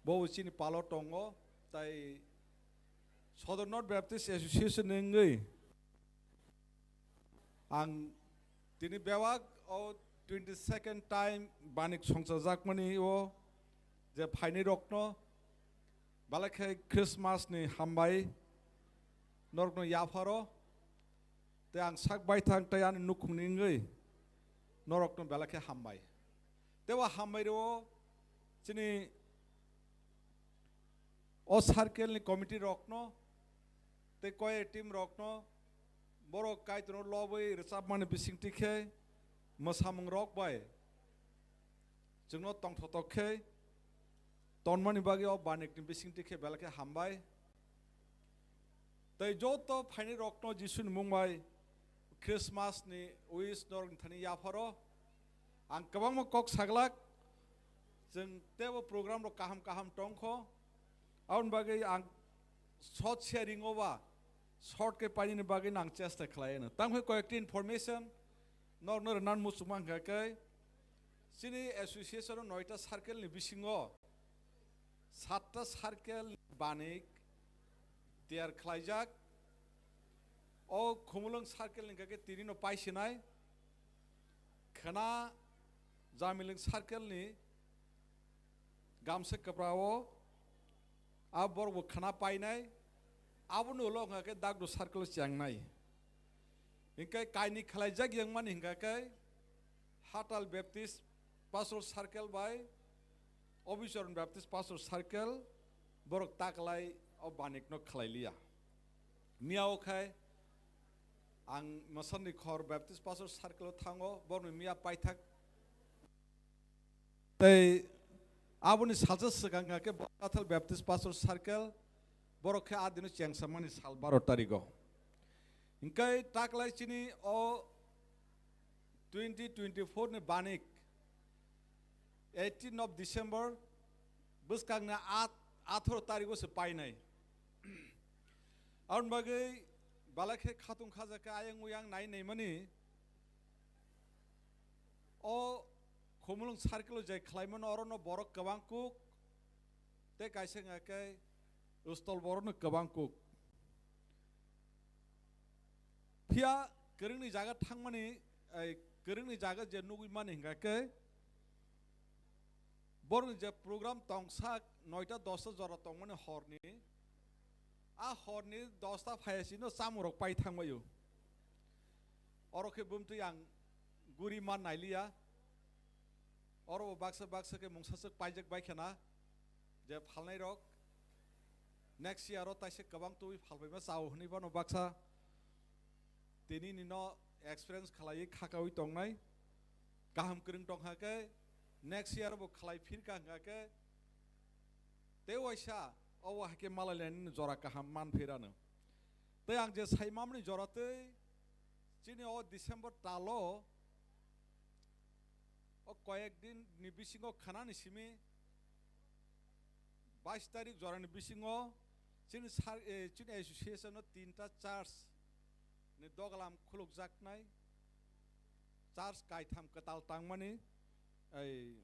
bo chini palo tongo, tai Sodor North Baptist Association ni wngwi ang tini bebak o twenty second time banik songchajakmani o je phainai rokno belai khe Christmas ni hambai norokno yapharo. Tei ang sak baithang tei ani nukhungni wngwi norokno belai khe hambai. Tei o hambai rwo chini o circle ni committee rokno tei choir team rokno borok Kaitorno lobwi rwchapmani bising tikhe mwsamung rok bai chwngno tongthotok khe tonmani bagwi o banikni bisingtwi khe belai khe hambai. Tei joto phainai rokno Jisuni mung bai Christmas ni wish norokni thani yapharo. Ang kwbangma kok saglak, chwng teibo program rok kaham kaham tongkho. Aboni bagwi ang short sharing o ba short khe painani bagwi ang chesta khlai ano. Tamo khe koyekti information norokno rwnan muchungma hwnkha khe, chini association o noita circle ni bisingo satta circle ni banik tiyar khlaijak. O Khumulwng circle ni hwnkha khe tini no paisinai, khwna Jamilwng circle ni gamsa kwpra o a borok bo khwna painai, aboni ulo hwnkha khe Dagdo circle o chengnai. Hinkhe kainwi khlaijak yangmani hwnkha khe Hatal Baptist Pastor Circle bai Obichorn Baptist Pastor Circle borok taklai o banikno khlai liya. Miya o khai ang Masandi Khor Baptist Pastor Circle o thango, borokni miya paithak. Tei aboni salsa swkang hwnkha khe Bhatal Baptist Pastor Circle, borok khe a dino chengsamani sal baro tarigo. Hinkhe taklai chini o twenty twenty-four ni banik eighteen of December bwskangni at-, atharo tarigo se painai. Aboni bagwi belai khe khatung khajakhe ayang uyang nai naimani. O Khumulwng circle o je khlaimano, orono borok kwbang kuk, tei kaisa wngkha khe stol borokno kwbang kuk. Phiya kwrwngni jaga thangmani, ai, kwrwngni jaga je nugwi mani hwnkha khe, borokni je program tongsak noita dosta jora tongmani horni, a horni dosta phaiya sino chamungrok pai thangbaio. Oro khe bumtwi ang guri man nailiya. Oro bo baksa baksa khe mungsaswk paijak bai khena je phalnai rok. Next year o taisa kwbang twi phalpaima chao hwnwi bono baksa tini nino experience khlaiwi khakaui tongnai. Kaham kwrwng tongkha khe next year bo khlai phirkha hwnkha khe tei waisa obo hai khe malai lainani jora kaham man phirano. Tei ang je sai mamani jora tei chini o December talo o koyek din ni bisingo khwnani simi bais tarik jorani bisingo chini sar-, eh, chini association o tinta church ni doglam khulukjaknai, church kaitham kwtal tangmani, ei,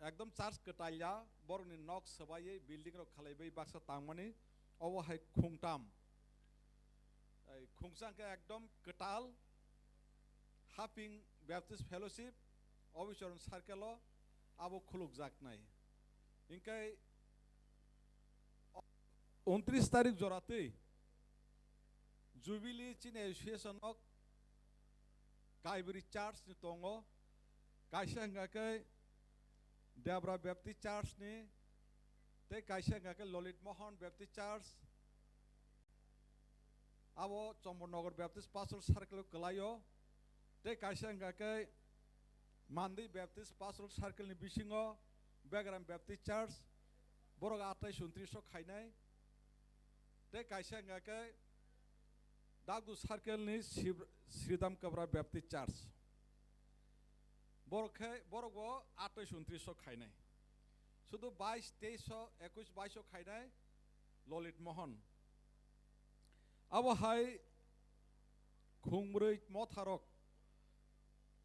ekdom church kwtal ya, borokni nok swbaiwi building rok khalaibai baksa tangmani, obo hai khungtam. Ei, khungsa hwnkhe ekdom kwtal, Haping Baptist Fellowship, Obichorn Circle o abo khulukjaknai. Hinkhe o Untris tarik joratwi Jubilee chini association o Kaibri Church ni tongo, kaisa hwnkha khe Debra Baptist Church ni, tei kaisa hwnkha khe Lolit Mohon Baptist Church, abo Chombornagar Baptist Pastoral Circle o kwlaio, tei kaisa hwnkha khe Mandi Baptist Pastoral Circle ni bisingo Begram Baptist Church, borok atais untris o khainai, tei kaisa hwnkha khe Dagdu Circle ni Sib-, Sridham Kabra Baptist Church, borok khe, borok bo atais untris o khainai, sudu bais teis o, ekush bais o khainai Lolit Mohon. Abo hai khungbrwi motharok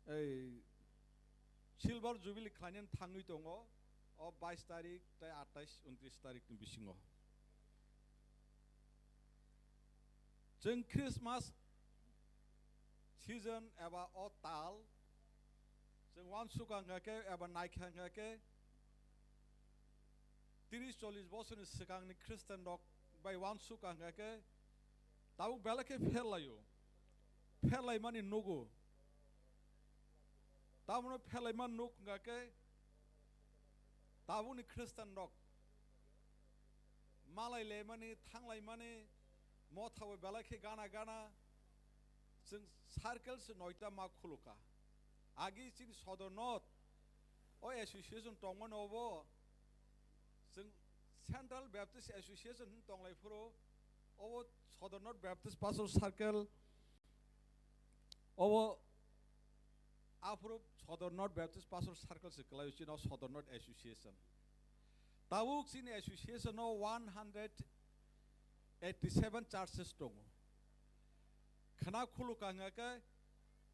ei Silver Jubilee khlainani thangwi tongo, o bais tarik tei atais untris tarik ni bisingo. Chwng Christmas season eba o tal chwng uansukha hwnkha khe eba naikha hwnkha khe tris chollish bosorni swkangni Christian rok bai uansukha hwnkha khe tabuk belai khe pherlaio. Pherlaimani nugo. Tamono pherlaima nuk hwnkha khe tabukni Christian rok malai laimani, thanglai mani, motha bo belai khe gana gana, chwng circle se noita ma khulukha. Agi chini Sodor North o association tongmani obo chwng Central Baptist Association hin tonglai phuru, obo Sodor North Baptist Pastor Circle, obo aphuru Sodor North Baptist Pastor Circle se kwlaio chini o Sodor North Association. Tabuk chini association o one hundred eighty seven churches tongo. Khna khulukha hwnkha khe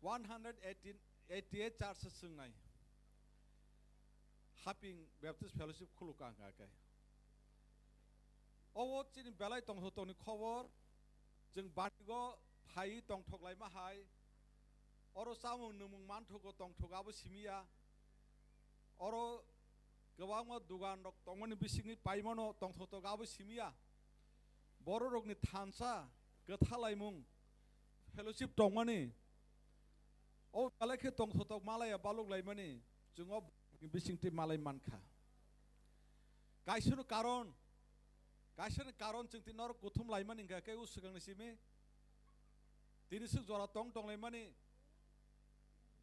one hundred eighty, eighty eight churches swngnai. Haping Baptist Fellowship khulukha hwnkha khe. Obo chini belai tongthoktokni khobor. Chwng banigo phaiwi tongthok laima hai, oro chamung nwngmung manthogo tongthok abo simiya, oro kwbangma dugan rok tongmani bisingni paimano tongthok abo simiya, borok rokni thansa kwthalaimung fellowship tongmani, o belai khe tongthok malaiya baluk laimani chwng o bisingtwi malai mankha. Kaisano karon, kaisani karon chwng tini norok kuthum laimani hwnkha khe o swkangni simi tini swk jora tong tong laimani.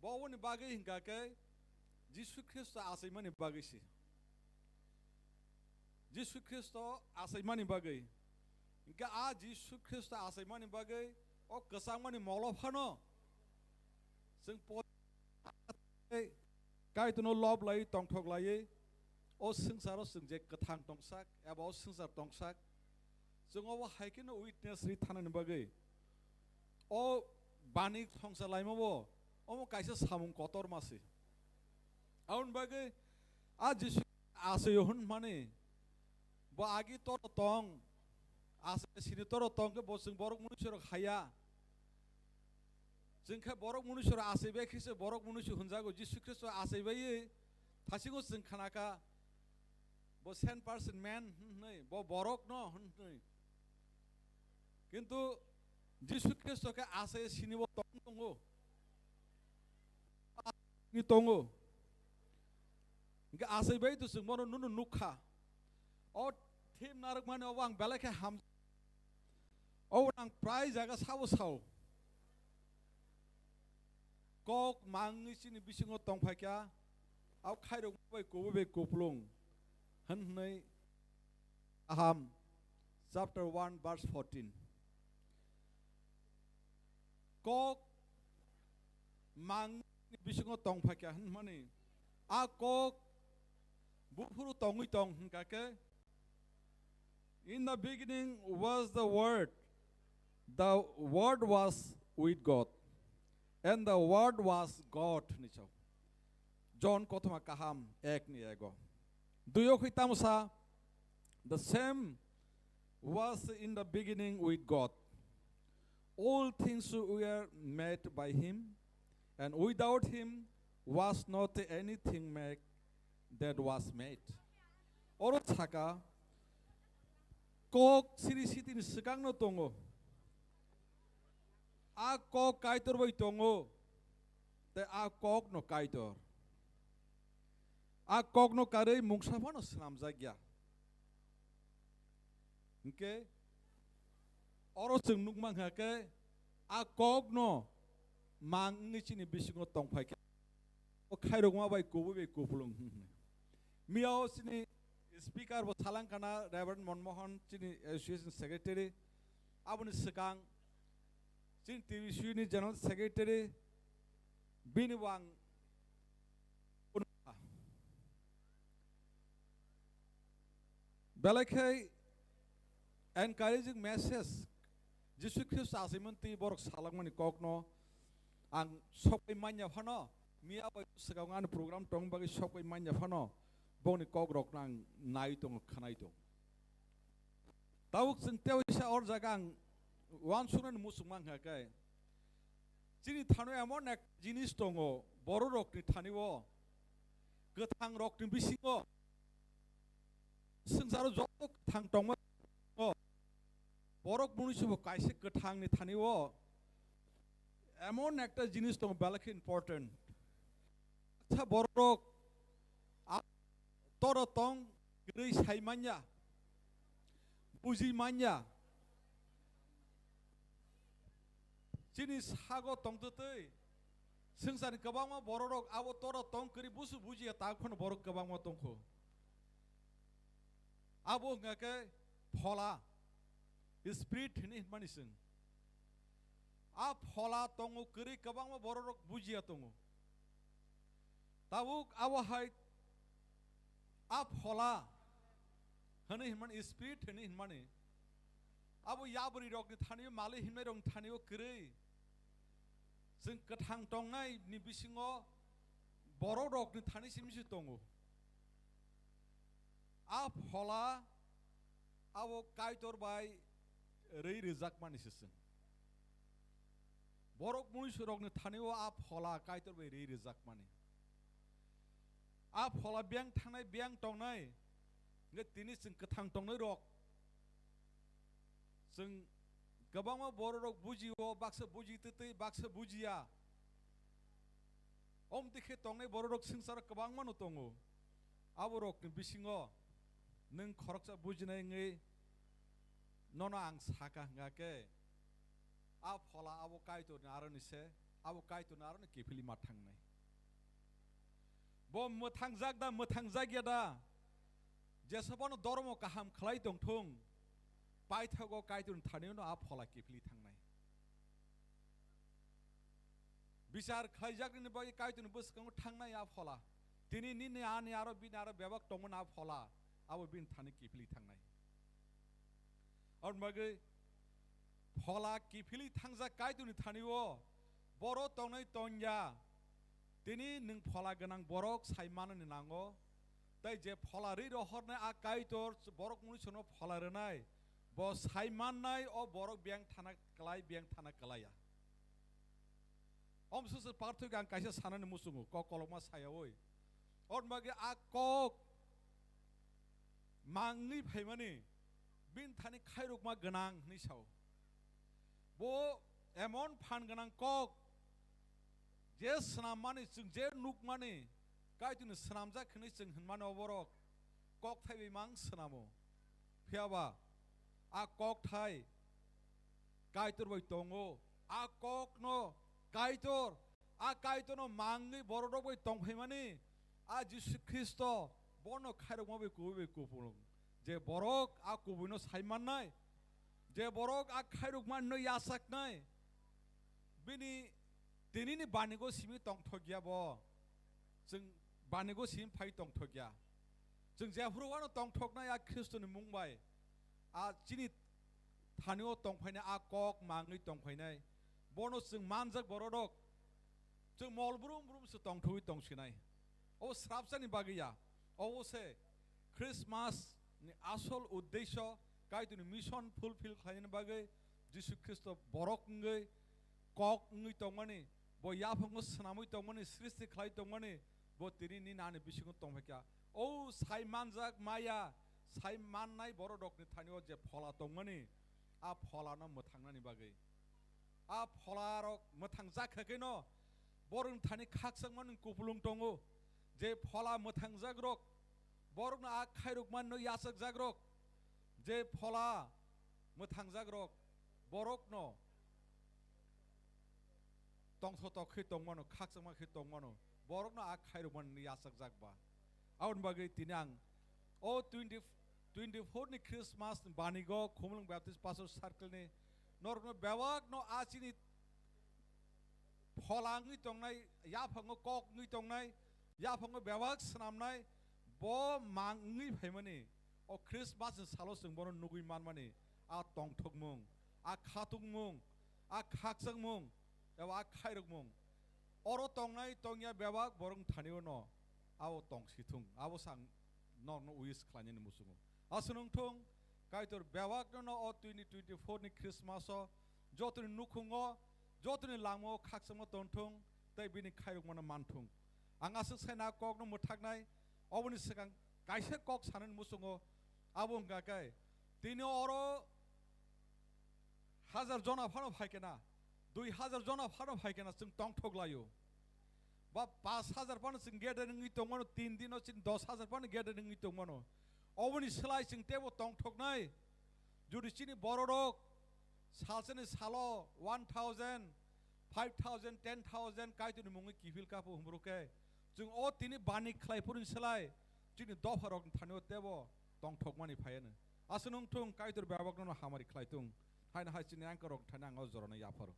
Bo oboni bagwi hwnkha khe Jisu Khristo achaimani bagwi se. Jisu Khristo achaimani bagwi. Hwnkhe a Jisu Khristo achaimani bagwi o kwchangmani molo phano chwng po-, Kaitorno lob laiwi tongthok laiwi o swngcharo chwng je kwthang tongsak eba o swngchar tongsak, chwng obo hai kheno witness ri thanani bagwi o bani thongsa laimabo omo kaisa samung kotorma se. Aboni bagwi a Jisu achaio hwnmani bo agi toro tong, achai sini toro tong khe bo chwng borok munuisorok haya. Chwng khe borok munuisorok achaibai khe se borok munuisu hwnjago, Jisu Khristo achaibaiwi thasingo chwng khnakha, bo cent percent man hwnwi, bo borokno hwnwi. Kintu Jisu Khristo khe achai sinibo tong tongo. Ni tongo. Hingke achaibai to chwng bono nunu nukha. O thim narwkmani obo ang belai khe ham-, obo ang prai jaga sabo sao. Kok mangwi chini bisingo tongphaikha, abo khairokma bai kubui bai kupulung hwn hwnwi Kaham chapter one verse fourteen. Kok mangni bisingo tongphaikha hwnmani, a kok buphuru tongwi tong hwnkha khe, "In the beginning was the Word, the Word was with God, and the Word was God," hwnwi sao. John kothoma kaham ek ni ego. Duyo khui tamo sa, "The same was in the beginning with God. All things were made by him, and without him was not anything made that was made." Oro saka, Kok siri sitini swkangno tongo. A kok Kaitor bai tongo. Tei a kokno Kaitor. A kokno karwi mungsa phano swnamjak ya. Hinkhe oro chwng nukma hwnkha khe a kokno mang wngwi chini bisingo tongphai khe. O khairokma bai kubui bai kupulung hwnwi. Miyao chini speaker bo salang kana Reverend Monmohan chini association secretary. Aboni swkang chini T B C ni general secretary bini bo ang belai khe encouraging message Jisu Khristo achaimani twi borok salakmani kokno ang sokbai manya phano, miya bai swkang ani program tong bagwi sokbai manya phano bongni kokrokno ang nai tongo, khwnai tongo. Tabuk chwng teisa or jaga ang uansuknani muchungma hwnkha khe, chini thani emon ek jinis tongo, bororokni thani-o, kwthangrokni bisingo, swngcharo joto kwthang tongma, borok mwnwi se bo kaisa kwthangni thani-o emon ekta jinis tongo, belai khe important. Acha borok a toro tong kwrwi sai manya, buji manya. Chini sago tongtwtwi swngcharni kwbangma bororok abo toro tong kwrwi busu bujiya, tak phano borok kwbangma tongkho. Abo wngkha khe phola, spirit hwnwi hwnmani chwng. A phola tongo kwrwi kwbangma bororok bujiya tongo. Tabuk abo hai a phola hwnwi hwnmani, spirit hwnwi hwnmani, abo yabrwi rokni thani-o, malwi himnai rokni thani-o kwrwi. Chwng kwthang tongnai ni bisingo borok rokni thani simi se tongo. A phola abo Kaitor bai rwi rwjakmani se chwng. Borok mnuisu rokni thani-o a phola Kaitor bai rwi rwjakmani. A phola biyang thangnai, biyang tongnai, hwnkhe tini chwng kwthang tongnai rok. Chwng kwbangma bororok bujio, baksa buji twtwi, baksa bujiya. Omtwi khe tongnai bororok swngcharo kwbangmano tongo. Aborokni bisingo nwng khoroksa bujinai wngwi nono ang sakha hwnkha khe, a phola abo Kaitorni aroni se, abo Kaitorni aroni kiphilwi ma thangnai. Bo mwthangjak da, mwthangjak ya da? Jesa bono dormo kaham khlai tongthung, paithago Kaitorni thani-o no a phola kiphilwi thangnai. Bichar khlaijaknini bagwi Kaitorni bwskango thangnai a phola. Tini nini ani aro bini aro bebak tongmani a phola, abo bini thani kiphilwi thangnai. Aboni bagwi phola kiphilwi thangjak Kaitorni thani-o boro tongnai tongya. Tini nwng phola gwnang borok sai manani nango. Tei je phola rwi rohornai a Kaitor borok mnuisono phola rwnai, bo sai mannai o borok biyang thana klai, biyang thana klaiya. Omsose parthokya ang kaisa sanani muchungo, kok kolokma sayaui. Aboni bagwi a kok mangwi phaimani bini thani khairokma gwnang hwnwi sao. Bo emon phan gwnang kok, je swnammani, chwng je nukmani, Kaitorni swnamjak hwnwi chwng hwnmani oborok kok thaibai mang swnamo. Phiyaba a kok thai Kaitor bai tongo, a kokno Kaitor, a Kaitorno mangwi bororok bai tongphaimani, a Jisu Khristo bono khairokma bai kubui bai kupulung. Je borok a kubuino sai mannai, je borok a khairokma no yachaknai, bini tinini banigo simi tongthokya bo. Chwng banigo simi phai tongthokya. Chwng jephuru wano tongthoknai a Khristoni mung bai, a chini thani-o tongphainai, a kok mangwi tongphainai. Bono chwng manjak bororok. Chwng mol brum brum se tongthogwi tongsinai. O srapsani bagwi ya. Obo se Christmas ni asol uddesyo, Kaitorni mission fulfill khlainani bagwi Jisu Khristo borok wngwi, kok wngwi tongmani, bo yaphango swnamwi tongmani, srishti khlai tongmani, bo tini nini ani bisingo tongphaikha. O sai manjak maya, sai mannai borok rokni thani o je phola tongmani, a pholano mwthangnani bagwi. A phola rok mwthang jak khe khe no borokni thani khakchangmani kupulung tongo. Je phola mwthang jak rok borokno a khairok manno yachak jak rok, je phola mwthang jak rok borokno tongthotok khe tongmano, khakchangma khe tongmano, borokno a khairokmani yachakjak ba. Aboni bagwi tini ang o twenty, twenty-four ni Christmas ni banigo Khumulwng Baptist Pastor Circle ni norokno bebakno a chini phola wngwi tongnai, yaphango kok wngwi tongnai, yaphango bebak swnamnai, bo mang wngwi phaimani, o Christmas ni salo chwng bono nugwi manmani, a tongthokmung, a khatungmung, a khakchangmung, eba a khairokmung. Oro tongnai tongya bebak borok thani o no abo tong si thung, abo sang norokno wish khlainani muchungo. Aswk wng thung, Kaitor bebakno no o twenty twenty-four ni Christmas o jotoni nukhungo, jotoni langmao khakchangma tongthung tei bini khairokmano manthung. Ang aswk sai na kokno mwthaknai, oboni swkang kaisa kok sanani muchungo, abo wngkha khe tini oro hajar jona phano phai khe na, dui hajar jona phano phai khe na, chwng tongthok laio. Ba pash hajar phano chwng gathering wngwi tongmano, tin dino chini dos hajar phano gathering wngwi tongmano. Oboni slai chwng teibo tongthoknai. Jodi chini bororok salsani salo one thousand, five thousand, ten thousand Kaitorni mungwi kiphil kapo humrok khe, chwng o tini bani khlai phuruni slai chini dopharokni thani o teibo tongthokmani phaiano. Aswk wng thung, Kaitor bebakno hamari khlai thung. Haino hai chini ankorok thani ang o jorano yapharo.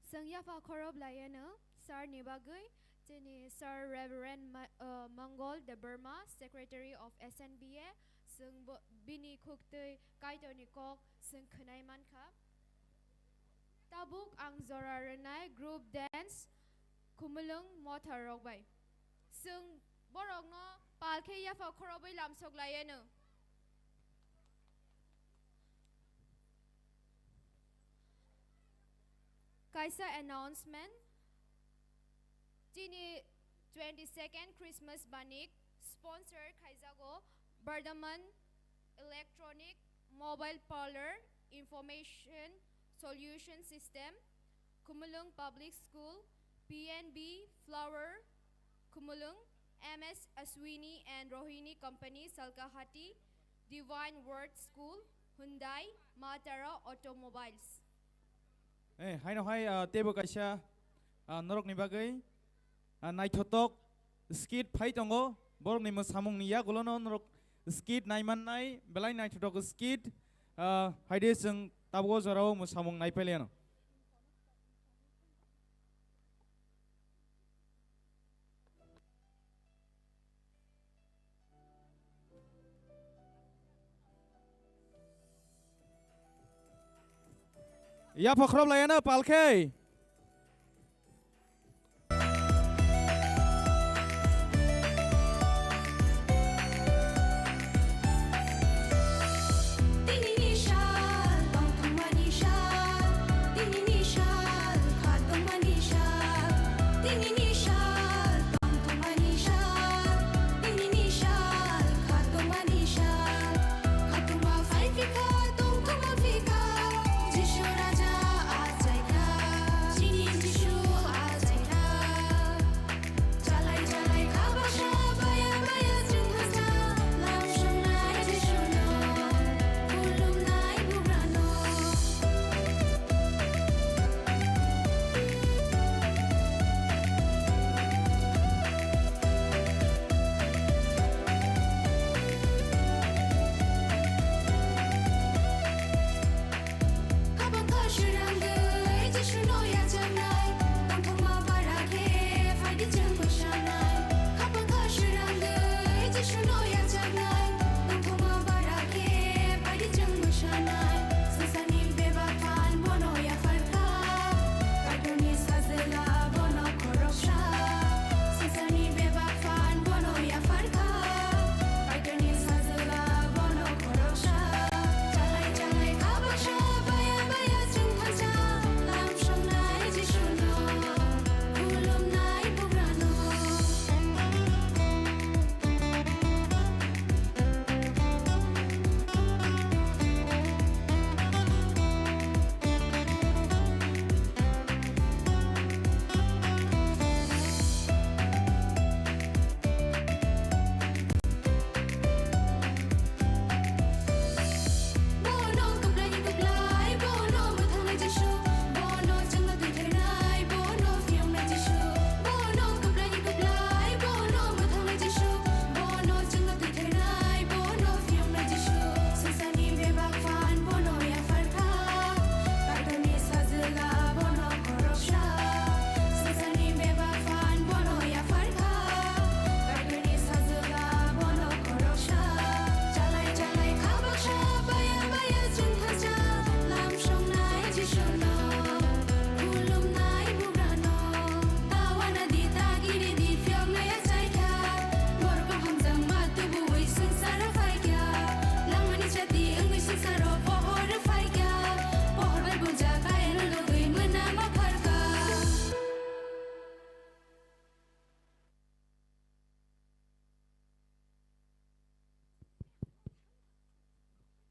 Chwng yapha khorop laiano sir ni bagwi, chini Sir Reverend Ma-, uh, Mongol Debbarma, Secretary of S N B A, chwng bo-, bini khuktwi Kaitorni kok chwng khwnai mankha. Tabuk ang jora rwnai group dance Khumulwng Motha rok bai. Chwng borokno pal khe yapha khorobwi lamsok laiano. Kaisa announcement. Chini twenty-second Christmas banik sponsor khaijago Bardhaman Electronic Mobile Parlor Information Solution System, Khumulwng Public School, P N B Flower, Khumulwng, M S Aswini and Rohini Company, Salkahati, Divine Word School, Hyundai, Matara Automobiles. Eh, haino hai, ah, teibo kaisa, ah, norokni bagwi, ah, naithotok skit phai tongo. Borokni mwsamungni yagulono norok skit naimannai, belai naithotok skit, ah, haide chwng tabuk o jorao mwsamung naipailiano. Yapha khorop laiano palkhe. Tinini sal, tongthokmani sal, tinini sal, khatungmani sal, tinini sal, tongthokmani sal, tinini sal, khatungmani sal, khatungma phai phikha, tongthokma phikha, Jisu Raja achaikha.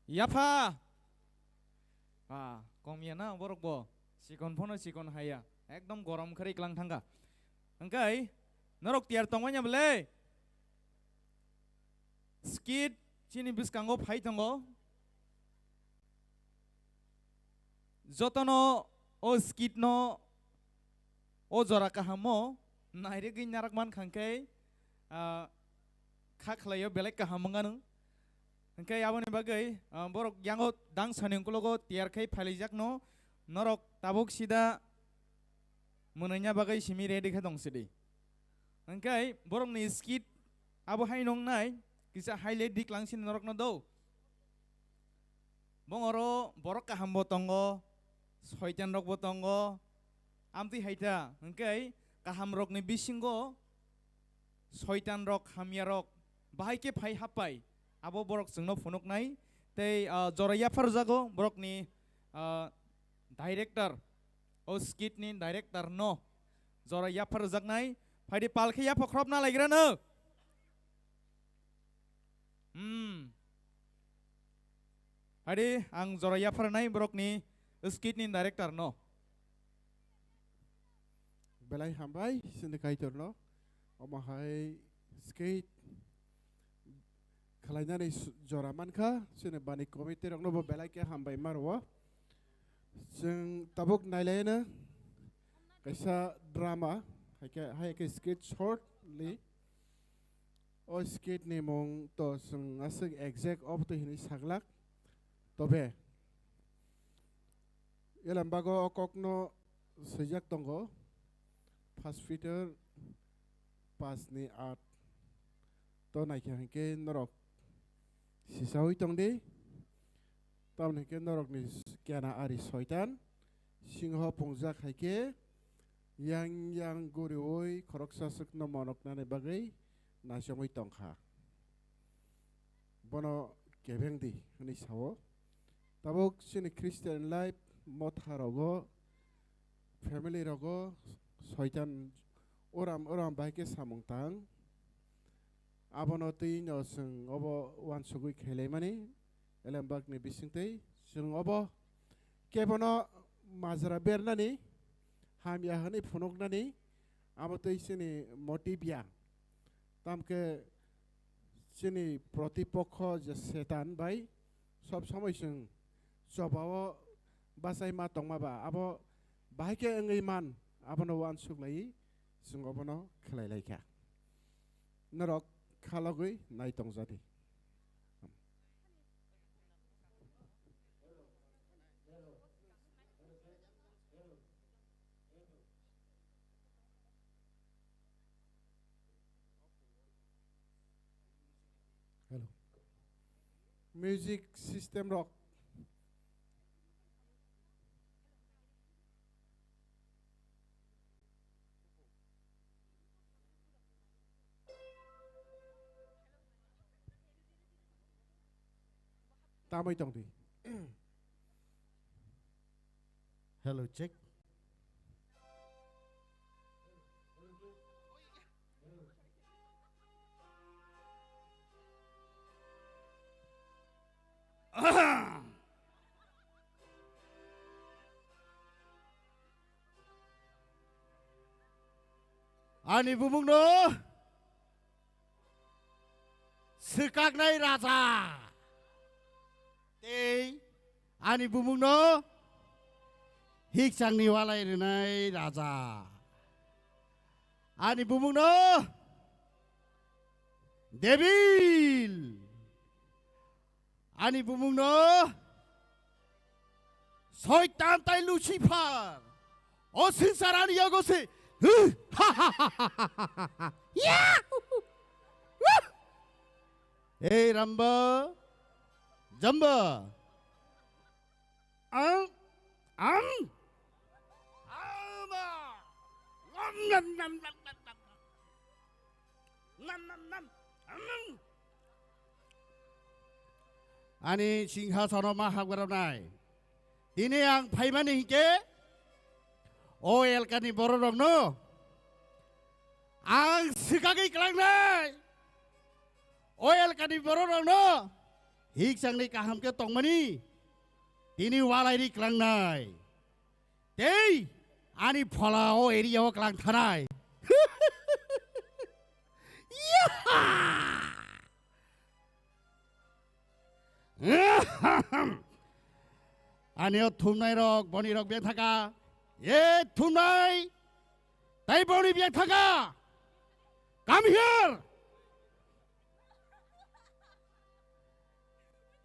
Yapha! Ah, kom ya na borok bo. Sikon phono sikon haya. Ekdom gorom kharwi klang thangkha. Hwnkhe norok tiyar tongmanya bwle? Skit chini bwskango phai tongo. Jotono o skit no o jora kahamo nairigwi narak mankha hwnkhe, ah, kha khlaio belai kaham wngano. Hwnkhe aboni bagwi, ah, borok yango dangsani ukologo tiyar khai phailaijak no, norok tabuk sida mwnwina bagwi simi ready khe tong sidi. Hwnkhe borokni skit abo hai nongnai, kisa highlight dik lang sini norokno do. Bongoro borok kaham bo tongo, soitan rok bo tongo, amtwi hai ta, hwnkhe kaham rokni bisingo soitan rok, hamya rok bahai khe phai happai, abo borok chwngno phunuknai. Tei, ah, jora yaphar rwjago borokni, ah, director, o skit ni director no jora yaphar rwjaknai. Phaidi pal khe yapha khropna laigra no. Hmm. Phaidi ang jora yapharnai borokni skit ni director no. Belai hambai, chini Kaitor no. Omo hai skit khwlainani s-, jora mankha, chini bani committee rokno bo belai khe hambai ma rwo. Chwng tabuk nailaino kaisa drama, hai khe, hai khe skit shortly. O skit ni mung to chwng aswk exact obo twi hinwi saglak. Tobe, Elembago o kokno swijak tongo, First Peter paanch ni aat. To naikha hinkhe norok sisaui tongdi. Tamoni hinkhe norokni kena ari soitan singho pungjak hai khe yang yang guriui khoroksa swkno monoknani bagwi naichomwi tongkha. Bono kebeng di hwnwi sao. Tabuk chini Christian life motha rogo, family rogo soitan uram uram bai khe samung tang. Abono twi no chwng obo uansugwi khailaimani, elembakni bisingtwi chwng obo kebono majra bernani, hamya hwnwi phunuknani, abo twi chini motive ya. Tamkhe chini protipokho je Setan bai sob somoi chwng chobao bachai ma tongma ba, abo bahai khe wngwi man, abono uansuk laiwi chwng obono khlai lai kha. Norok khalogwi nai tong jadi. Hello. Music system rok. Tamai tong di. Hello, check. Ani bumungno swkaknai raja tei ani bumungno hikchangni walai rwnai raja. Ani bumungno Debil. Ani bumungno Soitan tai Lucifer. O sinsarani yago se. Yahoo! Ei Ramba, Jamba. Ang, ang. Ama. Nam, nam, nam, nam, nam, nam. Nam, nam, nam. Ang. Ani singhasono ma hapgoroknai. Tini ang phaimani hinkhe o elkani bororokno ang swkagwi klangnai. O elkani bororokno Hikchangni kaham khe tongmani tini walai ri klangnai. Tei ani phola o area o klang thanai. Yaha! Ani o thumnai rok, boni rok bethaka. E thumnai, tai boni bethaka. Come here.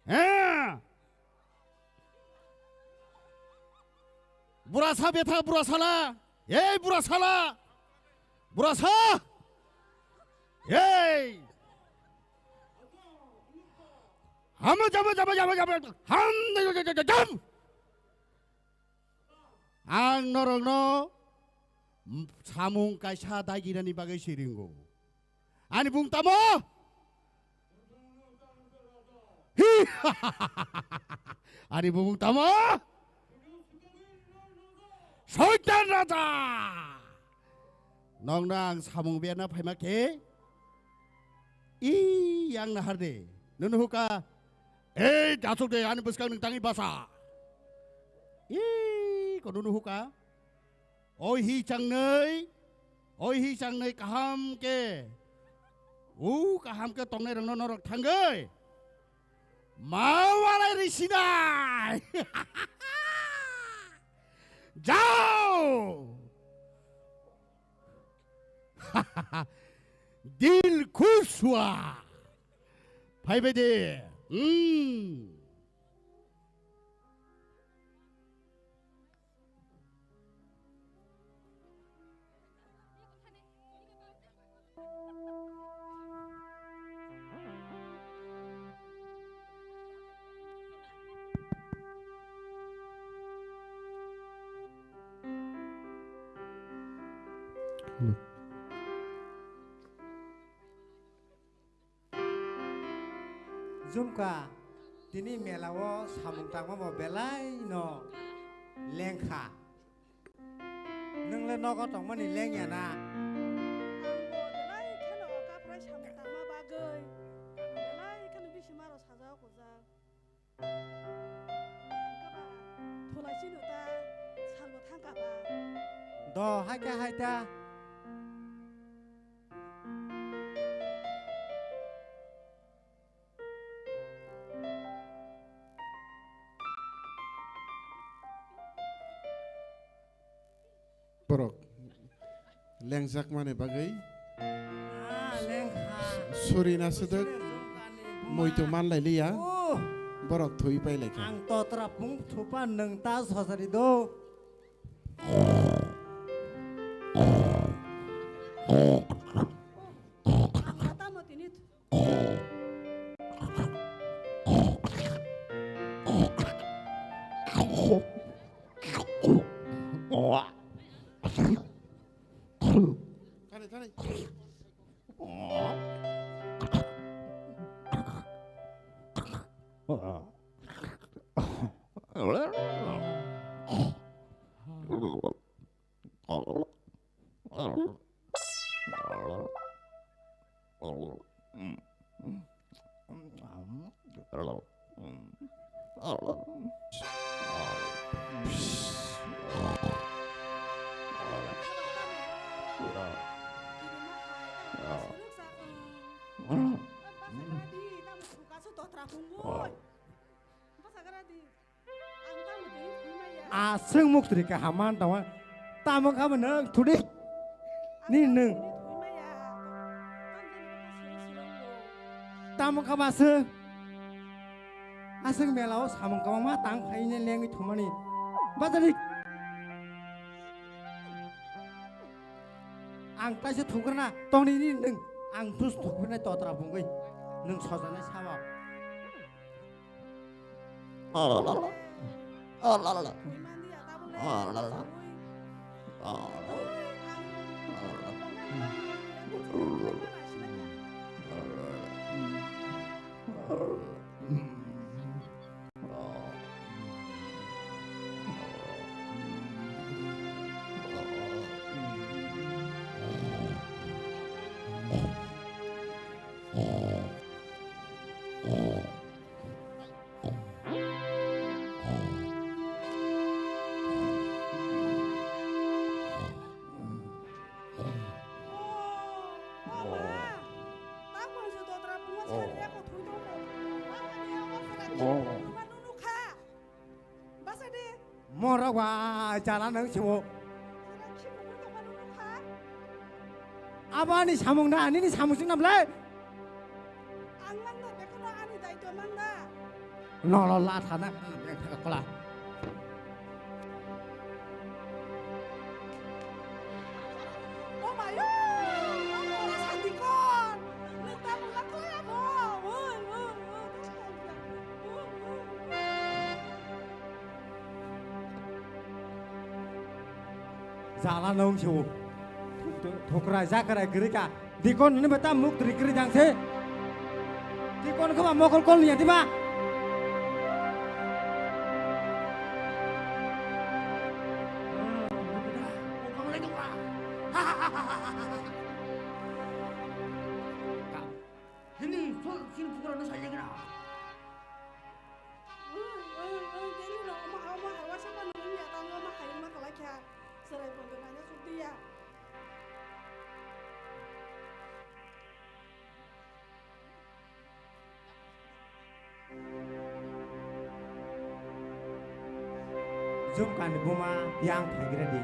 He. Burasa betha, burasala. Ei, burasala. Burasa. Ei. Ham jam, jam, jam, jam. Ham jam. Ang norokno samung kaisa dagirani bagwi siringo. Ani bung tamo? Hi! Ani bung tamo? Soitan Raja! Nokno ang samung berna phaima khe, i yang nahar de, nunu huka, ei, dasuk de, ani bwskang nung tangi basa. I, ko nunu huka, oi hi changnai, oi hi changnai kaham ke, u kaham ke tongnai rokno norok thangwi. Ma walai ri sinai. Jao. Dil khush hua. Phai bai de. Hmm. Jumka, tini mela o samung tangma bo belai no lengkha. Nwng le nogo tongmani lengya na? Ang bo belai kheno o kaphrai samung tangma bagwi belai kheno bisi maro sajao kujak. Ang khe ba thulai chini ta salbo thangkha ba. Do, hai khe hai ta. Borok lengjakmani bagwi Ah, lengkha. Suri na swdwk, Suri na swdwk, muitu buma. Manlai liya. Oh. Borok thwi pai lai kha. Ang totra pung thupa nwng ta sosari do. Ang kha tamo tini th- Thani, thani. Aswk muktri kaham man tongma. Tamo kha bo nwng thudi. Ni nwng. Tamo kha bo aswk. Aswk mela o samung kwbangma tang khaine lengwi thumani. Bajarik. Ang kaisa thukrana tongni ni nwng. Ang dus thukrana totra bungwi. Nwng sojanai sabo. Morok ba jala nang siwo. Abo ani samung na, ani ni samung sing nam le. Ang mangna, bekheno ani daitwa mangna. No, no, la thana, kola. O mayo, o mora sandikon. Neta mula koya bo. Oi, oi, oi. Jala nung siu. Thukrai jakrai giri ka. Dikon ni beta muk tri giri jang se. Dikon khe ba mokol kol ni ya di ba. Hini, sol, sini pukura no salye kena. Oi, oi, oi, tini no, ama, ama, hawa sapa no, ini ya, tang ama, hayung ma, kalai kya. Serai pun tu nanya sukti ya. Jumkani buma yang phaigra di.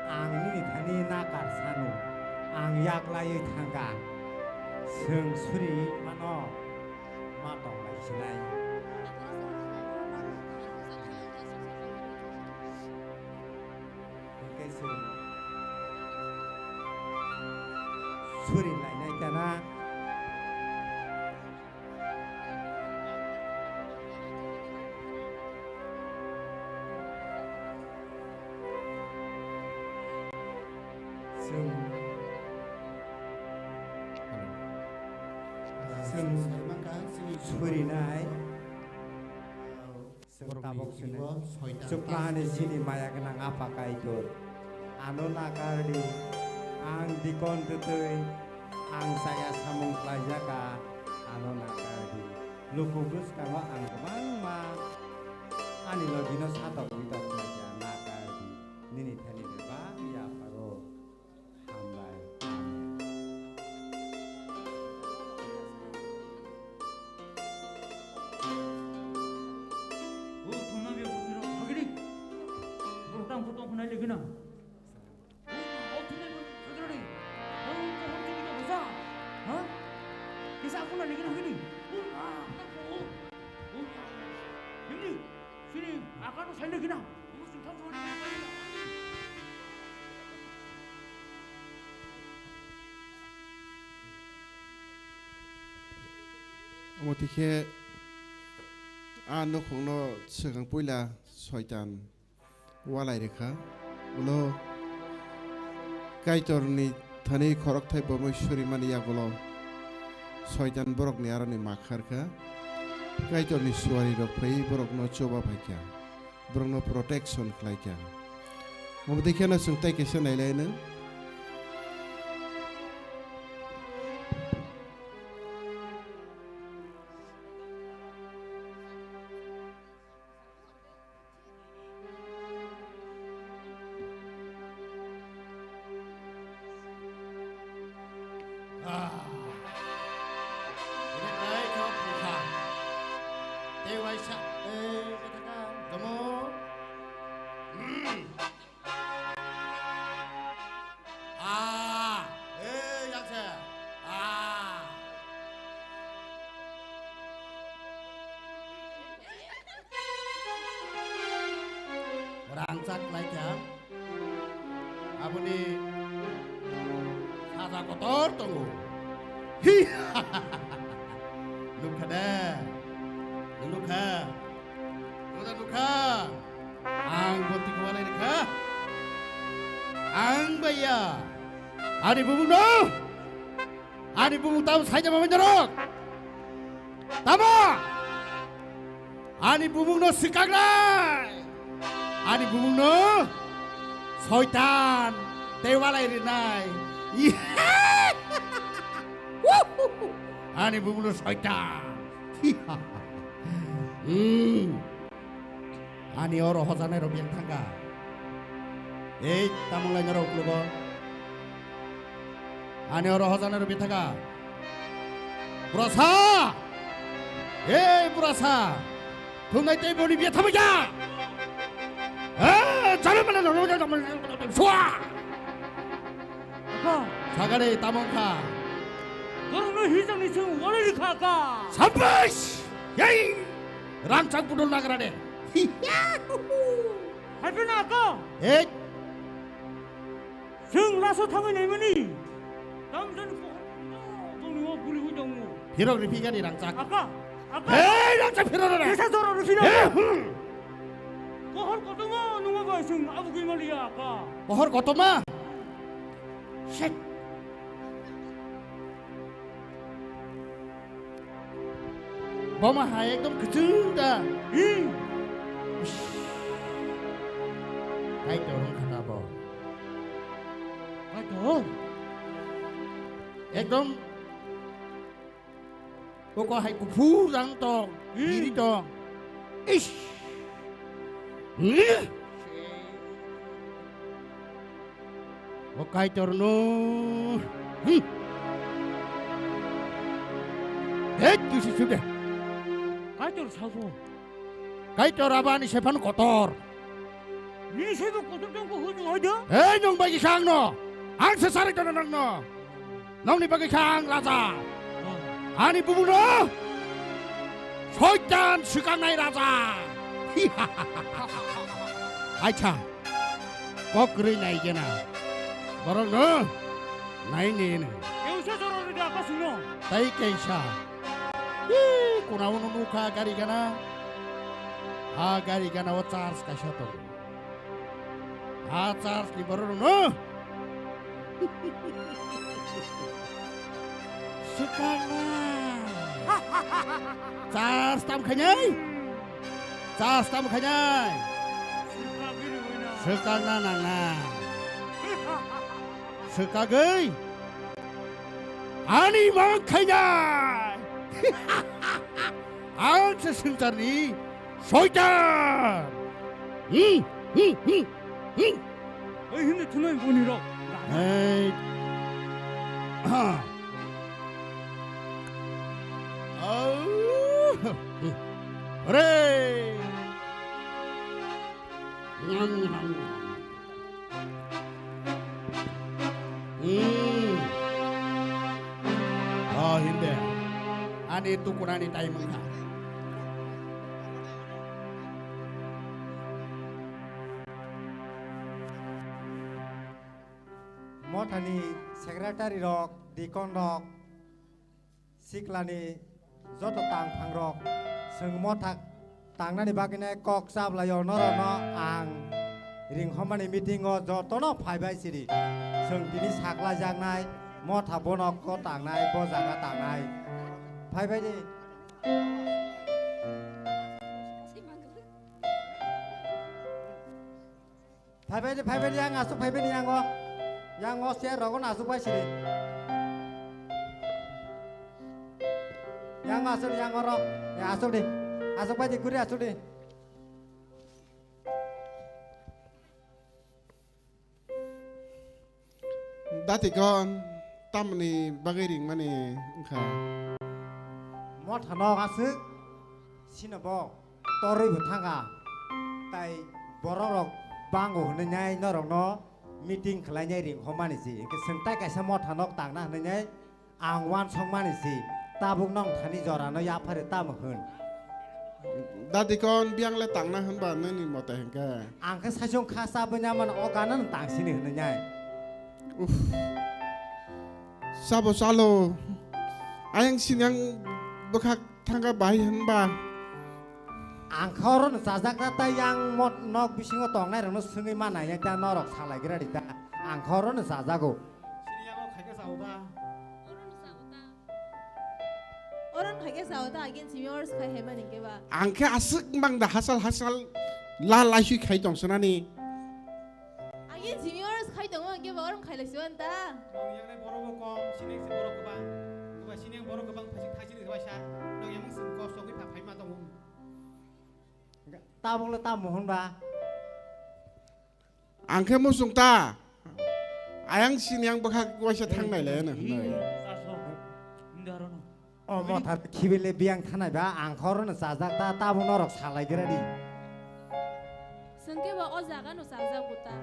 Ang nini thani nakar sanu, ang yaklaiwi thangkha. Chwng suri phano ma tonglai sinai. Hwnkhe chwng suri lainai kana. Chwng, chwng surinai. Chwng tabok sini. Chukmani sini maya gwnang Apha Kaitor. Ano nakar di. Ang dikon twtwi, ang chaya samung khlaijaka, ano nakar di. Luku bwskango ang kwbangma ani logino satok bitok khlaijak, nakar di. Nini thani bebak yaphago. Hambai. O thumna be bukni rok phagini. Borok tang photo khwnai legina. O thumna be phagini. O kohor tini to basa. Ha? Kisa khuna legina hini. O ma. O. O ma. Hini. Sini akar to sai legina. Omo tikhe a nukhungno swkang puila Soitan walai rwkha. Ulo Kaitorni thani khorokthai bomwi surimani yagulo Soitan borokni aroni ma kharkha. Kaitorni suarirok phaiwi borokno choba phaikha. Borokno protection khlaikha. Omo tei kheno chwng tei kaisa nailaino. Ah. Ini tei kau pukha. Tei waisa, eh, kata ka, kamu. Hmm. Ah, eh, yang se. Ah. Rangchak lai kha. Aboni saja kotor tongo. Hi! Nukha de. Nukha. Nukha, nukha. Ang boti kwalai rikha. Ang baya. Ani bumung no. Ani bumung tamo saida mamai norok. Tamo. Ani bumungno swkaknai. Ani bumungno soitan tei walai rinai. Ani bumungno soitan. Hmm. Ani oro hojanai rok yang thangka. Ei, tamung lainai rok uklugo. Ani oro hojanai rok bithaka. Brosa! Ei, burasa! Thumnai tei boni biya thamai kha! Eh, jalo mane, sua! Aka! Sagare, tamong kha! Korokno hijak ni chwng wale rikha ka! Sabash! Yay! Rangchak budol nagra de! Hai pina ka! Ei! Chwng laso thangwi naimani. Tamjani pohor tongni o buri hui tongo. Phirok riphi gani rangchak. Aka, aka. Hey, rangchak phirok rw. Kesa jora rw phirok. Hey, hmm. Pohor kotorma nungma bai chwng abugwi maliya aka. Pohor kotorma? Shit. Boma hai ekdom kwchwng da. Hmm. Ish. Kaitor wng kha ta bo. Kaitor? Ekdom. Koko hai kuphur rang tong, hmm, biri tong. Ish. Hmm. O Kaitor no. Hmm. Hei, tusi sude. Kaitor sabo. Kaitor abani sepan kotor. Nini sebo kotor tong ko hujung hoido? Hei, nung bagi sang no. Ang sesari tono nang no. Nongni bagwi kha ang raja. Ani bubuno Soitan swkangnai raja. Acha, kok kwrwi nai gena. Borokno nai nini. Keusa jora rwdi aka sungno. Tai kaisa. Hi, kuna uno nukha gari gana. A gari gana o charge kaisa tongo. A charge ni borok rok no. Swkangna. Charge tam khainai. Charge tam khainai. Swkangna nangna. Swkagwi. Ani mang khainai. Ang se swngcharni Soitan! Hmm, hmm, hmm, hmm. Oi, hindi thunai boni rok. Hey. Ha. Au. Re. Nyam, nyam, nyam. Hmm. Oh, hindi. Ani tukunani time wngkha. Mothani secretary rok, deacon rok, siklani joto tangphangrok, chwng motha tangnani bagwino kok chaplaio norokno ang ringhormani meeting o jotono phaibai siri. Chwng tini saklajaknai motha bono ko tangnai, bo jaga tangnai. Phaibai di. Phaibai di, phaibai di, yang aswk phaibai di, yang o. Yang o chair rogo no aswk bai siri. Yang o aswk di, yang o rok. Ya aswk di. Aswk bai di, guri aswk di. Datikon tamni bagwi ringmani wngkha? Motha nok aswk sino bo. Torwi bo thangkha. Tai borok rok bango hwnwi nai norok no meeting khlai nai ring hom mani si. Hwnkhe chwng tai kaisa motha nok tangna hwnwi nai ang uansuk mani si. Tabuk nong thani jora no yaphari tamo hwn. Dadikon biyang le tangna hwnba nini mote hwnkhe? Ang khe saichung kha chabwi na mano o gana no tang sini hwnwi nai. Uff. Sabo chalo. Ayang sinang bwkhak thangkha bahai hwnba. Ang kha oro no chajak na tai yang mot nok bisingo tongnai rok no swngwi ma nai ta norok salai gra di ta. Ang kha oro no chajago. Sini yago khaika sao ta. Oro no sao ta. Oro no khaika sao ta again simi oro khai hai mani ke ba. Ang khe aswk mang da hasal hasal la laisui khai tong sanani. Agin simi oro khai tongo, hwnkhe bo oro khai lai siwan ta. Nong yangnai borok bo kom, sining si borok kwbang. Kwbang sining borok kwbang, phasik thai sining kwbang sa. Nong yamang sing kosto gwi pha phaima tongo. Tabuk le tamo hwn ba? Ang khe muchung ta. Ayang sini ang bwkha waisa thangnai le hwnwi. Aso. Nda aro no. Mothar khibile biyang thanai ba ang khorokno chajak ta, tamo norok salai gra di. Chwng khe bo o jaga no chajak bo ta.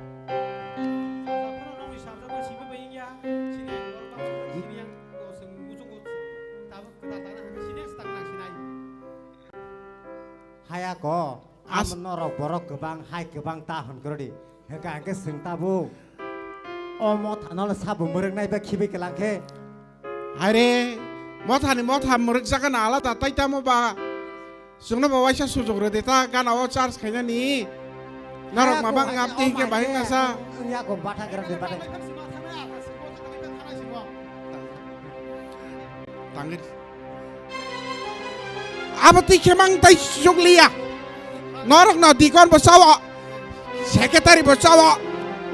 Haya ko, as- amo norok borok kwbang hai kwbang ta hwn kro di. Hwnkha hwnkhe chwng tabuk o mothano sabo mwrwknai ba khibi kwlang khe. Haire, mothani motha mwrwkjakgana alada tai tamo ba. Chwngno bo waisa sujuk rwdi ta gana o charge khainani. Norok mabang ngam tei hwnkhe bahai masa. Wngya ko batha gra de batha. Tangir. Abo twi khemang tai sukliya. Norok no dikon bo chawo. Secretary bo chawo.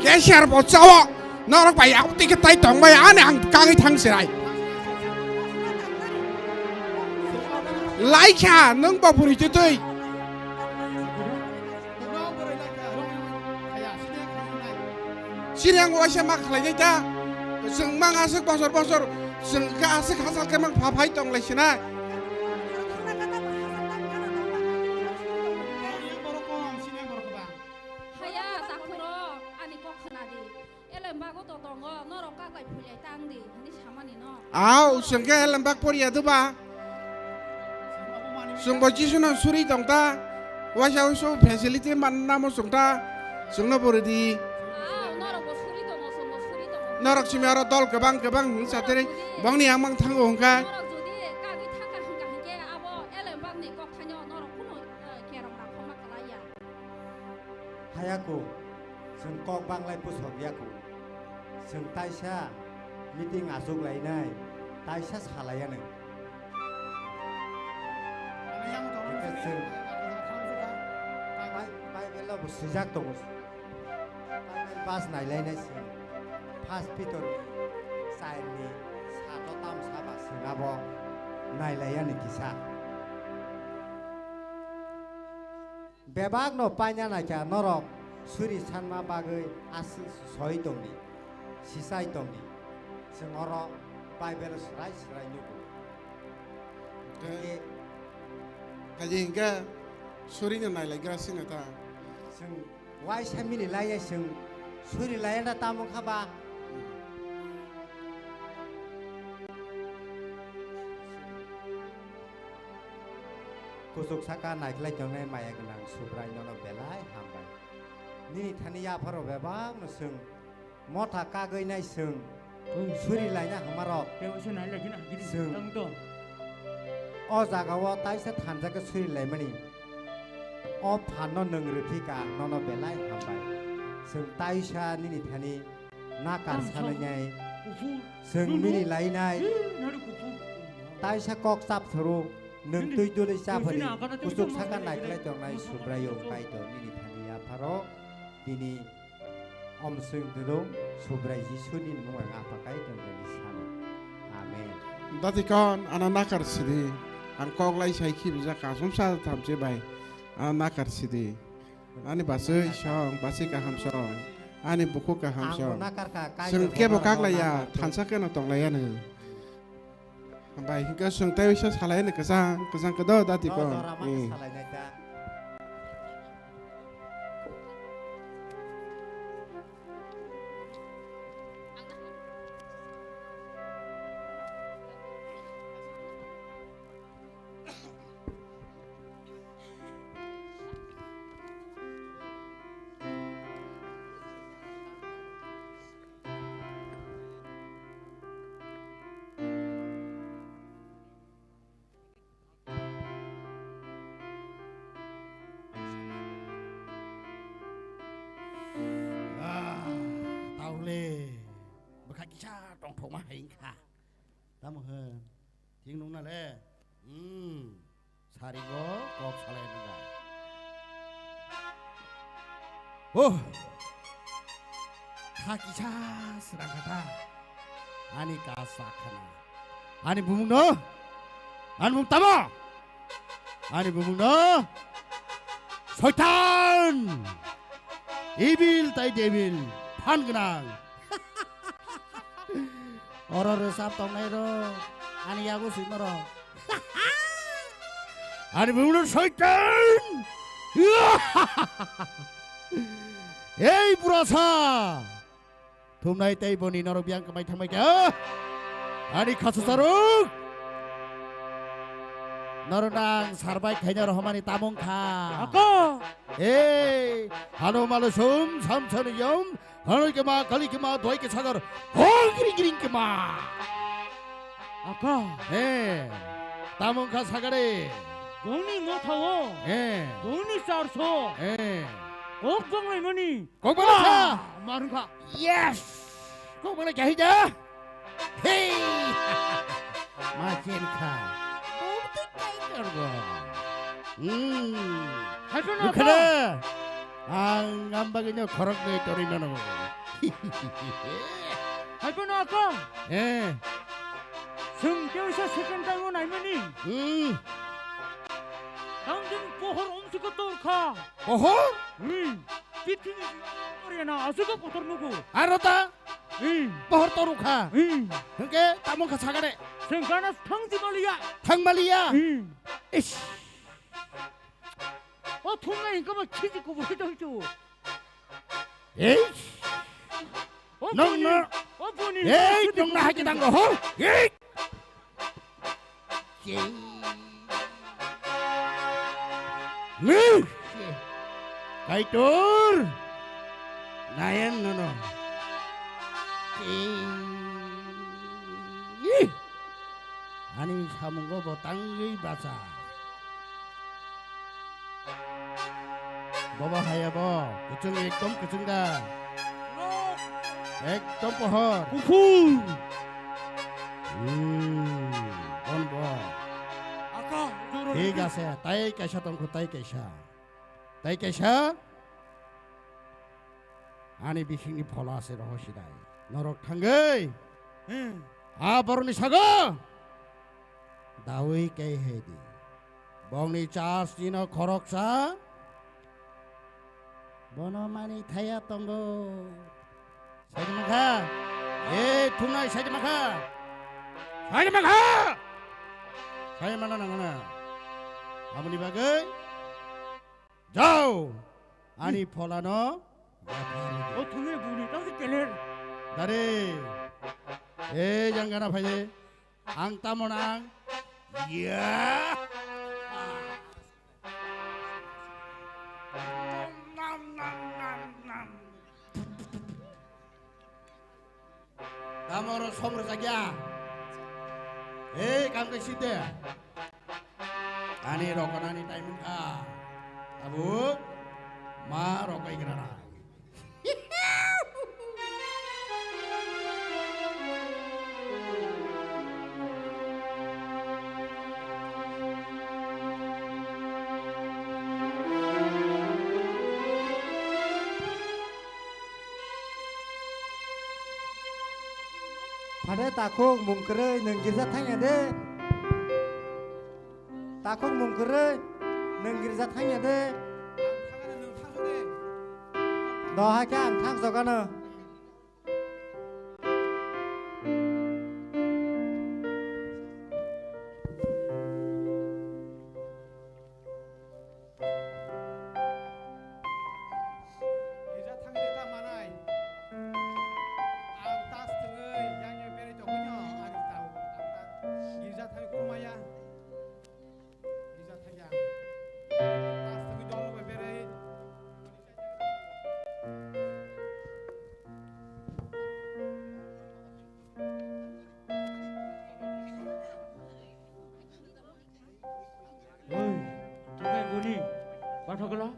Cashier bo chawo. Norok bai abo twi khe tai tong bai ani ang kagwi thang sirai. Laikha nwng bo phuri twi twi. Chini ang waisa ma khlai dai ta. Chwng mang aswk bosor bosor chwng khe aswk hachal khe mang pha phai tong lai sinai. Haya, takhurok, ani kok khna di. Elem bago to tongo, norok kaklai phulai tang di, hwnwi samani no. Au, chwng khe elem bak poriya duba. Chwng bo Jisu no suri tong ta. Waisa waisa facility man namo chwng ta. Chwng no bori di. Au, norok bo suri tongo, chwng bo suri tongo. Norok simi oro dol kwbang kwbang hwn sateri. Bongni ang mang thango hwnkha. Norok jodi kagwi thangkha hwnkha hwnkhe abo elem bak ni kok thanyo norok kuno, eh, kerong rang khoma kwlai ya. Hayaku, chwng kok banglai pusok yaku. Chwng taisa meeting achuk lainai, taisa salaiya nang. Hwnkhe chwng Bai-, Bible o bo swijak tongo. Bible bas nailainai chwng. First Peter ni char ni sato tam saba chwng abo nailaiyani kisa. Bebakno paina naikha norok suri sanma bagwi aswk soi tongdi, sisai tongdi. Chwng oro Bible swrai swrai nugo. Hwnkhe, hwnkhe, kaji hwnkhe surino nailaigra sino ta. Chwng waisa mili laiya chwng suri laiya da tamo kha ba. Kuchuk saka naikhlai tongnai maya gwnang Subrai nono belai hambai. Nini thani yapharo bebakno chwng motha kagwi nai chwng suri laina hwnmarok. Chwng o jagao taisa thansa khe suri laimani. O phanno nwng rwphika nono belai hambai. Chwng taisa nini thani nakar sanai nai. Chwng mili lainai. Taisa kok chap thoro. Nwng twi duli chaphari, kuchuk saka naiklai tongnai Subraiyung Kaitor nini thani yapharo, tini omswng dulung Subrai Jisuni mungwi ang apha Kaitor nini sano. Amen. Datikon, ano nakar sidi, ang kok lai sai khibijak kasumsa thamchi bai, ano nakar sidi. Ani baswi song, baswi kaham song, ani bukhuk kaham song. Chwng kebo kaklaiya, thansa keno tonglaiyani. Bai hwnkhe chwng tei waisa salai ni kwchang, kwchang kwdo dati ko. Ah, taule, bwkha kisa tongthokma hai wngkha. Tamo hwn, thik nungna le? Hmm. Sarigo kok salai nang. Oh. Kha kisa srang kha ta. Ani ka sa khana. Ani bumung no. Ani bumung tamo. Ani bumung no. Soitan. Evil tai devil. Phan gnang. Oro rwchap tongnai rok. Ani yago swi norok. Ani bumung Soitan! Ei burasa! Thumnai tei boni norok biyang kwmai thangbai kha. Ani khasa saruk! Norok nang sarbai khaina rohmani tamung kha. Ako! Ei, halo malo sum, sam sanu yom, Hanoi kema, kali kema, doi ke sagar, hoi gring gring kema. Aka. Eh, tamung kha sagare. Gongni motha o. Eh. Gongni charso. Eh. Kok banglaimani. Kok bangla kha. Ah, marung kha. Yes. Kok bangla kya hija? Hey. Machin kha. Bauti kai kargo. Hmm. Hai pano Bukhana. Ang ambagino khorok de tori mano. Hai pano ako. Eh. Sung keu sa second time o naimani. Hmm. Tang jung pohor om suka tor kha. Pohor? Hmm. Pithini pore na asuka kotor nugo. Arota? Hmm. Pohor toru kha. Hmm. Hingke tamung kha sagare. Sengkana thang jimaliya. Thang maliya. Hmm. Ish. O thumna hingke ba khiji kubu hito hito. Ish. O Nong boni, na. O boni. Ei, nong na haki dango ho. Ei. Kaitor! Nayan nono. Ani samungo bo tangwi bacha. Bobo haya bo, kuchung ekdom kuchung da. Ekdom pohor. Kuphur. Hmm, bon bo. Aka, joro Thik ase, tai kaisa tongkhu, tai kaisa. Tai kaisa. Ani bisingni phola ase roho sidai. Norok thangwi. Hmm. A boroni sago. Dawi kei hedi. Bongni chas chino khoroksa. Bono mani thaya tongo. Saidi makha. E thumnai saidi makha. Saidi makha. Sai mana nangana. Aboni bagwi. Jao. Ani pholano. O thumnai buni tang si keler. Dare. E jangana phaide. Ang tamo nang. Ya. Nam, nam, nam, nam. Tamo ro som rwjakya. Ei, kam kai site. Ani rokonani time wngkha. Tabuk ma rokai grana. Phade takhuk mung kwrwi nwng girja thangya de. Takhuk mung kwrwi nwng girja thangya de. Doha khe ang thang jokano. Girja thangwi ta manai. Ang tas thwngwi yang yang berai tongwino, ang ta, ang ta girja thangwi kurmaya. Girja thangya. Tas thwngwi dol bai berai. Oi, thangai boni, pathakla.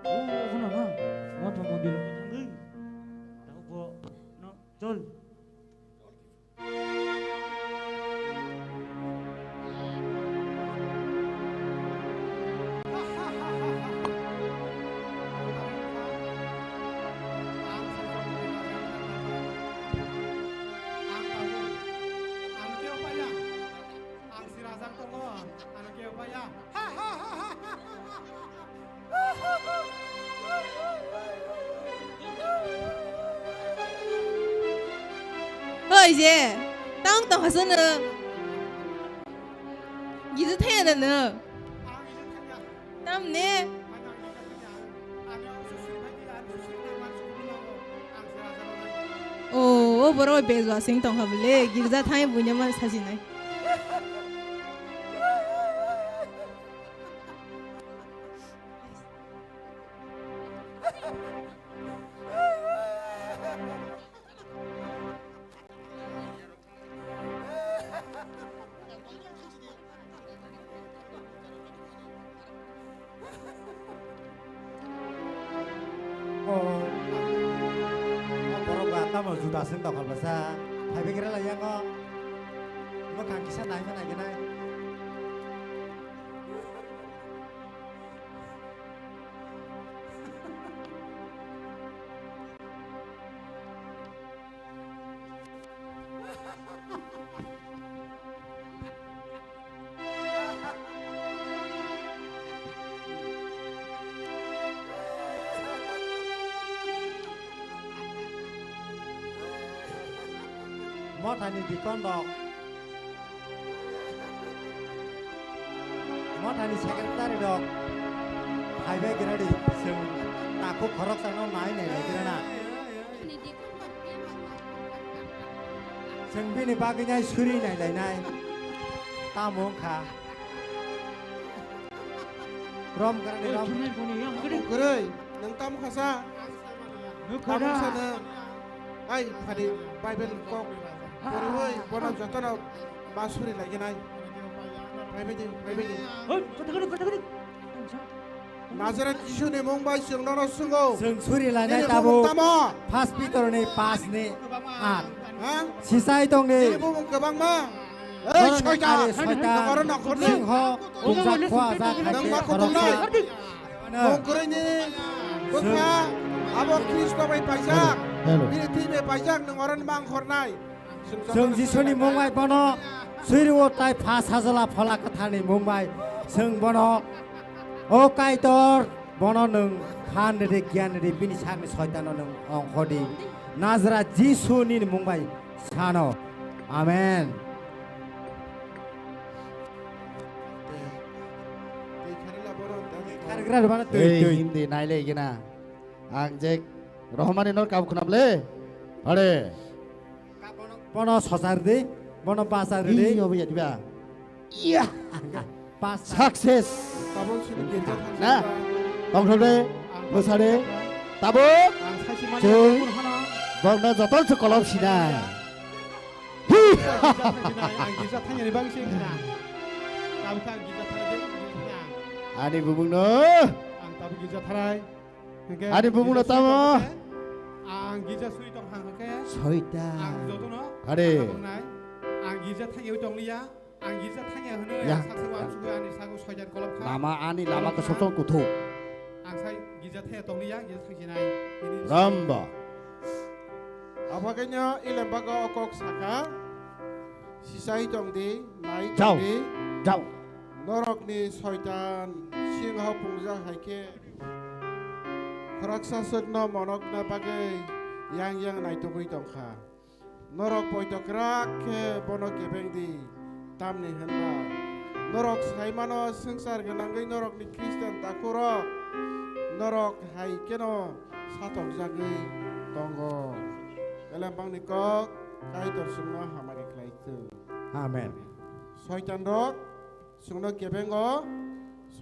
O, o, khuna na, matha mondir thangwi. Tabo, no, chol. Oi je, tang tong hasan na. Gisa thaya da na. Tamni? O, o borok bejwa sing tongkha bole, girja thangwi buino man sajinai. O, o borok ba tamo juda seng tokol bwsa. Phaibai kira lai yango. Mwkhang kisa naima naigenai. Mothani dikon rok, mothani secretary rok phaibai gira di, chwng takhuk khoroksano nai nai lai gira na. Chwng bini bagwi nai suri nai lainai. Tamo wngkha? Rom kwrwngni rom. Kwrwi, nwng tamo khasa? Nwng khada. Tamo khasa nwng? Ai, phadi Bible kok poriwi bono jotono ma suri laigenai. Phaibai di, phaibai di. Hoi, kotha kotha, kotha kotha. Nazaret Jisuni mung bai chwng nono swngo. Chwng suri lainai tabuk. Nini bumung tamo? First Peter ni pas ni aat. Ha? Sisai tongdi. Nini bumung kwbangma. Ei, soita. Soita. Nang oro nongkhorni. Singho, pungjak khua jak. Nang ma kutung nai. Mung kwrwini bwkha abo Khristo bai paijak. Hello. Bini twi bai paijak, nang oro nang ma nongkhornai. Chwng Jisuni mung bai bono swirio tai pha sajla phola kwtharni mung bai chwng bono, O Kaitor, bono nwng phan rwdi, giyan rwdi, bini sakni soitano nwng ongkhordi. Nazara Jisu nini mung bai sano. Amen. Khargra rwmano twi, ei, twi. Hindi nailai gina. Ang je rohmani nor kabu khwnam le. Hare. Bono sochar di, bono bachar di. Iyo, biya diba. Iya. Pas. Success. Tabuk sini girja thangsa. Na. Tongthok de, bwsa de. Tabuk. Ang sachi mani chwng. Bokno joto se kolom sinai. Hi. Ang girja thangsa ni bagwi se wngkha. Tabuk ang girja thangsa de, girja thangsa. Ani bumung no. Ang tabuk girja tharai. Hingke ani bumungno girja tamo? Suri tongkhe, ang girja suri tong hang hingke. Soita. Ang jotono are. Ang girja thangwi tongliya. Ang girja thangya hwnwi ya, ang saksa uansukwi ani sago soitan kolom kha. Lama ani lama kolom kha. Kosok tong kuthu. Ang sai girja thangya tongliya, girja thangsinai. Ini Ramba. Abaganya ilembago okok saka. Sisai tongdi, nai tongdi. Jao. Norokni soitan singho pungjak hai khe. Khoroksa swkno monokna bagwi yang yang naitugwi tongkha. Norok poito kwrak khe bono kebeng di, tamni hwnba norok sai mano swngchar gwnangwi norokni Khristian takhukrok norok hai kheno satokjagwi tongo. Elembangni kok Kaitor chwngno hamari khlai thung. Amen. Soitanrok chwngno kebengo,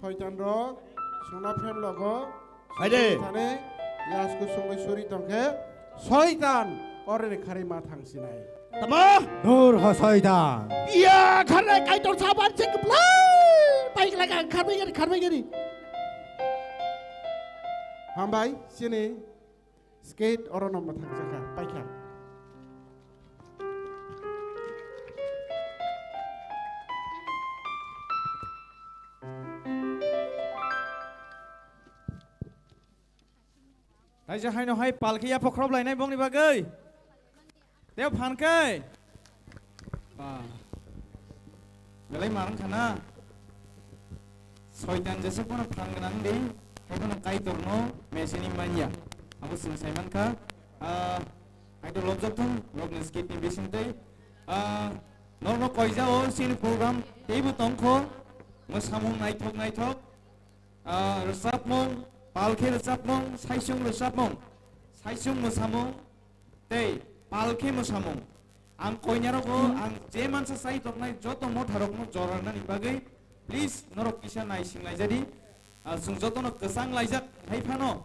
soitanrok chwngno phemlogo. Hai de. Thani yasku chwngno suri tongkhe soitan oroni kharwi ma thangsinai. Tamo? Dur ho soitan. Iya, kharnai Kaitor saban sing keplai. Pai laka kharbai gari, kharbai gari. Hambai, sini. Skate oro no mwthang jakha, paikha. Taisa haino hai palkhe yapha khorob lainai bongni bagwi. Tei phan khe. Ba. Belai marang khana. Soitan jesuk phano phan gwnang di, hai phano Kaitorno mesini manya. Abo chwng sai mankha. Ah, Kaitor lobjak thung, lobni skit ni bising tei. Ah, norno koijao sini program teibo tongkho. Mwsamung naithok naithok. ah, rwchapmung, pal khe rwchapmung, saichung rwchapmung, saichung mwsamung, tei pal khe mwsamung. Ang koinarokgo ang je mansa chai toknai joto motharokno jora rwnani bagwi please norok kisa naising laijadi. Ah, chwng jotono kwchang laijak hai phano,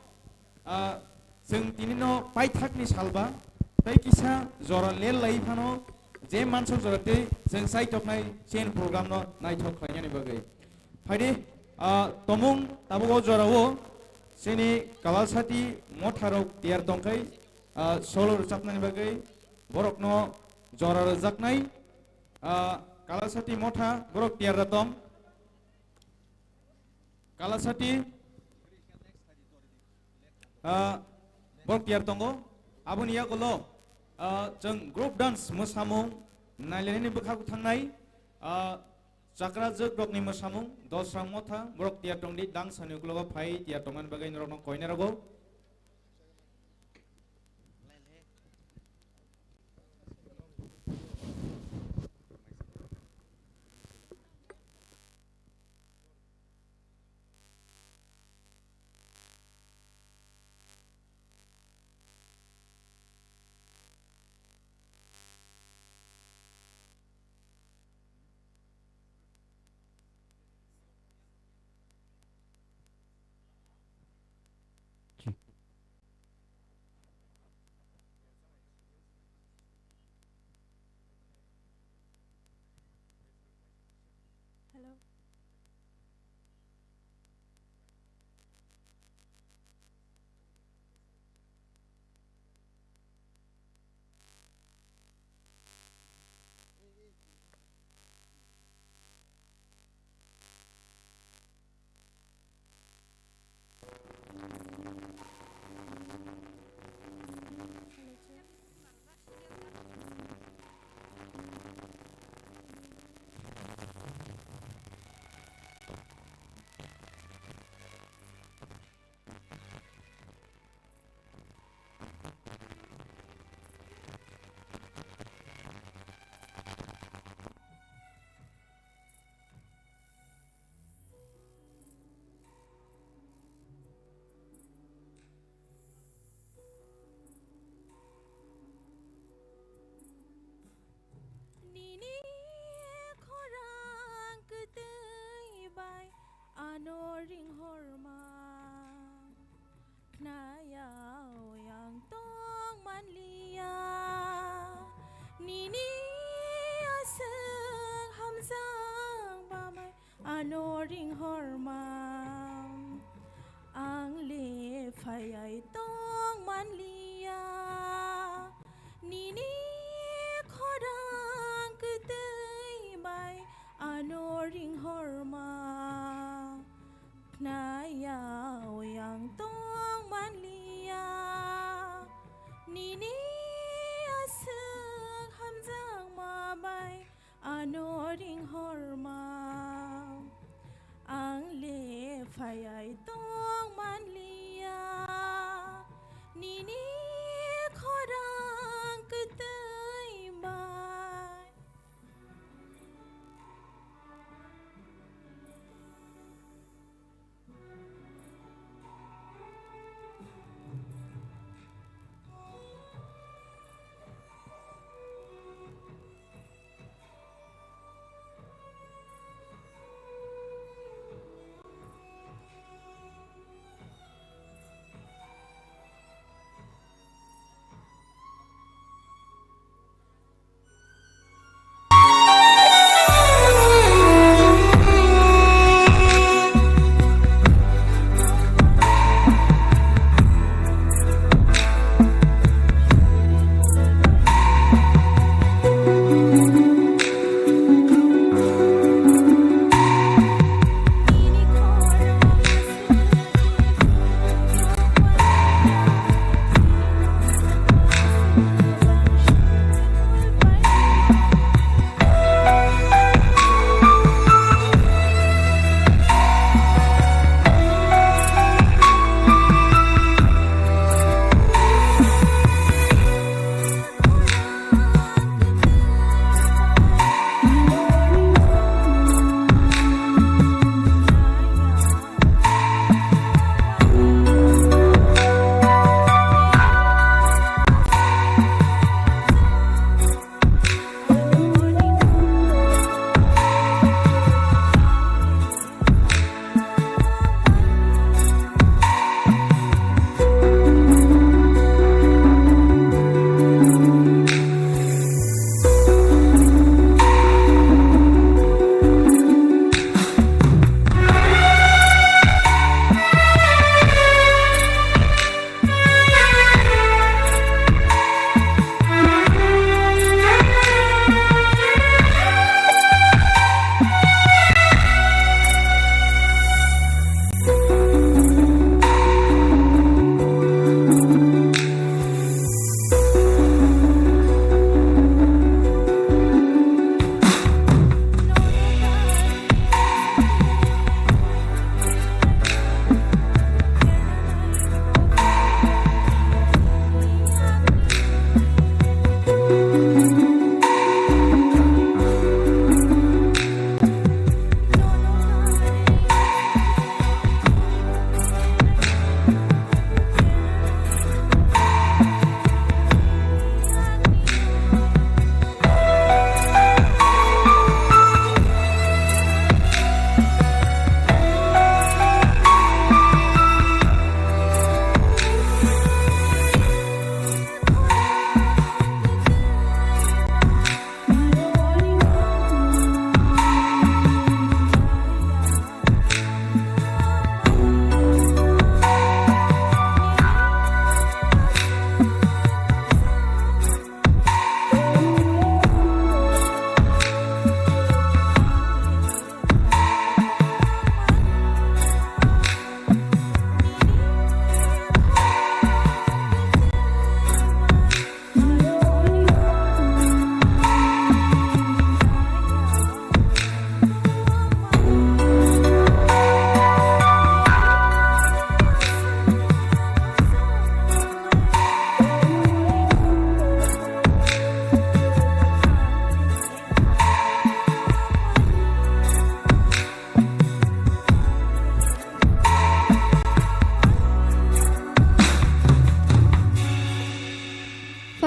ah, chwng tinino paithakni salba tei kisa jora ler lai phano je mansok jora tei chwng chai toknai chen program no naithok khlainani bagwi. Phaidi, ah, tomung tabuk o jora o chini Kalasati motharok tiyar tongkhai, ah, solo rwchapnani bagwi borokno jora rwjaknai, ah, Kalasati motha borok tiyar da tong. Kalasati, ah, borok tiyar tongo. Aboni yagulo, ah, chwng group dance mwsamung nailainani bwkhago thangnai, ah, chakra jwk rokni mwsamung dosrang motha borok tiyar tongdi dance ni uklogo phai tiyar tongmani bagwi norokno koina rogo. Hello. Nini khorang kwtwi bai ano ringhorma. Khnayao yang tong manliya, nini aswk hamjak bamai ano ringhorma. Ang le phaiai tong manliya, nini khorang kwtwi bai ano ringhorma. Khnayao yang tong manliya, nini aswk hamjakma bai ano ringhorma. Ang le phaiai tong manliya, nini khorang kwtwi bai.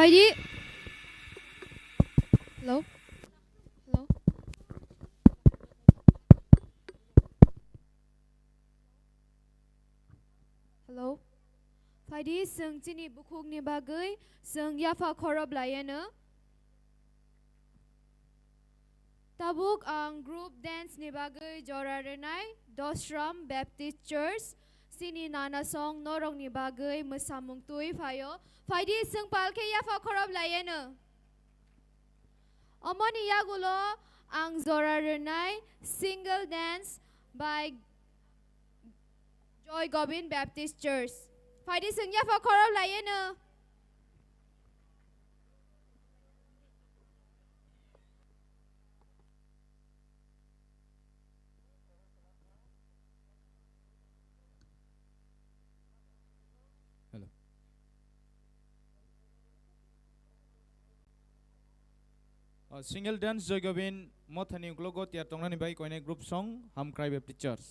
Phaidi. Hello? Hello? Hello? Phaidi, chwng chini bukhukni bagwi chwng yapha khorop laianw. Tabuk ang group dance ni bagwi jora rwnai Dosram Baptist Church, chini nana song norokni bagwi mwsamung twi phaio. Phaidi, chwng pal khe yapha khorop laianw. Omoni yagulo ang jora rwnai single dance by Joy Govind Baptist Church. Phaidi, chwng yapha khorop laianw. Hello. Uh, single dance Joy Govind Mothani uklogo tiyar tongnani bai koinai group song Hamkrai Baptist Church.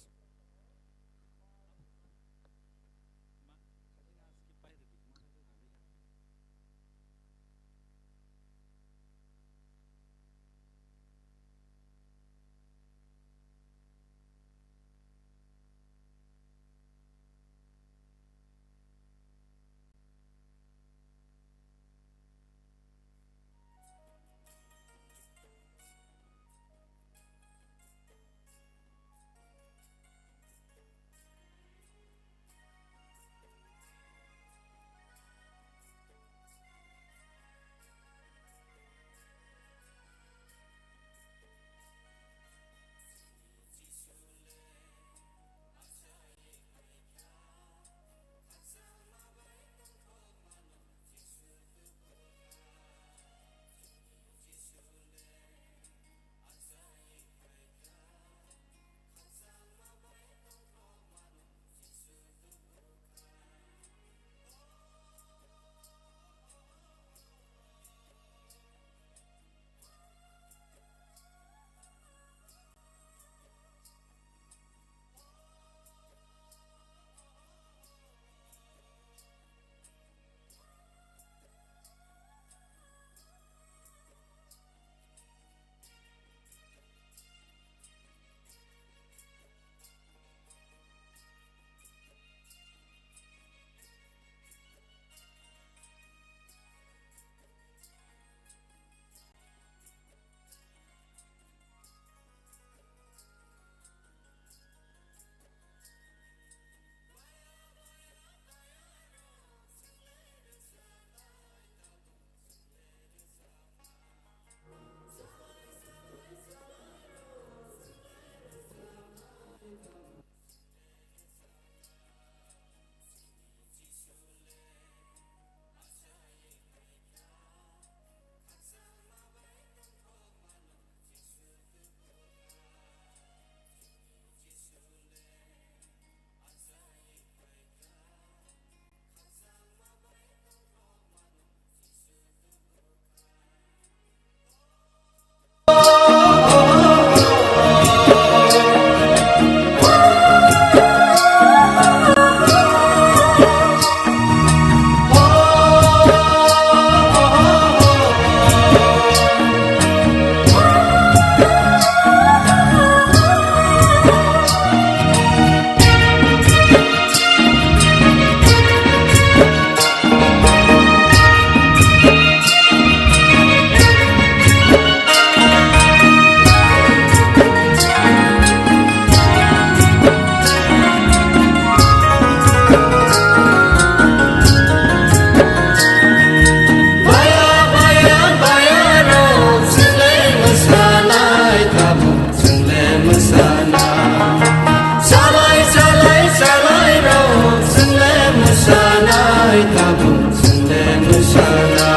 Tabuk chwng le mwsala,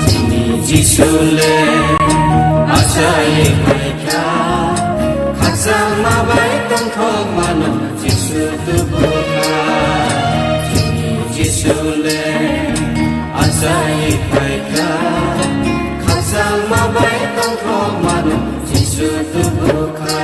chini Jisu le achai phaikha. Khakchangma bai tongthok mano Jisu tubu kha. Chini Jisu le achai phaikha. Khakchangma bai tongthok mano Jisu tubu kha.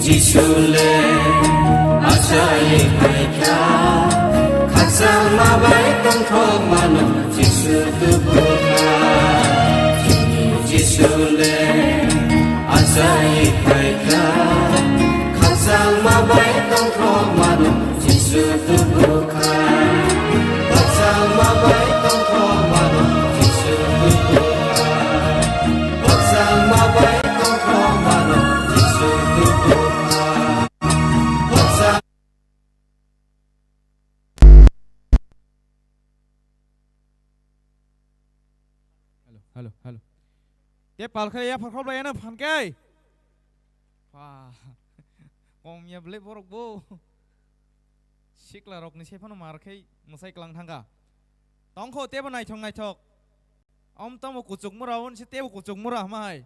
Jisu le achai phaikha, khakchangma bai tongthok mano Jisu tubu kha. Jisu le achai phaikha, khakchangma bai tongthok mano Jisu tubu kha. Khakchangma bai tongthok mano Jisu tubu kha. Khakchangma bai tongthok mano Jisu tubu kha. Khakchang- Hello, hello, hello. Te palkhai ya phakhop lai ano phan kai. Pa. Kong ya ble borok bo. Sikla rok ni sephano mar khai mwsai klang thangka. Tongkho tebo naithok naithok. Om tamo kuchuk mura on se tebo kuchuk mura hama hai.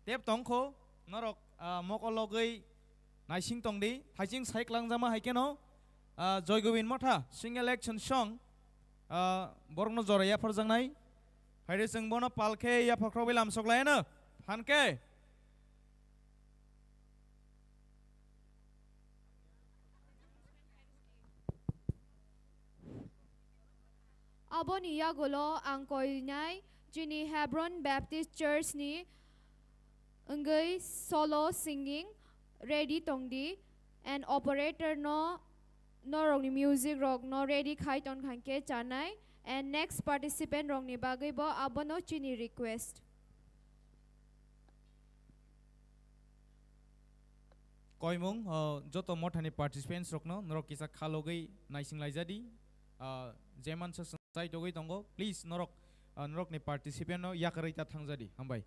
Tep tongkho norok, ah, mokol logwi naising tongdi, thaising sai klangjama hai keno, ah, Joy Govind Motha single action song, ah, borokno jora yapharjaknai. Phaide chwng bono palkhe yapharkhorwi lamsok laiano phankhe. Aboni yagulo ang koinai chini Hebron Baptist Church ni wngwi solo singing ready tongdi, and operator no norokni music rok no ready khai tongkha khe chanai, and next participant rokni bagwi bo abono chini request. Koimung, o, joto mothani participants rokno norok kisa khalogwi naising laijadi, o, je mansa chai togwi tongo, please norok, o, norokni participant no yakarwi ta thangjadi. Hambai.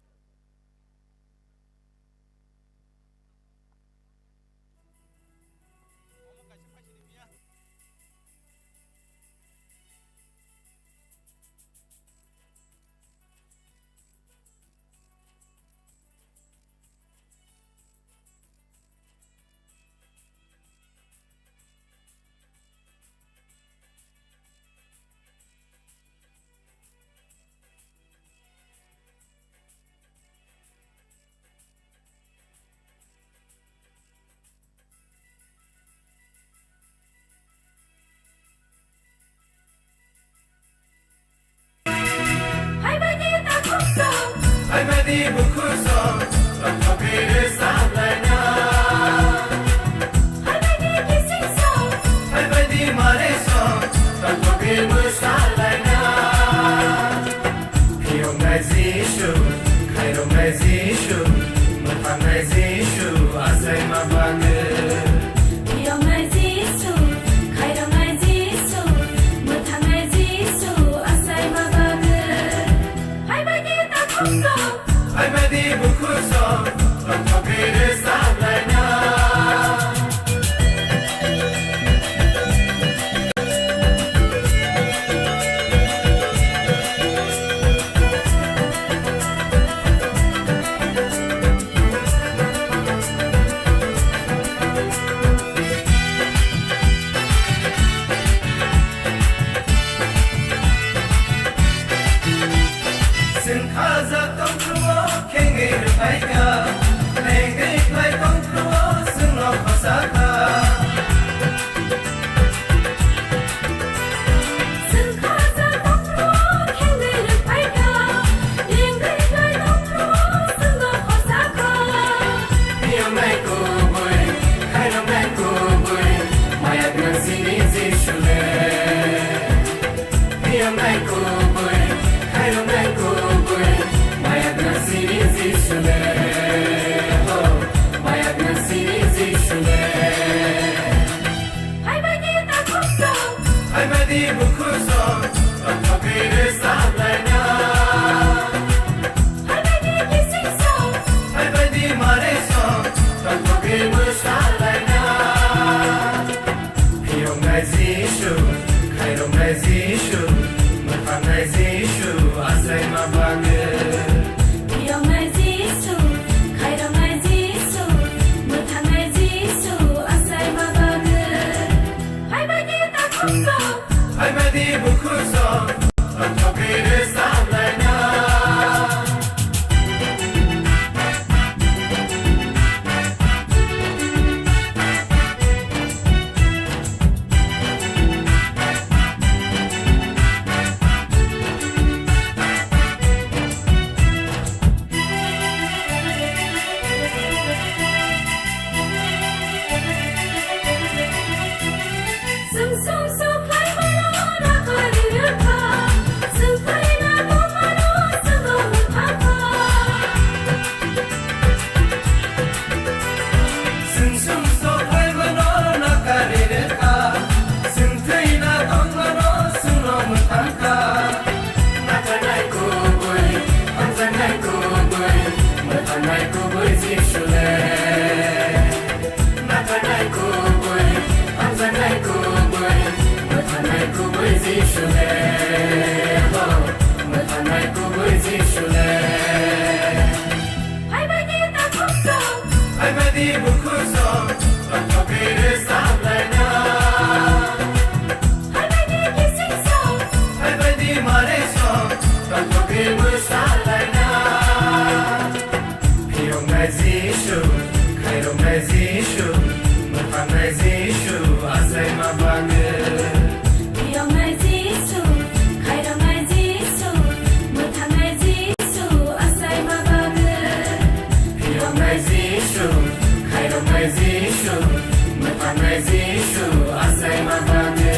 Hai bai di bukhuk song, tongthok khe rwchap laina. Hai bai di kising song, hai bai di mare song, tongthok khe mwsa laina. Phiyoknai Jisu, khairoknai Jisu, mwthangnai Jisu, achaima bagwi. Phiyoknai Jisu, khairoknai Jisu, mwthangnai Jisu, achaima bagwi. Hai bai di takhuk song. Hai bai di Bukhuk song, tongthokgwi rwchap laina. Phaibadi kising song, phaibadi mare song, tongthokgwi mwsa laina. Phiyoknai Jisu, khairoknai Jisu, mwthangnai Jisu, achaima bagwi. Phiyoknai Jisu, khairoknai Jisu, mwthangnai Jisu, achaima bagwi. Phaibadi takhuk song. Phaibadi bukhuk song, tongthokgwi rwchap laina. Chwng sumsok khlaimano nakari rwkha, chwng thwina tongmano chwngno mwthangkha. Nakarnai kubui, hamjaknai kubui, mwthangnai kubui Jisu le. Nakarnai kubui, hamjaknai kubui, mwthangnai kubui Jisu le. Ho, mwthangnai kubui Jisu le. Phaibadi takhuk song. Phaibadi bukhuk song, tongthokgwi rwchap laina. Phaibadi kising song. Phaibadi mare song, tongthokgwi mwsa laina. Phiyoknai Jisu, khairoknai Jisu, mwthangnai Jisu, achaima bagwi. Phiyoknai Jisu, khairoknai Jisu, mwthangnai Jisu, achaima bagwi. Phiyoknai Jisu, khairoknai Jisu, mwthangnai Jisu, achaima bagwi.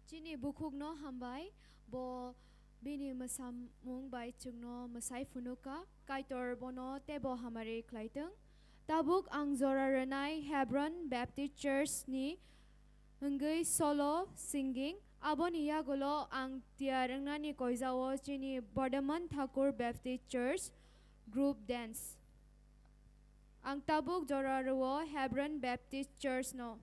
Chini bukhukno hambai, bo bini mwsamung bai chwngno mwsai phunukha, Kaitor bono teibo hamari khlaitwng. Tabuk ang jora rwnai Hebron Baptist Church ni wngwi solo singing, aboni yagulo ang tiyar wngnani koijao chini Bordoman Thakur Baptist Church group dance. Ang tabuk jora rwo Hebron Baptist Church no.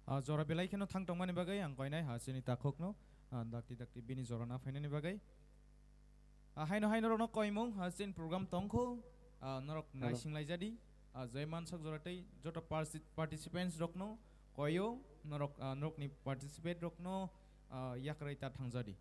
Ah, jora belai kheno thang tongmani bagwi ang koinai ha chini takhukno, ah, dakti dakti bini jora na phainani bagwi. Ah, haino haino rokno koimung, ah, chini program tongkho, ah, norok naising laijadi, ah, joi mansok jora tei joto parsi-, participants rokno koyo, norok, ah, norokni participate rokno, ah, yakrwi ta thangjadi.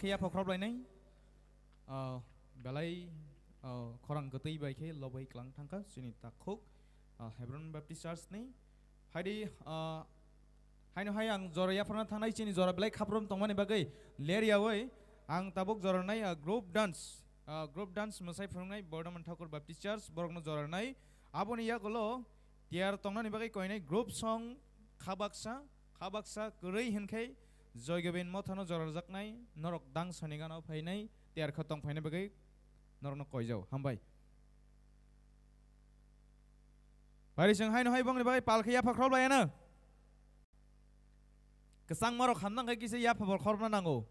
khe yapha khorop lainai. Ah, belai, ah, khorang kwtwi bai khe lobwi klang thangkha chini takhuk, ah, Hebron Baptist Church ni. Haidi, ah, haino hai ang jora yapharna thangnai chini jora belai khaprom tongmani bagwi ler yaui ang tabuk jora nai, ah, group dance, ah, group dance mwsai phwrwngnai Bordoman Thakur Baptist Church borokno jora nai. Aboni yagulo tiyar tongnani bagwi koinai group song kha baksa, kha baksa kwrwi hinkhe Joy Gobin mothano jorarjaknai norok dang soni gana phainai tiyar kha tong phainai bagwi norokno koijao. Hambai. Bari chwng haino hai bongni bagwi pal khe yapha khorop laiya na. Kwchangma rok hamnang khe kisa yapha bo khorna nango.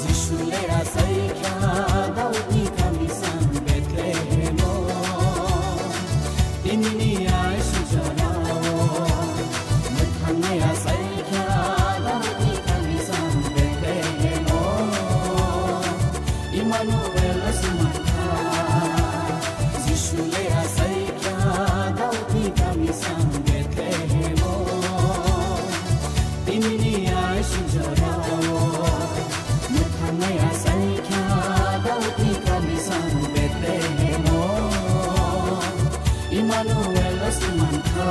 Jisu le asai kha Daudni kami sang Bethlehemo. Tinini ai sujorao mwthangnai asai kha Daudni kami sang Bethlehemo. Immanuel asai mankha. Jisu le asai kha Daudni kami sang Bethlehemo. Tinini ai sujorao mwthangnai asai kha Daudni kami sang Bethlehemo. Immanuel asai mankha.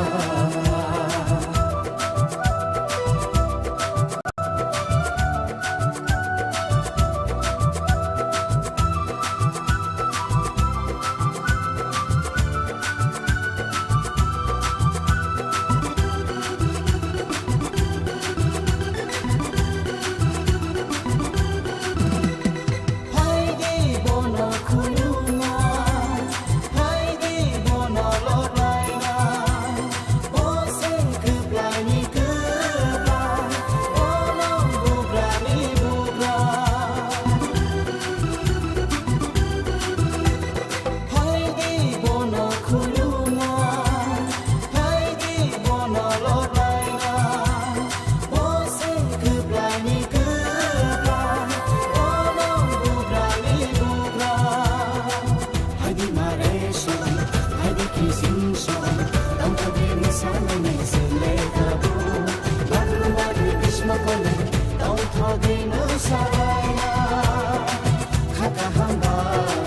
Phaidi bono khulumna, phaidi bono lobaina, bo se kwplaini kwplai, bono bugrani bugra. Phaidi bono khulumna, phaidi bono lobaina, bo se kwplaini kwplai, bono bugrani bugra. Phaidi mare song, phaidi kising song, tongthogwi mwsalainai chwng le tabuk. Bagrum bagwi bhisma kole, tongthogwi mwsalaina. Kha kaham bai,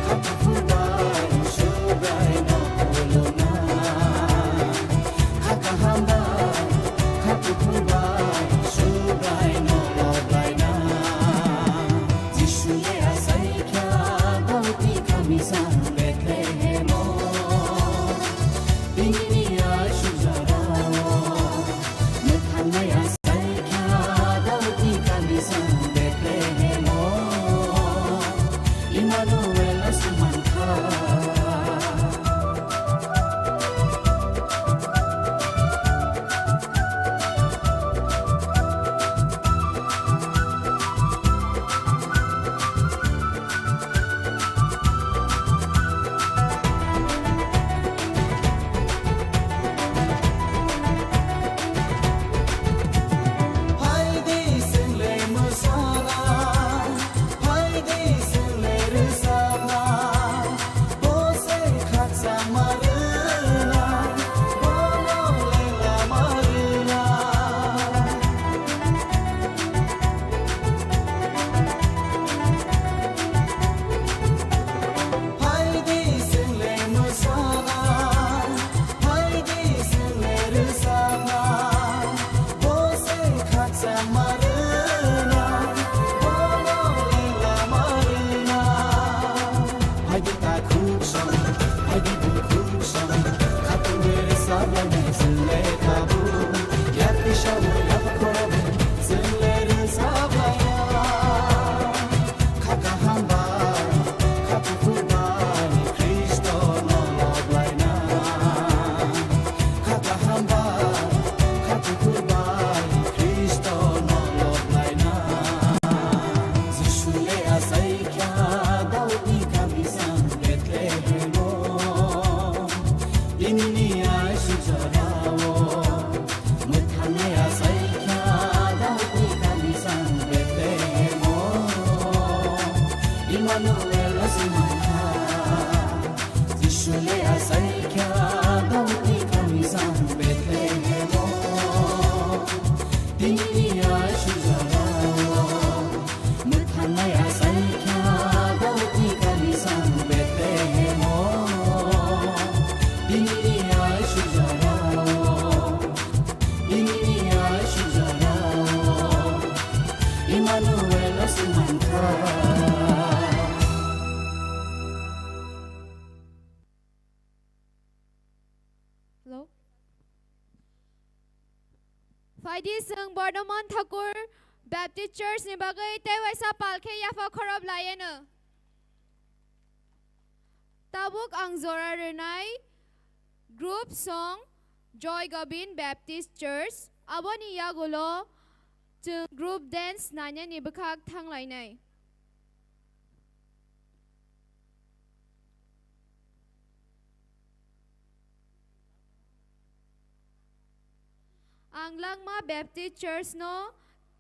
kha kuphur bai, Subraino khulumna. Kha kaham bai, kha kuphur bai, Subraino lobaina. Jisu le asai kha Daudni kami sang Bethlehemo. Tinini ai sujorao mwthangnai asai kha Daudni kami sang Bethlehemo. Immanuel asai mankha. Phaidi chwng le mwsana, phaidi chwng le rwchapna, bo Hello. Phaidi chwng Bordoman Thakur Baptist Church ni bagwi tei waisa pal khe yapha khorop laieno. Tabuk ang jora rwnai group song Joy Gobin Baptist Church, aboni yagulo chwng group dance nainani bwkhak thanglainai. Ang Langma Baptist Church no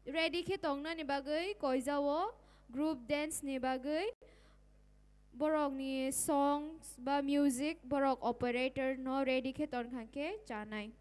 ready khe tongnani bagwi koijao, group dance ni bagwi borokni songs ba music borok operator no ready khe tongkha khe chanai.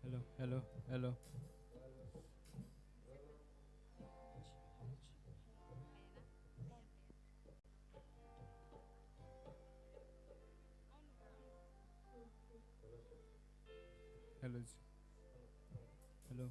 Hello, hello, hello. Hello. Hello.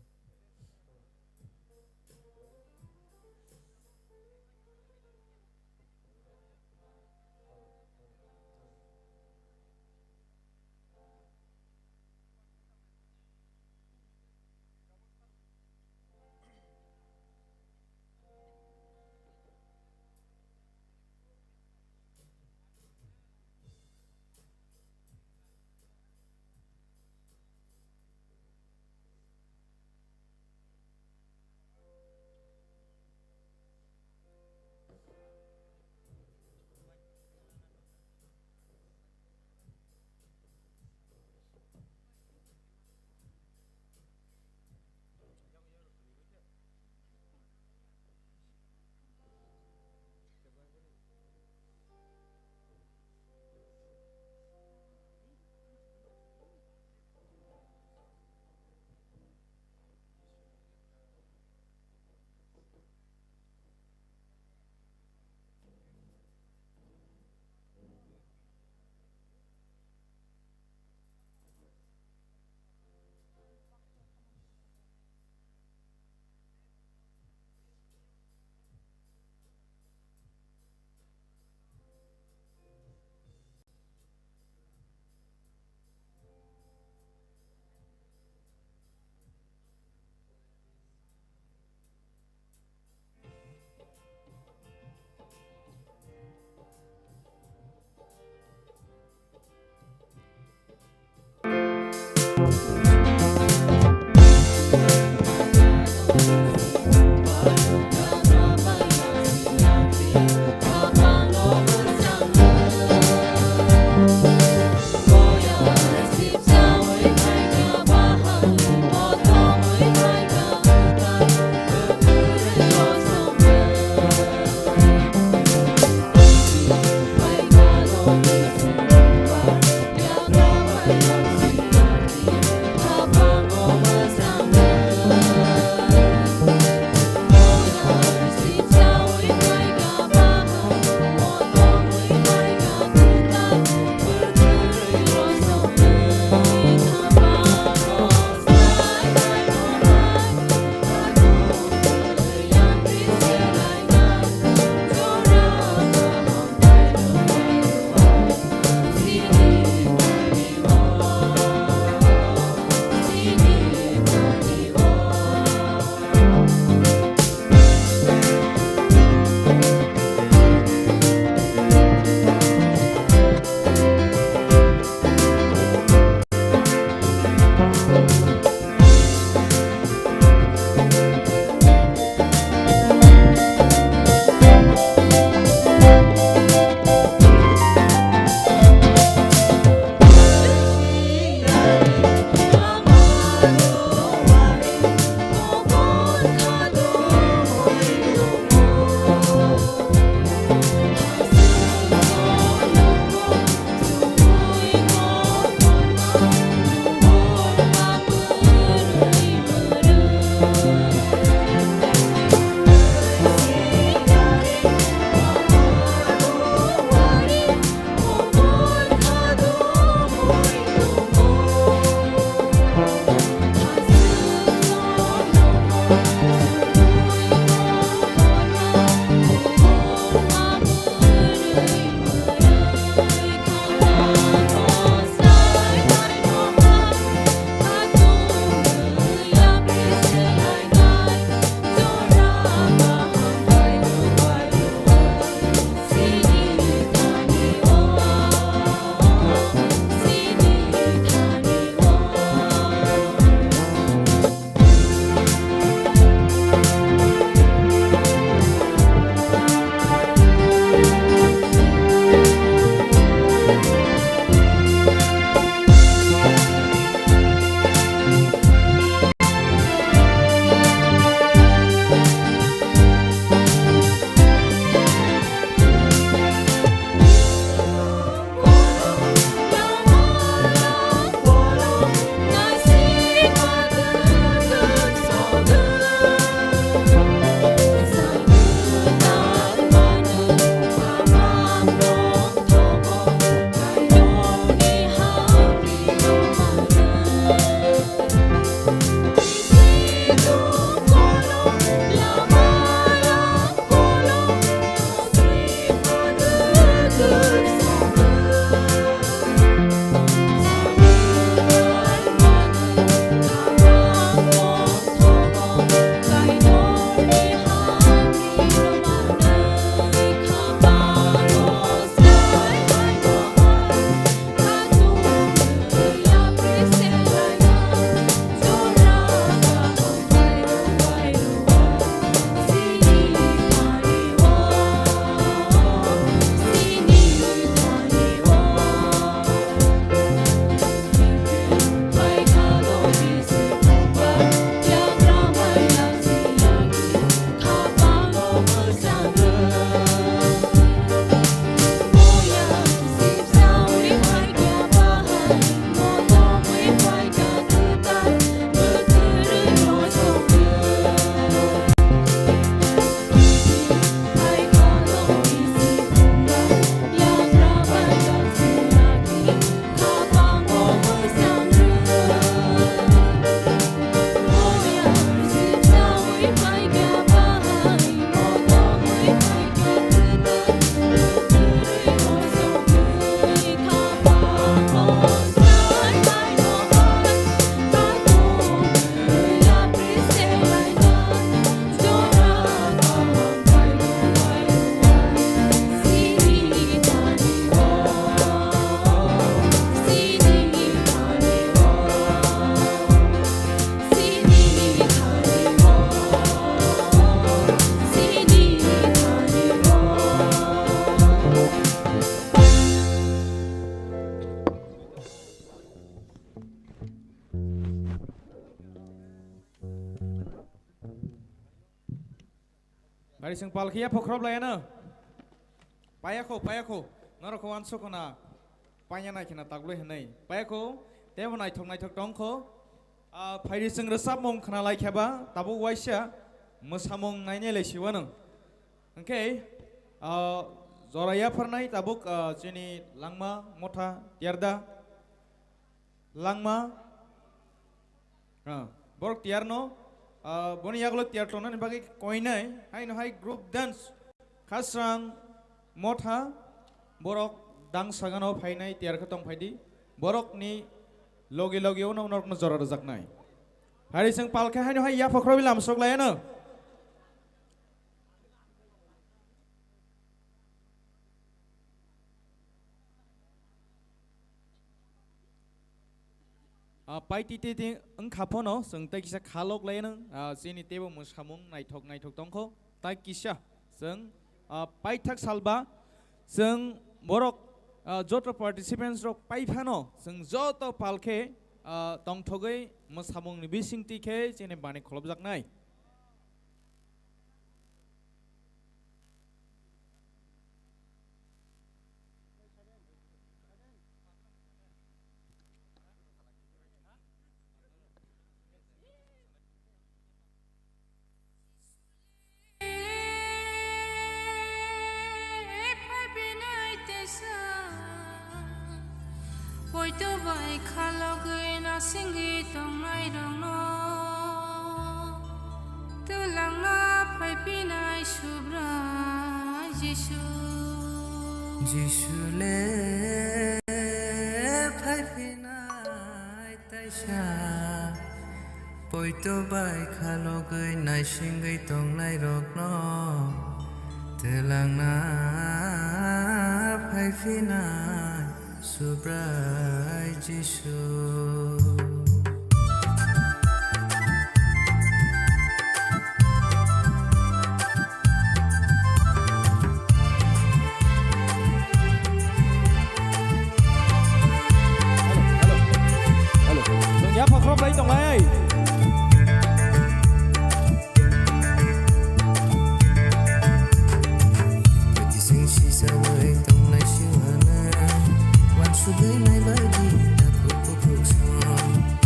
Chwng pal khe yapha khoroplai ano. Payakho, payakho. Norokho uansukho na. Panya nai khena takloi hwnwi. Payakho. Teibo naithok naithok tongkho. Ah, phaidi chwng rwchapmung khwnalai kheba, tabuk waisa mwsamung nainai lai siwano. Hwnkhe, ah, jora yapharnai tabuk, ah, chini Langma Motha tiyarda. Langma, ah, borok tiyarno, ah, boni yagulo tiyar tongnani bagwi koinai, haino hai group dance, Khasrang Motha, borok dangsa gano phainai tiyar khe tong phaidi, borokni logi logi uno norokno jora rwjaknai. Hari chwng pal khe haino hai yapha khorokwi lam sok laiano. Ah, pai twi twi twi wngkha phano, chwng tei kisa kha lok lai nang, ah, chini teibo mwsamung naithok naithok tongkho, tai kisa chwng, ah, paithak salba chwng borok, ah, joto participants rok pai phano, chwng joto pal khe, ah, tongthogwi mwsamungni bisingtwi khe chini bani kholopjaknai. Poito bai khalogwi nasingwi tongnairokno twlangna phaiphinai Subrai Jisu. Jisu le phaiphinai taisa. Poito bai khalogwi naisingwi tongnairokno twlangna phaiphinai Subrai Jisu. Hello, hello, hello. Chwng yapha khorok lai tongnai. Pati sing sisa wai tongnai siwana. Wan sugwi nai bai di, takhuk kukhuk song.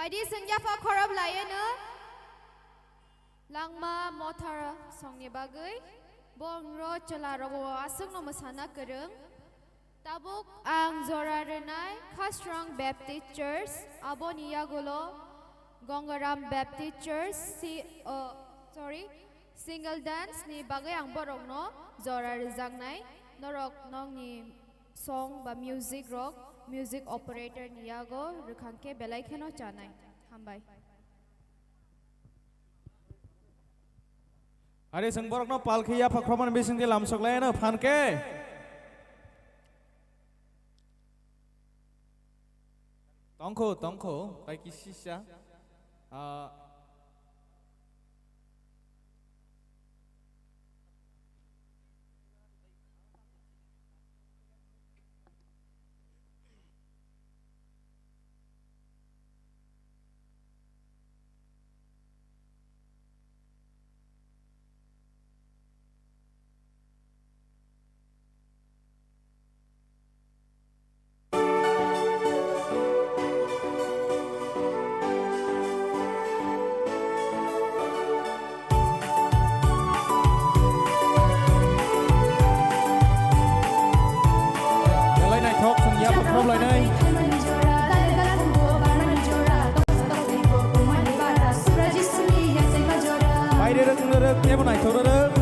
Adi sengya pha khorop layeno langma mothar songni bagwi bongro chwla rogo aswkno mwsana kwrwng. Tabuk ang jora rwnai Khasrang Baptist Church, aboni yagulo Gongaram Baptist Church, si, oh, sorry, single dance ni bagwi ang borokno jora rwjaknai. Norok nokni song ba music rok music operator ni yago rwkhang khe belai kheno chanai. Hambai. Are chwng borokno pal khe yapha khromani bisingtwi lamsok laiyano phan khe. Tongkho, tongkho, tai kisisa. Ah, Belai naithok, chwng yapha khorop lainai. Baire rwk, wng rwk, teibo naithok rwk.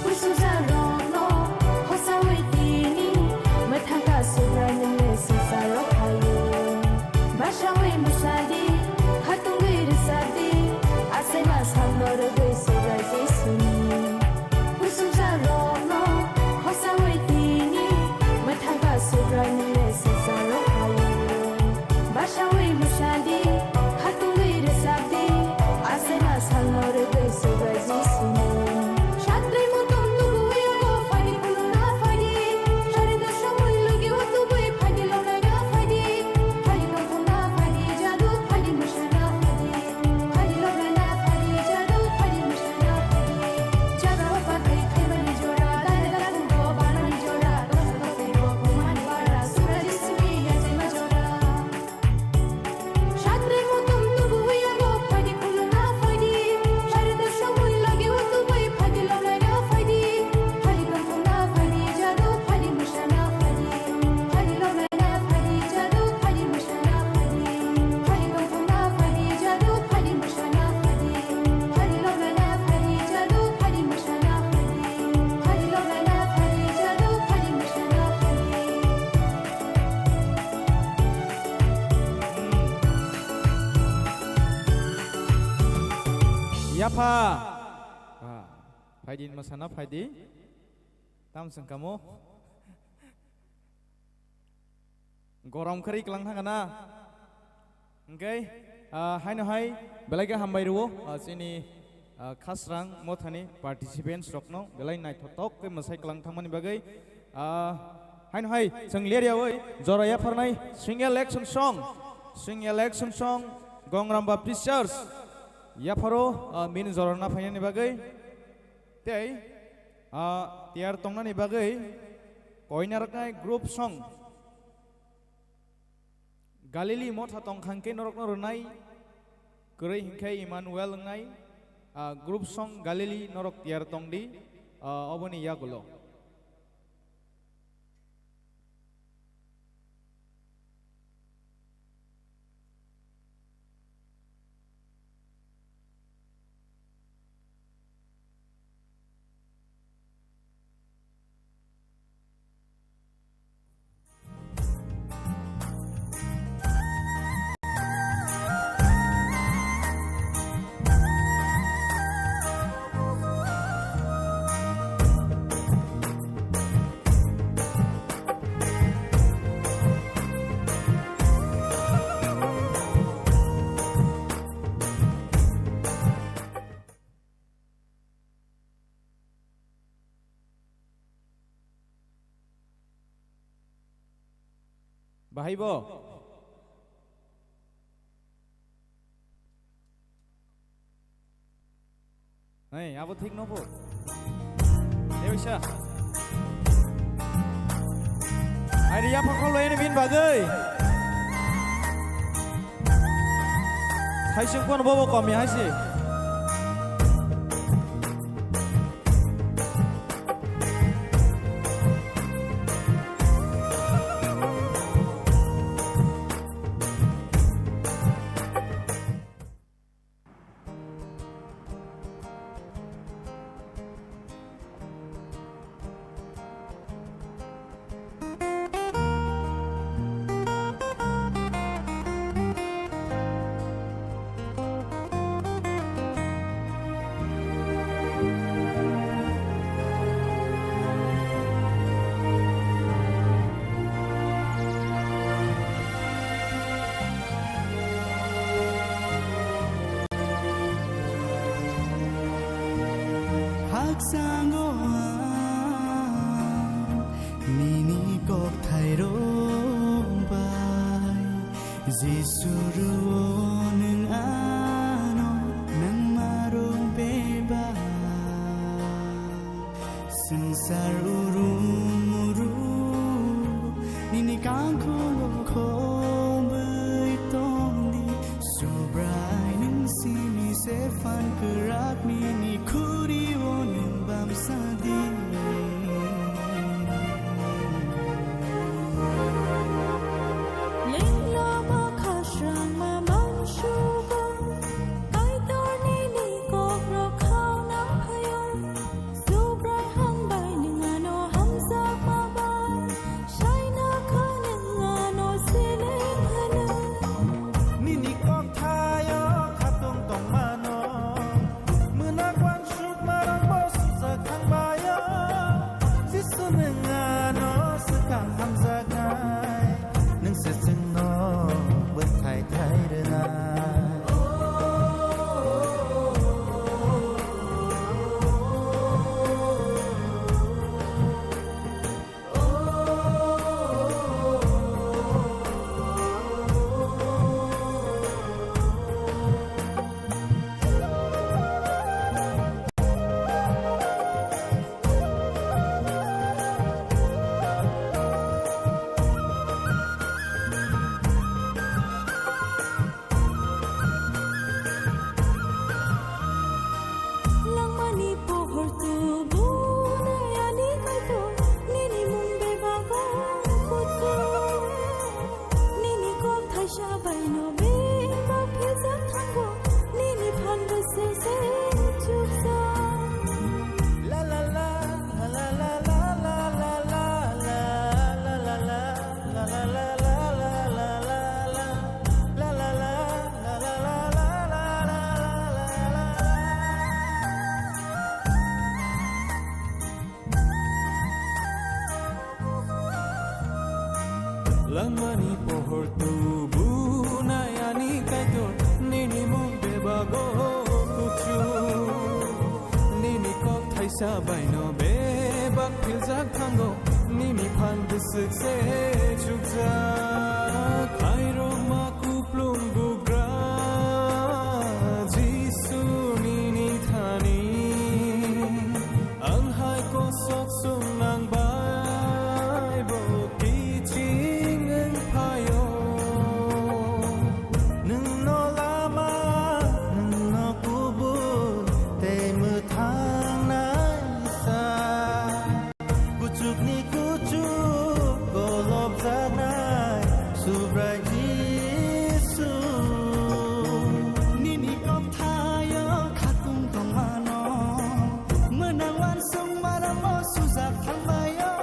Kusujarokno hosawi tini, mwthangka Subrai nini swngcharok phaio. Basawi mwsadi, khatungwi rwsadi, achaima salno rwgwi Subrai Jisuni. Kusujarokno hosawi tini, mwthangka Subrai nini swngcharok phaio. Basawi mwsadi, khatungwi rwsadi, achaima salno rwgwi Subrai Jisuni. Satri mutum tubuwi ogo phadi khulumna phadi, sari dosomwi logi o tubui phadi lomnaina phadi, phadi tongthokna phadi, jadu phadi mwsana phadi, phadi lomnaina phadi, jadu phadi mwsana phadi. Jagao bagwi khaimani jora, dale dale kungo banani jora, dosa dosa bo bumani bara, Subrai Jisuni yachaima jora. Satri mutum tubuwi ogo phadi khulumna phadi, sari dosomwi logi o tubui phadi lomnaina phadi, phadi tongthokna phadi, jadu phadi mwsana phadi, phadi lomnaina phadi, jadu phadi mwsana phadi, phadi tongthokna phadi, jadu phadi mwsana phadi, phadi lomnaina phadi, jadu phadi mwsana phadi, phadi lomnaina phadi, jadu phadi mwsana phadi. Yapha. Ah, Phaidi, masana phaidi. Tam sengkamo. Gorom khari klang thangana. Hingke, ah, haino hai belai khe hambai rwo, ah, chini, ah, Khasrang mothani participants rokno belai naithotok khe mwsai klang thangmani bagwi. Ah, haino hai chwng leryawi jora yapharnai single action song, single action song Gongram Baptist Church yapharo, ah, mini jora naphainani bagwi. Tei, ah, tiyar tongnani bagwi koinaroknai group song Galili motha tong khangkhe norokno rwnai, kwrwi hinkhe Emmanuel wngnai, ah, group song Galili norok tiyar tongdi, ah, oboni yagulo. Bahai bo? Hei, abo thik no bo? Eisa. Ai ri ya phaklo ene bin bagwi. Hai sing kon bobo komi hai si. Haksango ang nini kokthairok bai, Jisu rwo nwng ano nangma rwng bebak. Swngchar urum uru nini kangkhulo khobwi tongdi. Subrai nwng simi se phan kwrak nini khuri o nwng bamsa di. Lenglo ba khasrang ma mansugo, Kaitor nini kokrok khao nang phaio. Subrai hambai nwng ano hamjakma bai, saina kha nwng Sabaino bebak philjak thango, nini phan bwswk se chukjak. Khairokma kuplung bugra, Jisu nini thani. Ang hai kosok swngnang bai bo kiching wng phaio. Nwngno lama, nwngno kubun tei mwthangnaisa. Kuchukni kuchuk golopjaknai Subrai Jisu. Nini kokthaio khatung tongmano, mwnang uansukmarokbo sujak thangbaio.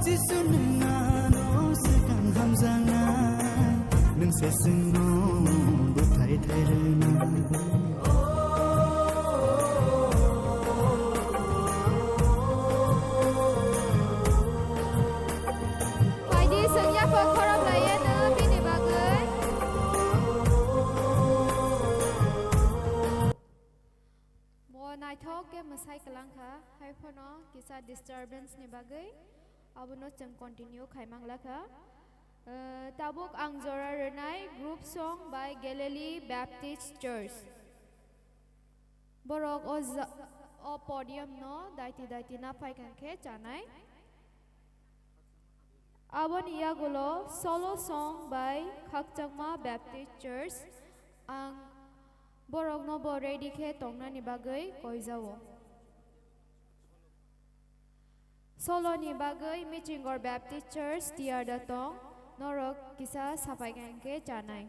Jisu nwng ano swkang hamjaknai, nwng se chwngno bwthai thai rwnai. Phaidi, chwng yaphang khorop laiya no bini bagwi. Bo naithok khe mwsai kwlang kha, hai phano kisa disturbance ni bagwi abono chwng continue khai mang la kha. Eh, tabuk ang jora rwnai group song by Galilee Baptist Church. Borok o ja-, o podium no daiti daiti na phai kha khe chanai. Aboni yagulo solo song by Khakchangma Baptist Church. Ang borokno bo ready khe tongnani bagwi koijao. Solo ni bagwi Michingor Baptist Church tiyar da tong, norok kisa sapai kha khe chanai.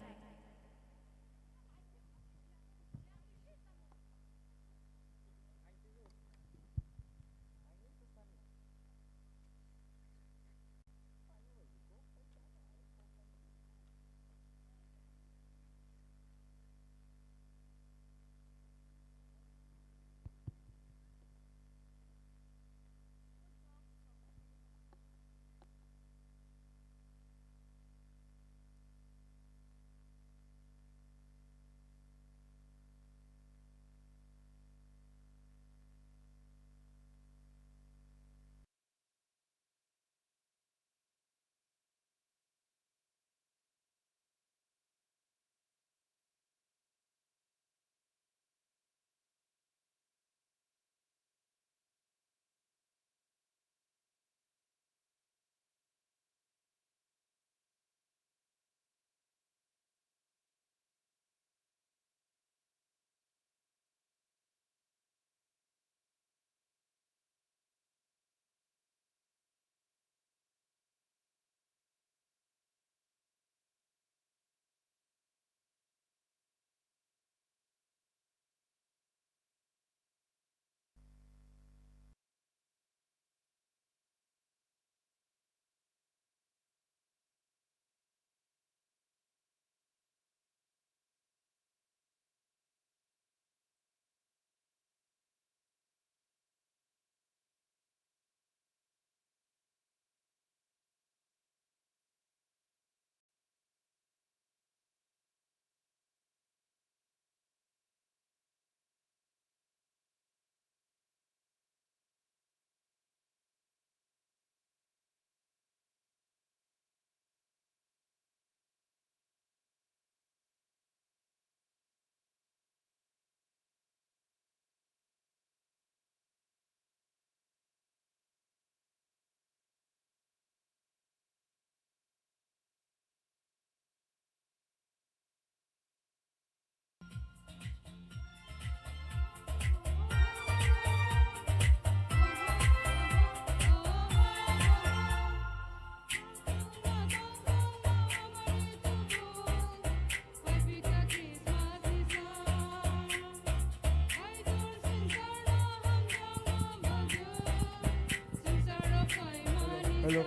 Hello.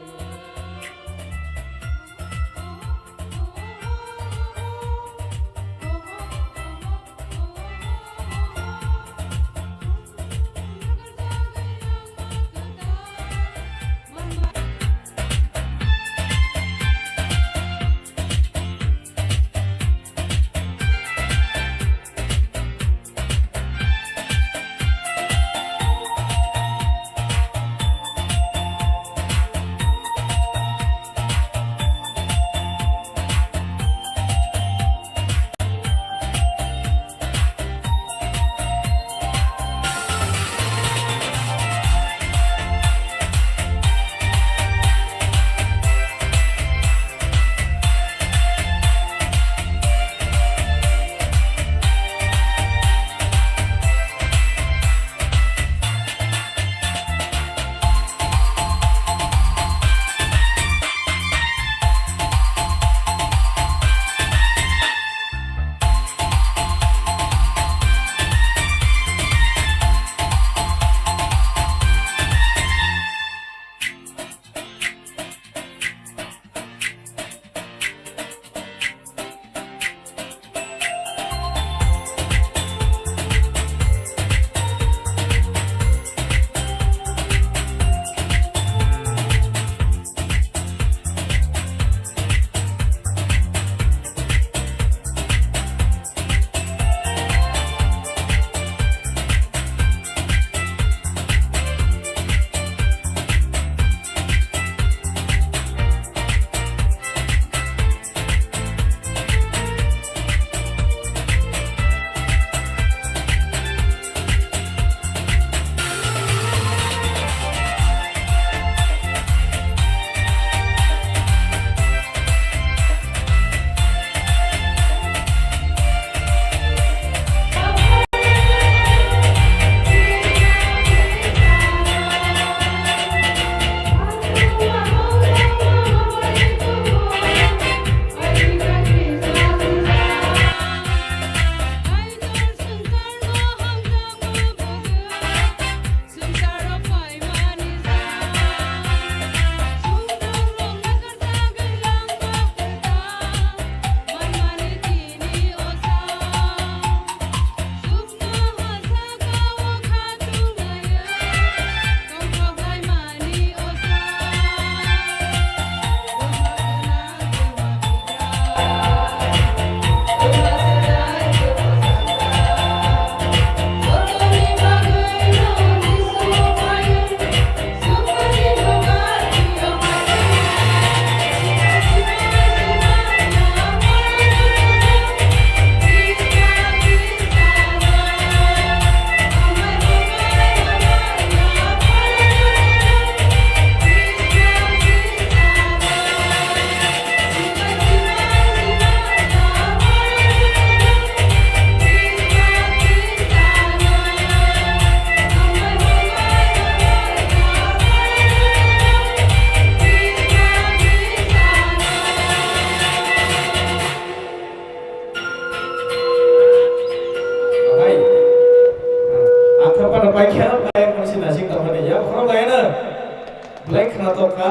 Tokha,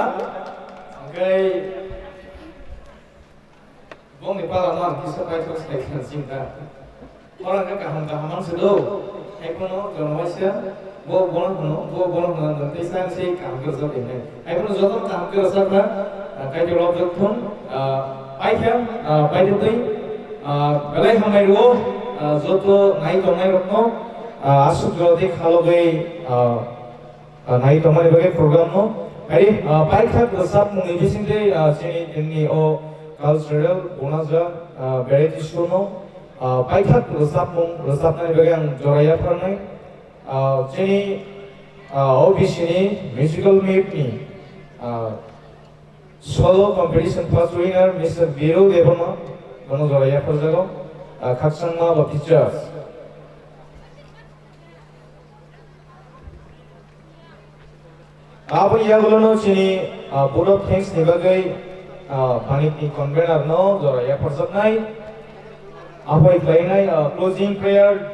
hwnkhe bongni pala no ang kisa paithak sai kha singkha. Ora khe kaham kaham ang se do. Hai phano jono waisa bo bono hwno, bo bono hwno, tei sa se kaham khe rwchap rinai. Hai phano joto kaham khe rwchap kha, ah, Kaitor rok joto thung, ah, paikha, ah, paitwi twi, ah, belai hambai rwo, ah, joto nai tongnai rokno, ah, aswk jora tei khalogwi, ah, ah, nai tongmani bagwi program no. Hai, ah, paithak rwchapmung ni bisingtwi, ah, chini, chini o cultural Bonaja, ah, variety show no, ah, paithak rwchapmung rwchapnani bagwi ang jora yapharnai. Ah, chini, ah, O B C ni musical meet ni, ah, solo competition first winner Mister Biru Debbarma, bono jora yapharjago, ah, khakchangma ba pictures. Aboni yagulono chini, ah, vote of thanks ni bagwi, ah, Manik ni convener no jora yapharjaknai. Aboni khlainai, ah, closing prayer,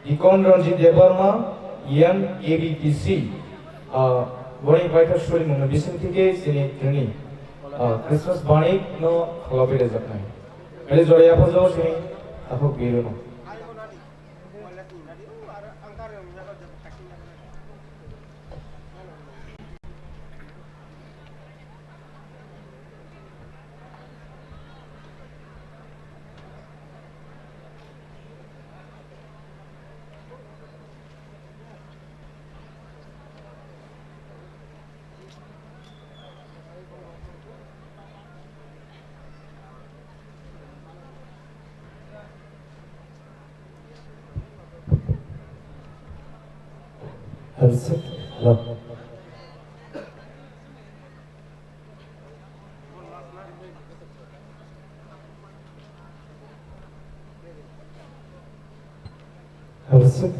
Deacon Ranjit Debbarma, E M K B T C, ah, boni paithak surimung ni bising thike chini tini, ah, Christmas Manik no kholobwi rwjaknai. Bini jora yapharjago chini takhuk Biru no. Hello. Hello.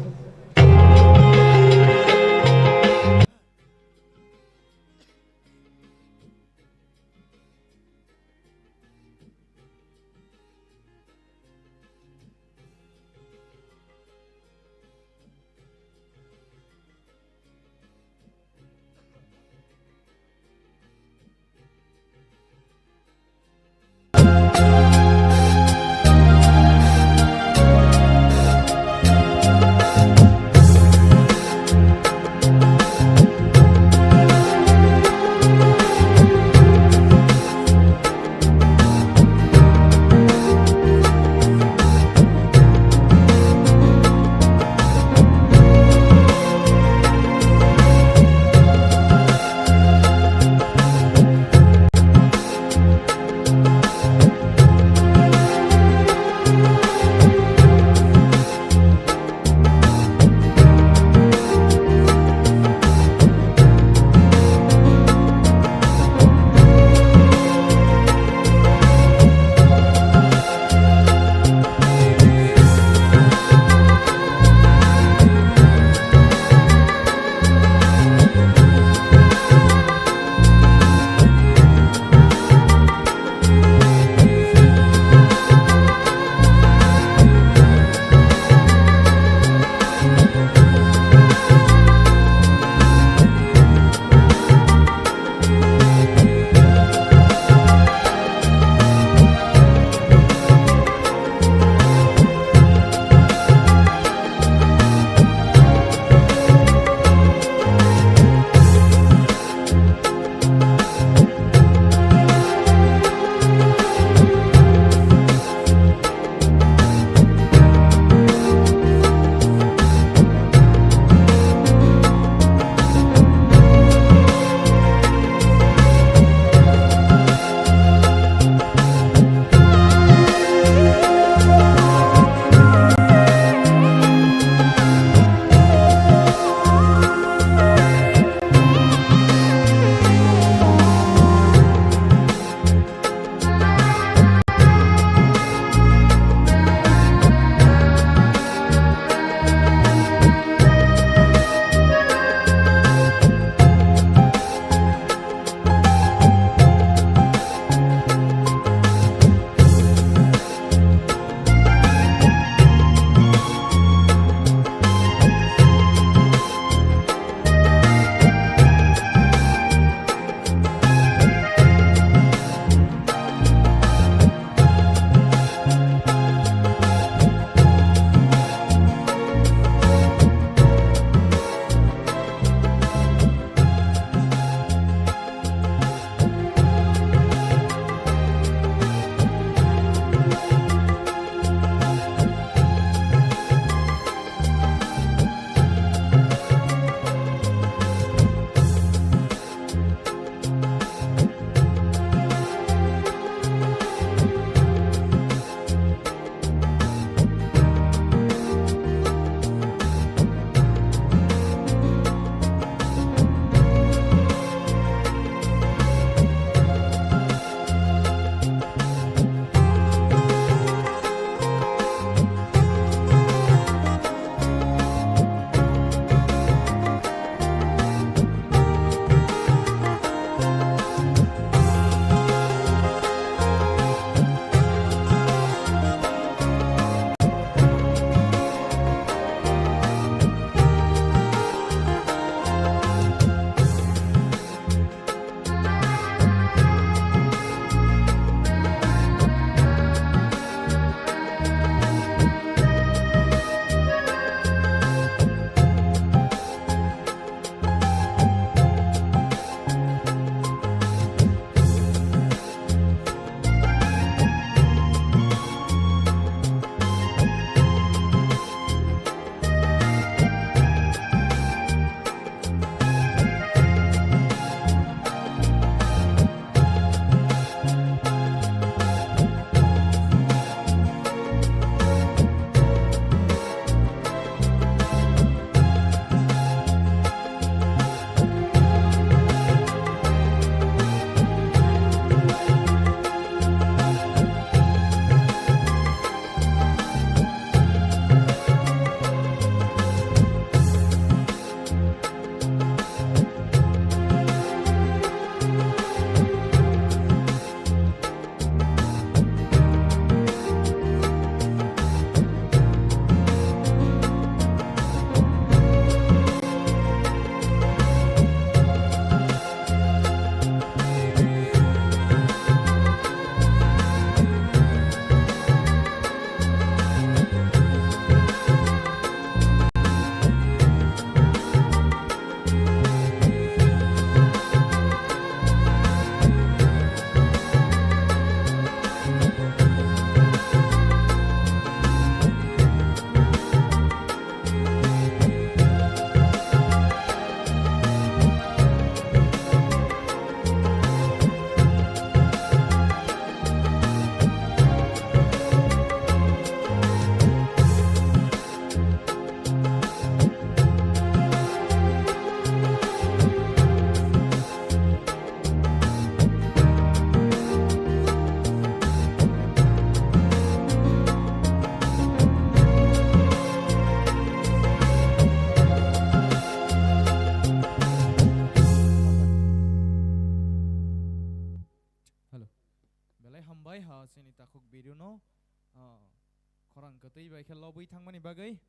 Ang kwtwi bai khe lobwi thangmani bagwi,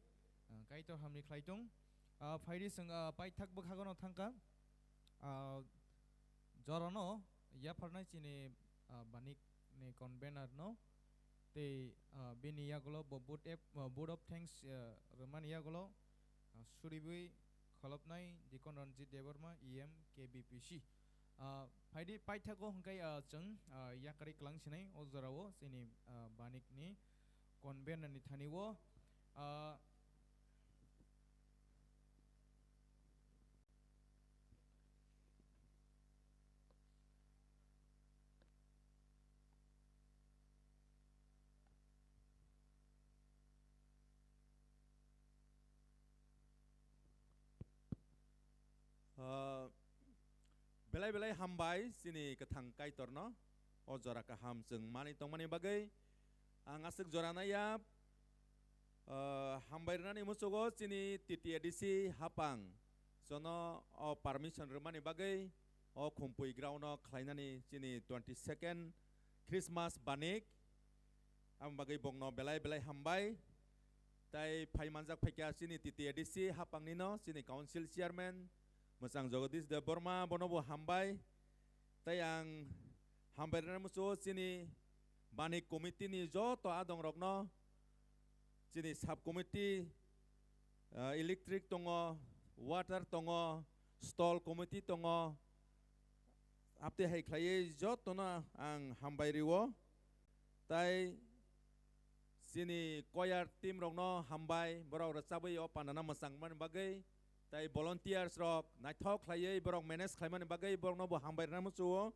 ah, Kaitor hamni khlai tong. Ah, phaidi chwng, ah, paithak bwkhagono thangkha. Ah, jorano yapharnai chini, ah, Banik ni convener no. Tei, ah, bini yagulo bo vote ep-, ah, vote of thanks, ah, rwmani yagulo, ah, suribwi kholopnai Dikon Ranjit Debbarma, E M, K B P C. Ah, phaidi paithago hwnkhe, ah, chwng, ah, yakarwi kwlang sinai o jorao chini, ah, Banik ni convener ni thani o, ah, Ah, belai belai hambai chini kwthang Kaitorno o jora kaham chwng manwi tongmani bagwi. Ang aswk jora naiya, ah, hambai rwnani muchugo chini T T A D C hapang jono o permission rwmani bagwi o Khumpui ground o khlainani chini twenty second Christmas Banik. Aboni bagwi bongno belai belai hambai. Tai phai manjak phaikha chini T T A D C hapangni no, chini council chairman Mwchang Jagadish Debbarma, bono bo hambai. Tai ang hambai rwna muchugo chini Banik committee ni joto adong rokno, chini sub committee, ah, electric tongo, water tongo, stall committee tongo, apte hai khlaiwi jotono ang hambai rwo. Tai chini choir team rokno hambai, borok rwchabwi o pandano mwchangmani bagwi. Tai volunteers rok naithok khlaiwi borok manage khlaimani bagwi borokno bo hambai rwna muchugo.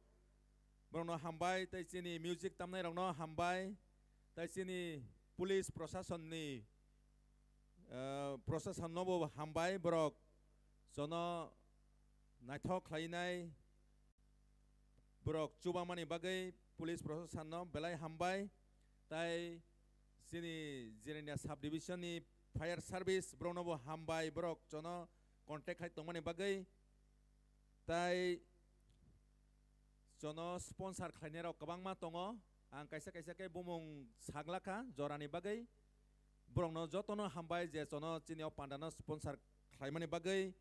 Borokno hambai, tai chini music tamnai rokno hambai, tai chini police proshasonni, eh, proshasonno bo hambai, borok jono naithok khlainai. Borok chubamani bagwi police proshasonno belai hambai. Tai chini Jirania sub division ni fire service borokno bo hambai, borok jono contact khai tongmani bagwi. Tai jono sponsor khlainai rok kwbangma tongo. Ang kaisa kaisa khe bumung saglakha jorani bagwi. Borokno jotono hambai je jono chini o pandano sponsor khlaimani bagwi.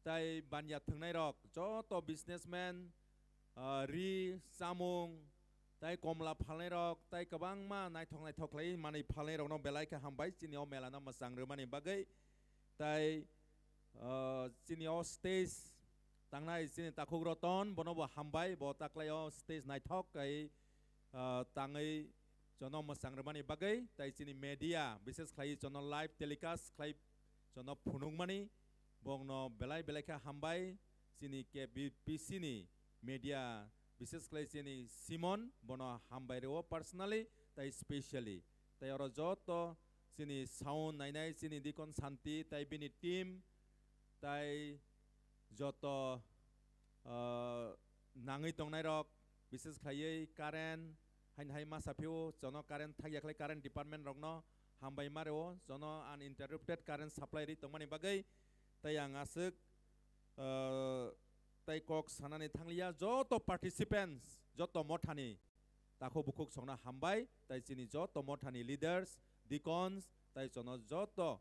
Tai banya thwngnai rok joto businessman, ah, ri, chamung, tai komla phalnai rok, tai kwbangma naithok naithok khlai manwi phalnai rokno belai khe hambai chini o mela no mwchang rwmani bagwi. Tai, ah, chini o stage tangnai chini takhuk Roton, bono bo hambai, bo taklai o stage naithok kai, ah, tangwi jono mwchang rwmani bagwi. Tai chini media, bises khlai jono live telecast khlai jono phunukmani, bongno belai belai khe hambai. Chini K B P C ni media, bises khlai chini Simon, bono hambai rwo personally tai specially. Tai oro joto chini sound nainai chini Dikon Santi tai bini team, tai joto, ah, nangwi tongnai rok, bises khlaiwi current, haini hai masa phio jono current thakya khlai current department rokno hambai ma rwo, jono uninterrupted current supply ri tongmani bagwi. Tai ang aswk, ah, tai kok sanani thangliya joto participants, joto mothani takhuk bukhuk songno hambai, tai chini joto mothani leaders, deacons, tai jono joto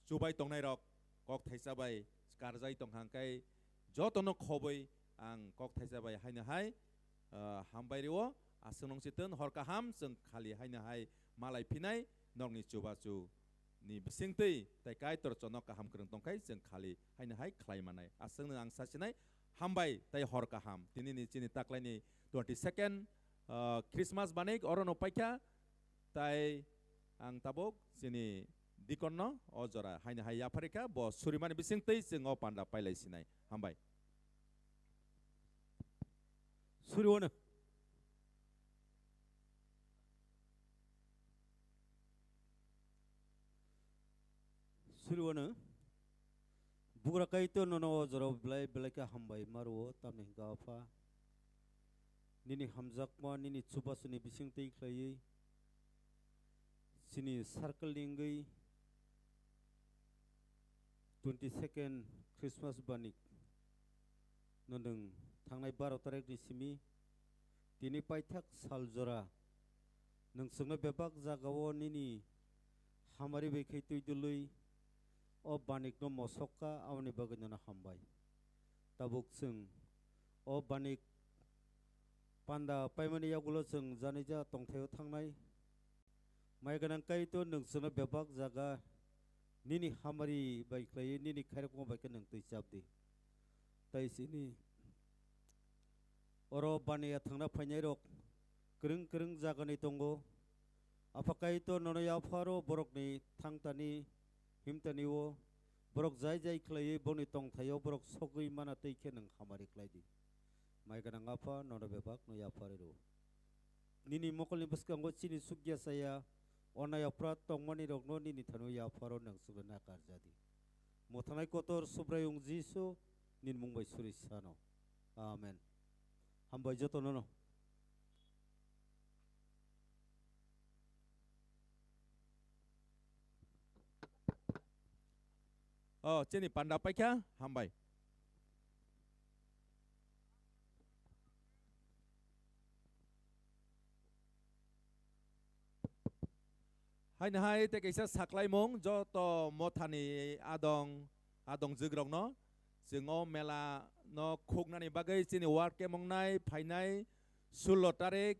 chubai tongnai rok kok thaisa bai karjai tong hang kai jotono khobwi ang kok thaisa bai haino hai, ah, hambai rwo. Aswk nung si twn hor kaham chwng khali haino hai malai phinai nokni chubachu ni bisingtwi tai Kaitor jono kaham kwrwng tongkhai chwng khali haino hai khlai manai. Aswkno ang sasinai hambai tai hor kaham. Tini ni chini taklaini twenty second, ah, Christmas banik orono paikha, tai ang tabuk chini deacon no o jora haino hai yapharikha, bo surimani bisingtwi chwng o panda pailai sinai. Hambai. Suri wano. Suri wano. Bugra Kaitor nono o jora belai belai khe hambai ma rwo, tamni hwnkhe Apha, nini hamjakma, nini chubasuni bisingtwi khlaiwi chini circle ni wngwi twenty second Christmas banik no nwng thangnai baro tarik ni simi tini paithak sal jora nwng chwngno bebak jagao nini hamari bai khe twi dului o banikno mosok kha, aboni bagwi nono hambai. Tabuk chwng o banik panda paimani yagulo chwng janija tongthaio thangnai. Mai gwnang Kaitor, nwng chwngno bebak jaga nini hamari bai khlaiwi nini khairokma bai khe nwng twi chap di. Tai sini oro baniya thangna phainairok kwrwng kwrwng jagani tongo. Apha Kaitor, nono yapharo borokni thangtani himtani o borok jai jai khlaiwi boni tongthaio borok sogwi mana twi khe nwng hamari khlai di. Mai gwnang Apha, nono bebakno yapharwi rw. Nini mokolni bwskango chini sukya saya, onai oprat tongmani rokno nini thani yapharo nang chukna nakarjadi. Mothanai kotor Subraiyung Jisu nini mung bai suri sano. Amen. Hambai jotono no. Oh, chini panda paikha, hambai. Haino hai tei kaisa saklaimung joto mothani adong, adong jwkrokno. Chwng o mela no khuknani bagwi chini work camp wngnai phainai sullo tarik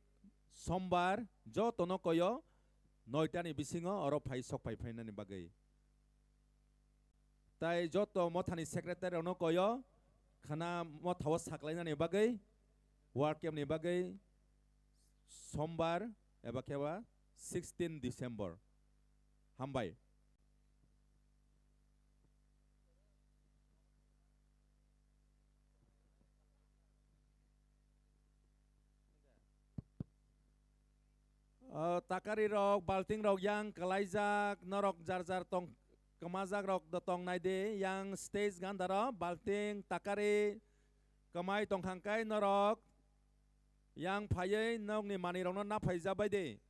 sombar jotono koyo noitani bisingo oro phai sok phai phainani bagwi. Tai joto mothani secretary rokno koyo khana mothao saklainani bagwi, work camp ni bagwi sombar eba khe ba sixteen December. Hambai. O, takari rok, balting rok yang kwlaijak, norok jar jar tong, kwmajak rok do tong nai di, yang stage ganda rok, balting, takari, kwmai tong khang kai norok, yang phaiwi nokni manwi rokno na phai ja bai di.